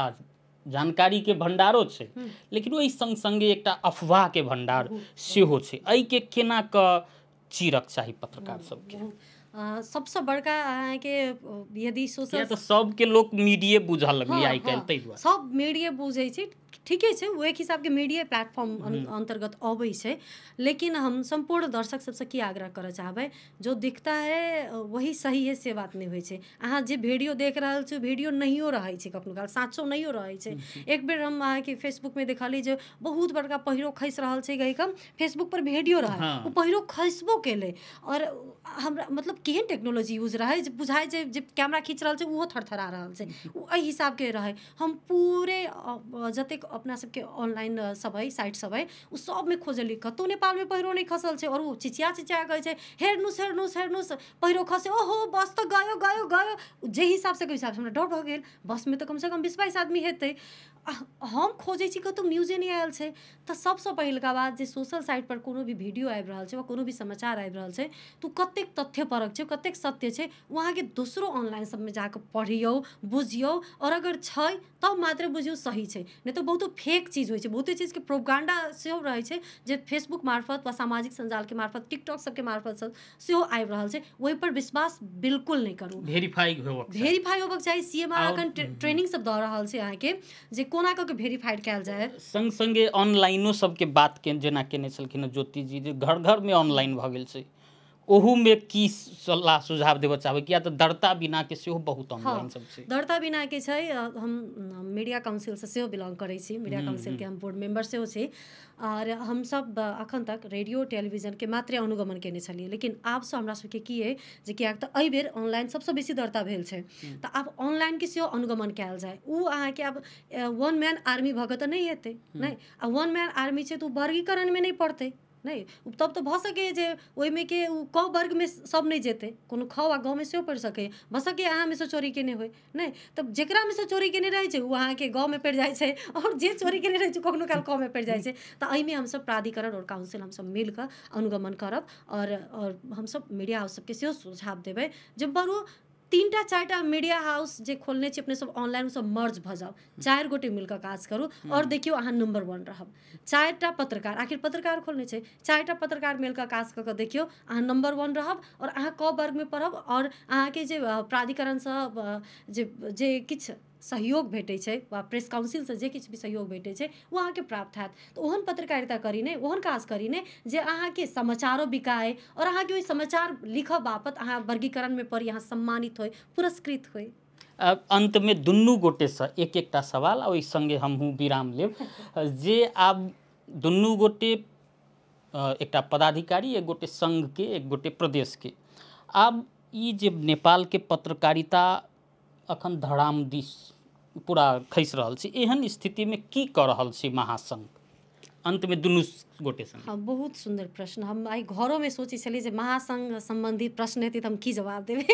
जानकारीके भण्डारो छै, लेकिन ओहि सङ्ग सङ्गे एकटा अफवाहके भण्डार सेहो छै। एहिके केना कऽ चीरक चाही पत्रकार सबके? बहुत सबसँ बड़का अहाँके यदि किया सोशल तऽ सबके लोक मीडिये बुझऽ लगलै हँ आइ काल्हि, हँ ताहि दुआरे सब मीडिये बुझै छै। ठीके छै, ओ एक हिसाबके मीडिया प्लेटफॉर्म अन्तर्गत अबै छै। लेकिन हम सम्पूर्ण दर्शक सबसँ की आग्रह करऽ चाहबै, जो दिखता है वही सही है से बात नहि होइ छै। अहाँ जे वीडियो देख रहल छी, वीडियो नहियो रहै छै, कखनो काल साँचो नहियो रहै छै। एक बेर हम अहाँके फेसबुकमे देखली जे बहुत बड़का पहिरो खसि रहल छै कहि फेसबुक पर वीडियो रहै, ओ पहिरो खसबो केलै और हमरा मतलब केहन टेक्नोलॉजी यूज रहै जे बुझाइ छै जे कैमरा खींच रहल छै ओहो थरथरा रहल छै, ओ एहि हिसाबके रहै। हम पूरे जतेक अपना सबके ऑनलाइन सब है, साइट सब है, ओ सबमे खोजली, कतहु नेपालमे पहिरो नहि खसल छै। और ओ चिचिया चिचिया कहै छै हेर्नुस हेर्नुस हेर्नुस पहिरो खसे, ओहो बस तऽ गयो गयो गयो। जे हिसाबसँ के हिसाबसँ हमरा डर भऽ गेल, बसमे तऽ कमसँ कम 20-22 आदमी हेतै, हम खोजै छी कतहु न्यूजे नहि आयल छै। तऽ सबसँ पहिलका बात जे सोशल साइट पर कोनो भी वीडियो आबि रहल छै वा कोनो भी समाचार आबि रहल छै तऽ ओ कतेक तथ्यपरक छै, कतेक सत्य छै, ओ अहाँके दोसरो ऑनलाइन सबमे जाकऽ पढ़ियौ बुझियौ, और अगर छै तब मात्र बुझियौ सही छै, नहि तऽ बहुतो फेक चीज होइ छै, बहुते चीजके प्रोपगांडा सेहो रहै छै जे फेसबुक मार्फत वा सामाजिक सञ्जालके मार्फत टिकटॉक सबके मार्फत सब सेहो आबि रहल छै। ओहिपर विश्वास बिल्कुल नहि करू, वेरीफाई होबक चाही। CMR अखन ट्रेनिंग सब दऽ रहल छै अहाँके जे कोना कऽ के वेरीफाइड कयल जाय। संग संगे ऑनलाइनो सबके बात के जेना केने छलखिन ज्योति जी, जे घर घर में ऑनलाइन भऽ गेल छै, ओहूमे की सलाह सुझाव देबऽ चाहबै, किया तऽ दर्ता बिना के सेहो बहुत ऑनलाइन सब छै। दर्ता बिना के छै, हम मीडिया काउंसिलसँ सेहो बिलोंग करै छी, मीडिया काउंसिलके हम बोर्ड मेंबर सेहो छी, और हमसब अखन तक रेडियो टेलीविजनके मात्रे अनुगमन केने छलियै। लेकिन आबसँ हमरा सबके की अइ जे किएक तऽ एहि बेर ऑनलाइन सबसँ बेसी दर्ता भेल छै, तऽ आब ऑनलाइनके सेहो अनुगमन कयल जाय। ओ अहाँके आब वन मैन आर्मी भऽ कऽ तऽ नहि हेतै, नहि, आ वन मैन आर्मी छै तऽ ओ वर्गीकरणमे नहि पड़तै, नहि, तब तऽ भऽ सकैए जे ओहिमे के ओ क वर्गमे सब नहि जेतै, कोनो ख वा ग मे सेहो पड़ि सकैए, भऽ सकैए अहाँमे सँ चोरी केने होइ, नहि तऽ जेकरामे सँ चोरी केने रहै छै ओ अहाँके ग मे पड़ि जाइ छै, आओर जे चोरी केने रहै छै कखनो काल क मे पड़ि जाइ छै। तऽ एहिमे हमसब प्राधिकरण आओर काउंसिल हमसब मिलकऽ अनुगमन करब, और हमसब मीडिया हाउस सबके सेहो सुझाव देबै जे बरू 3-4 टा मीडिया हाउस जे खोलने छी अपने सब ऑनलाइन, सब मर्ज भऽ जाउ, 4 गोटे मिलकऽ काज करू और देखियौ अहाँ नंबर 1 रहब। 4 टा पत्रकार, आखिर पत्रकार खोलने छै, 4 टा पत्रकार मिलकऽ काज कऽ कऽ देखियौ अहाँ नंबर 1 रहब, और अहाँ क वर्गमे पढ़ब, और अहाँके जे प्राधिकरणसँ जे जे किछु सहयोग भेटै छै वा प्रेस काउंसिलसँ जे किछु भी सहयोग भेटै छै ओ अहाँके प्राप्त हैत। तऽ ओहन पत्रकारिता करी ने, ओहन काज करी ने जे अहाँके समाचारो बिकाय और अहाँके ओहि समाचार लिखऽ बापत अहाँ वर्गीकरणमे पड़ी, अहाँ सम्मानित होइ, पुरस्कृत होइ। अन्तमे दुनू गोटेसँ एक एकटा सवाल आ ओहि सङ्गे हमहूँ विराम लेब, जे आब दुनू गोटे एकटा पदाधिकारी, एक गोटे संघके, एक गोटे प्रदेशके, आब ई जे नेपालके पत्रकारिता अखन धड़ाम दिस पूरा खसि रहल छै, एहन स्थितिमे की कऽ रहल छै महासंघ? अन्तमे दुनू गोटे संग। हाँ, बहुत सुन्दर प्रश्न। हम आइ घरोमे सोचै छलियै जे महासंघ सम्बन्धी प्रश्न हेतै तऽ हम की जवाब देबै,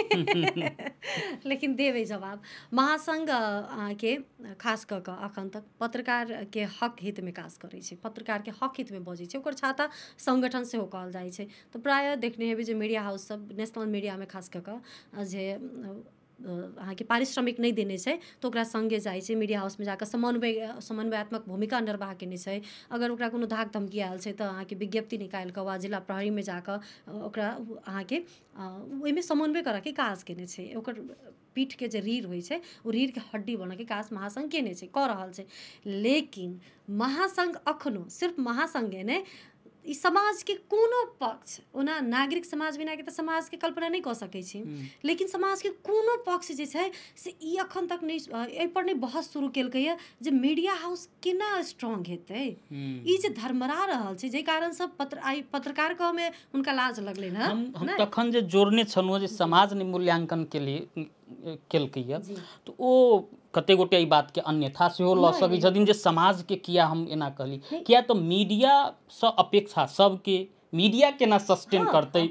लेकिन देबै जवाब। महासंघ अहाँके खास कऽ कऽ अखन तक पत्रकारके हक हितमे काज करै छै, पत्रकारके हक हितमे बजै छै, ओकर छाता संगठन सेहो कहल जाइ छै। तऽ प्रायः देखने हेबै जे मीडिया हाउस सब नेशनल मीडियामे खास कऽ कऽ जे अहाँके पारिश्रमिक नहि देने छै तऽ ओकरा सङ्गे जाइ छै, मीडिया हाउसमे जाकऽ समन्वयात्मक भूमिका निर्वाह केने छै। अगर ओकरा कोनो धाक धमकी आयल छै तऽ अहाँके विज्ञप्ति निकालि कऽ वा जिला प्रहरीमे जाकऽ ओकरा अहाँके ओहिमे समन्वय करऽके काज केने छै। ओकर पीठके जे रीढ़ होइ छै ओ रीढ़के हड्डी बनऽके काज महासंघ केने छै, कऽ रहल छै। लेकिन महासंघ अखनो सिर्फ महासंघे नहि, ई समाजके कोनो पक्ष, ओना नागरिक समाज बिनाके तऽ समाजके कल्पना नहि कऽ सकै छी, लेकिन समाजके कोनो पक्ष जे छै से ई अखन तक नहि एहिपर नहि बहस शुरू केलकैए जे मीडिया हाउस केना स्ट्रॉन्ग हेतै। ई जे धर्मरा रहल छै जाहि कारणसँ आइ पत्रकार कहमे हुनका लाज लगलै हँ। हम तखन जे जोड़ने छलहुँ जे समाज ने मूल्यांकन केलकैए, तऽ ओ कते गोटे एहि बातके अन्यथा सेहो लऽ सकै छथिन जे समाजके किया हम एना कहली, किया तऽ मीडियासँ अपेक्षा सबके, मीडिया केना सस्टेन करतै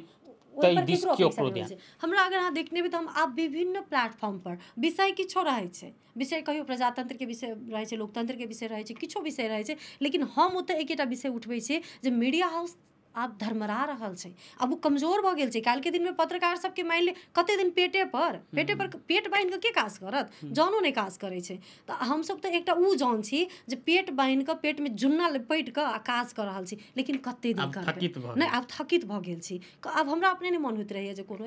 ताहि दिस केओ ध्यान। हमरा अगर अहाँ देखने हेबै तऽ हम आब विभिन्न प्लेटफॉर्म पर विषय किछो रहै छै, विषय कहियो प्रजातंत्रके विषय रहै छै, लोकतंत्रके विषय रहै छै, किछो विषय रहै छै, लेकिन हम ओतऽ एकेटा विषय उठबै छियै जे मीडिया हाउस आब धर्मरा रहल छै, आब ओ कमजोर भऽ गेल छै। काल्हिके दिनमे पत्रकार सबके मानि ले कते दिन पेटे पर पेट बान्हि कऽ के काज करत, जनो नहि काज करै छै। तऽ हमसब तऽ एकटा उ जन छी जे पेट बान्हि कऽ पेटमे जुन्ना लपेटि कऽ आ काज कऽ रहल छी, लेकिन कते दिन करबै नहि, आब थकित भऽ गेल छी। आब हमरा अपने नहि मन होइत रहैए जे कोनो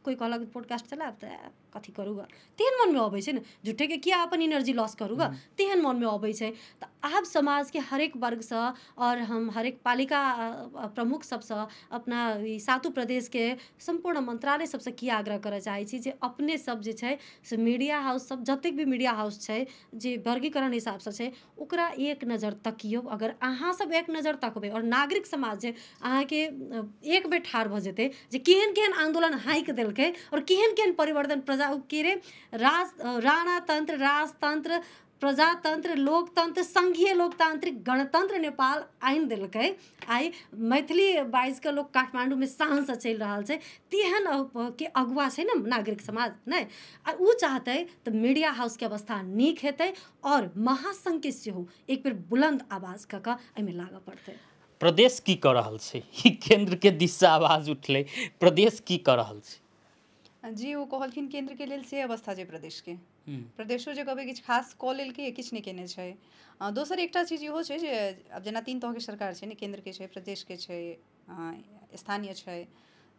कोइ कहलक पॉडकास्ट चलायब तऽ कथी करू ग, तेहन मनमे अबै छै ने, झूठेके किया अपन एनर्जी लॉस करू ग, तेहन मनमे अबै छै। तऽ आब समाजके हरेक वर्गसँ आओर हम हरेक पालिका प्रमुख सबसँ अपना ई सातू प्रदेशके सम्पूर्ण मंत्रालय सबसँ की आग्रह करऽ चाहै छी जे अपने सब जे छै से मीडिया हाउस सब जतेक भी मीडिया हाउस छै जे वर्गीकरण हिसाबसँ छै ओकरा एक नजर तकियौ। अगर अहाँ सब एक नजर तकबै आओर नागरिक समाज जे अहाँके एक बेर ठाढ़ भऽ जेतै जे केहन केहन आन्दोलन हाँकि देलकै आओर केहन केहन परिवर्तन प्रजा के रे राणातंत्र, राजतंत्र, प्रजातंत्र, लोकतंत्र, संघीय लोकतांत्रिक गणतंत्र नेपाल आनि देलकै। आइ मैथिली बाजि कऽ लोक काठमाण्डूमे शानसँ चलि रहल छै, तेहन के अगुआ छै ने नागरिक समाज नहि। आ ओ चाहतै तऽ मीडिया हाउसके अवस्था नीक हेतै आओर महासङ्घके सेहो एक बेर बुलन्द आवाज कऽ कऽ एहिमे लागऽ पड़तै। प्रदेश की कऽ रहल छै? केन्द्रके दिससँ आवाज उठलै, प्रदेश की कऽ रहल छै? जी ओ कहलखिन केन्द्रके लेल से अवस्था छै प्रदेशके, प्रदेशो जे कहबै किछु खास कऽ लेलकै किछु नहि केने छै। दोसर एकटा चीज इहो छै जे आब जेना 3 तरहके सरकार छै ने, केन्द्रके छै, प्रदेशके छै, स्थानीय छै।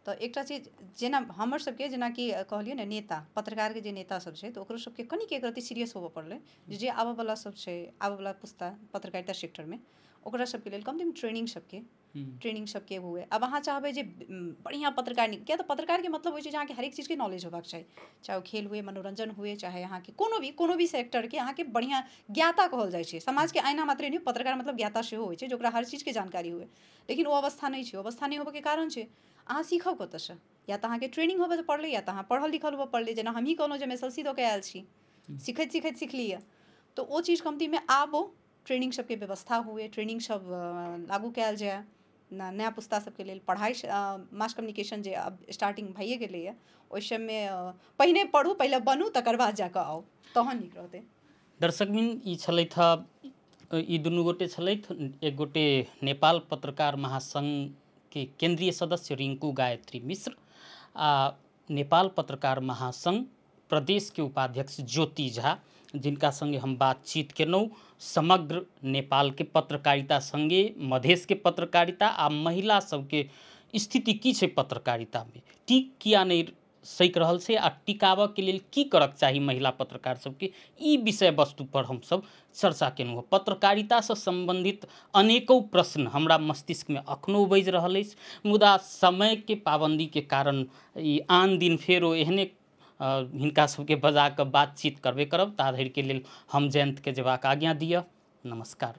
तऽ एकटा चीज जेना हमर सबके जेनाकि कहलियै ने नेता पत्रकारके जे नेता सब छै तऽ ओकरो सबके कनिक एक रत्ती सीरियस होबऽ पड़लै जे आबऽवला सब छै, आबऽवला पुस्ता पत्रकारिता सेक्टरमे ओकरा सबके लेल कम ट्रेनिंग सबके हुए। आब अहाँ चाहबै जे बढ़िआँ पत्रकार नीक, किया तऽ पत्रकारके मतलब होइ छै जे अहाँके हरेक चीजके नॉलेज होबाक चाही, चाहे ओ खेल हुए, मनोरञ्जन हुए, चाहे अहाँके कोनो भी सेक्टरके अहाँके बढ़िआँ ज्ञाता कहल जाइ छै। समाजके आइना मात्रे नहि, पत्रकार मतलब ज्ञाता सेहो होइ छै जे ओकरा हर चीजके जानकारी हुए। लेकिन ओ अवस्था नहि छै। ओ अवस्था नहि होबऽके कारण छै अहाँ सीखब कतऽसँ, या तऽ अहाँके ट्रेनिंग होबऽ पड़लै या तऽ अहाँ पढ़ल लिखल होबऽ पड़लै। जेना हमही कहलहुँ जे हम SLC दऽ कऽ आयल छी, सीखैत सीखैत सिखलियै। तऽ ओ चीज कमतीमे आबो ट्रेनिंग सबके व्यवस्था हुए, ट्रेनिंग सब लागू कयल जाय नया पुस्ता सबके लेल। पढ़ाइ मास कम्युनिकेशन जे आब स्टार्टिंग भइए गेलैए ओहि सबमे पहिने पढ़ू, पहिले बनू, तकर बाद जाकऽ आउ, तहन नीक रहतै। दर्शकबिन ई छलथि ई दुनू गोटे छलथि, एक गोटे नेपाल पत्रकार महासङ्घके केन्द्रीय सदस्य रिंकू गायत्री मिश्र आ नेपाल पत्रकार महासङ्घ प्रदेशके उपाध्यक्ष ज्योति झा, जिनका संगे हम बातचीत केलहुँ समग्र नेपालके पत्रकारिता संगे मधेशके पत्रकारिता आ महिला सबके स्थिति की छै पत्रकारितामे, टिक किया नहि सकि रहल छै आ टिकाबऽके लेल की करक चाही महिला पत्रकार सबके, ई विषय वस्तु पर हमसब चर्चा केलहुँ। पत्रकारितासँ सम्बन्धित अनेकों प्रश्न हमरा मस्तिष्कमे अखनो बाजि रहल अछि, मुदा समयके पाबन्दीके कारण ई आन दिन फेरो एहने हिनका सबके बजा कऽ बातचीत करबे करब। ता धरिके लेल हम जयन्तके जेबाक आज्ञा दिअ। नमस्कार।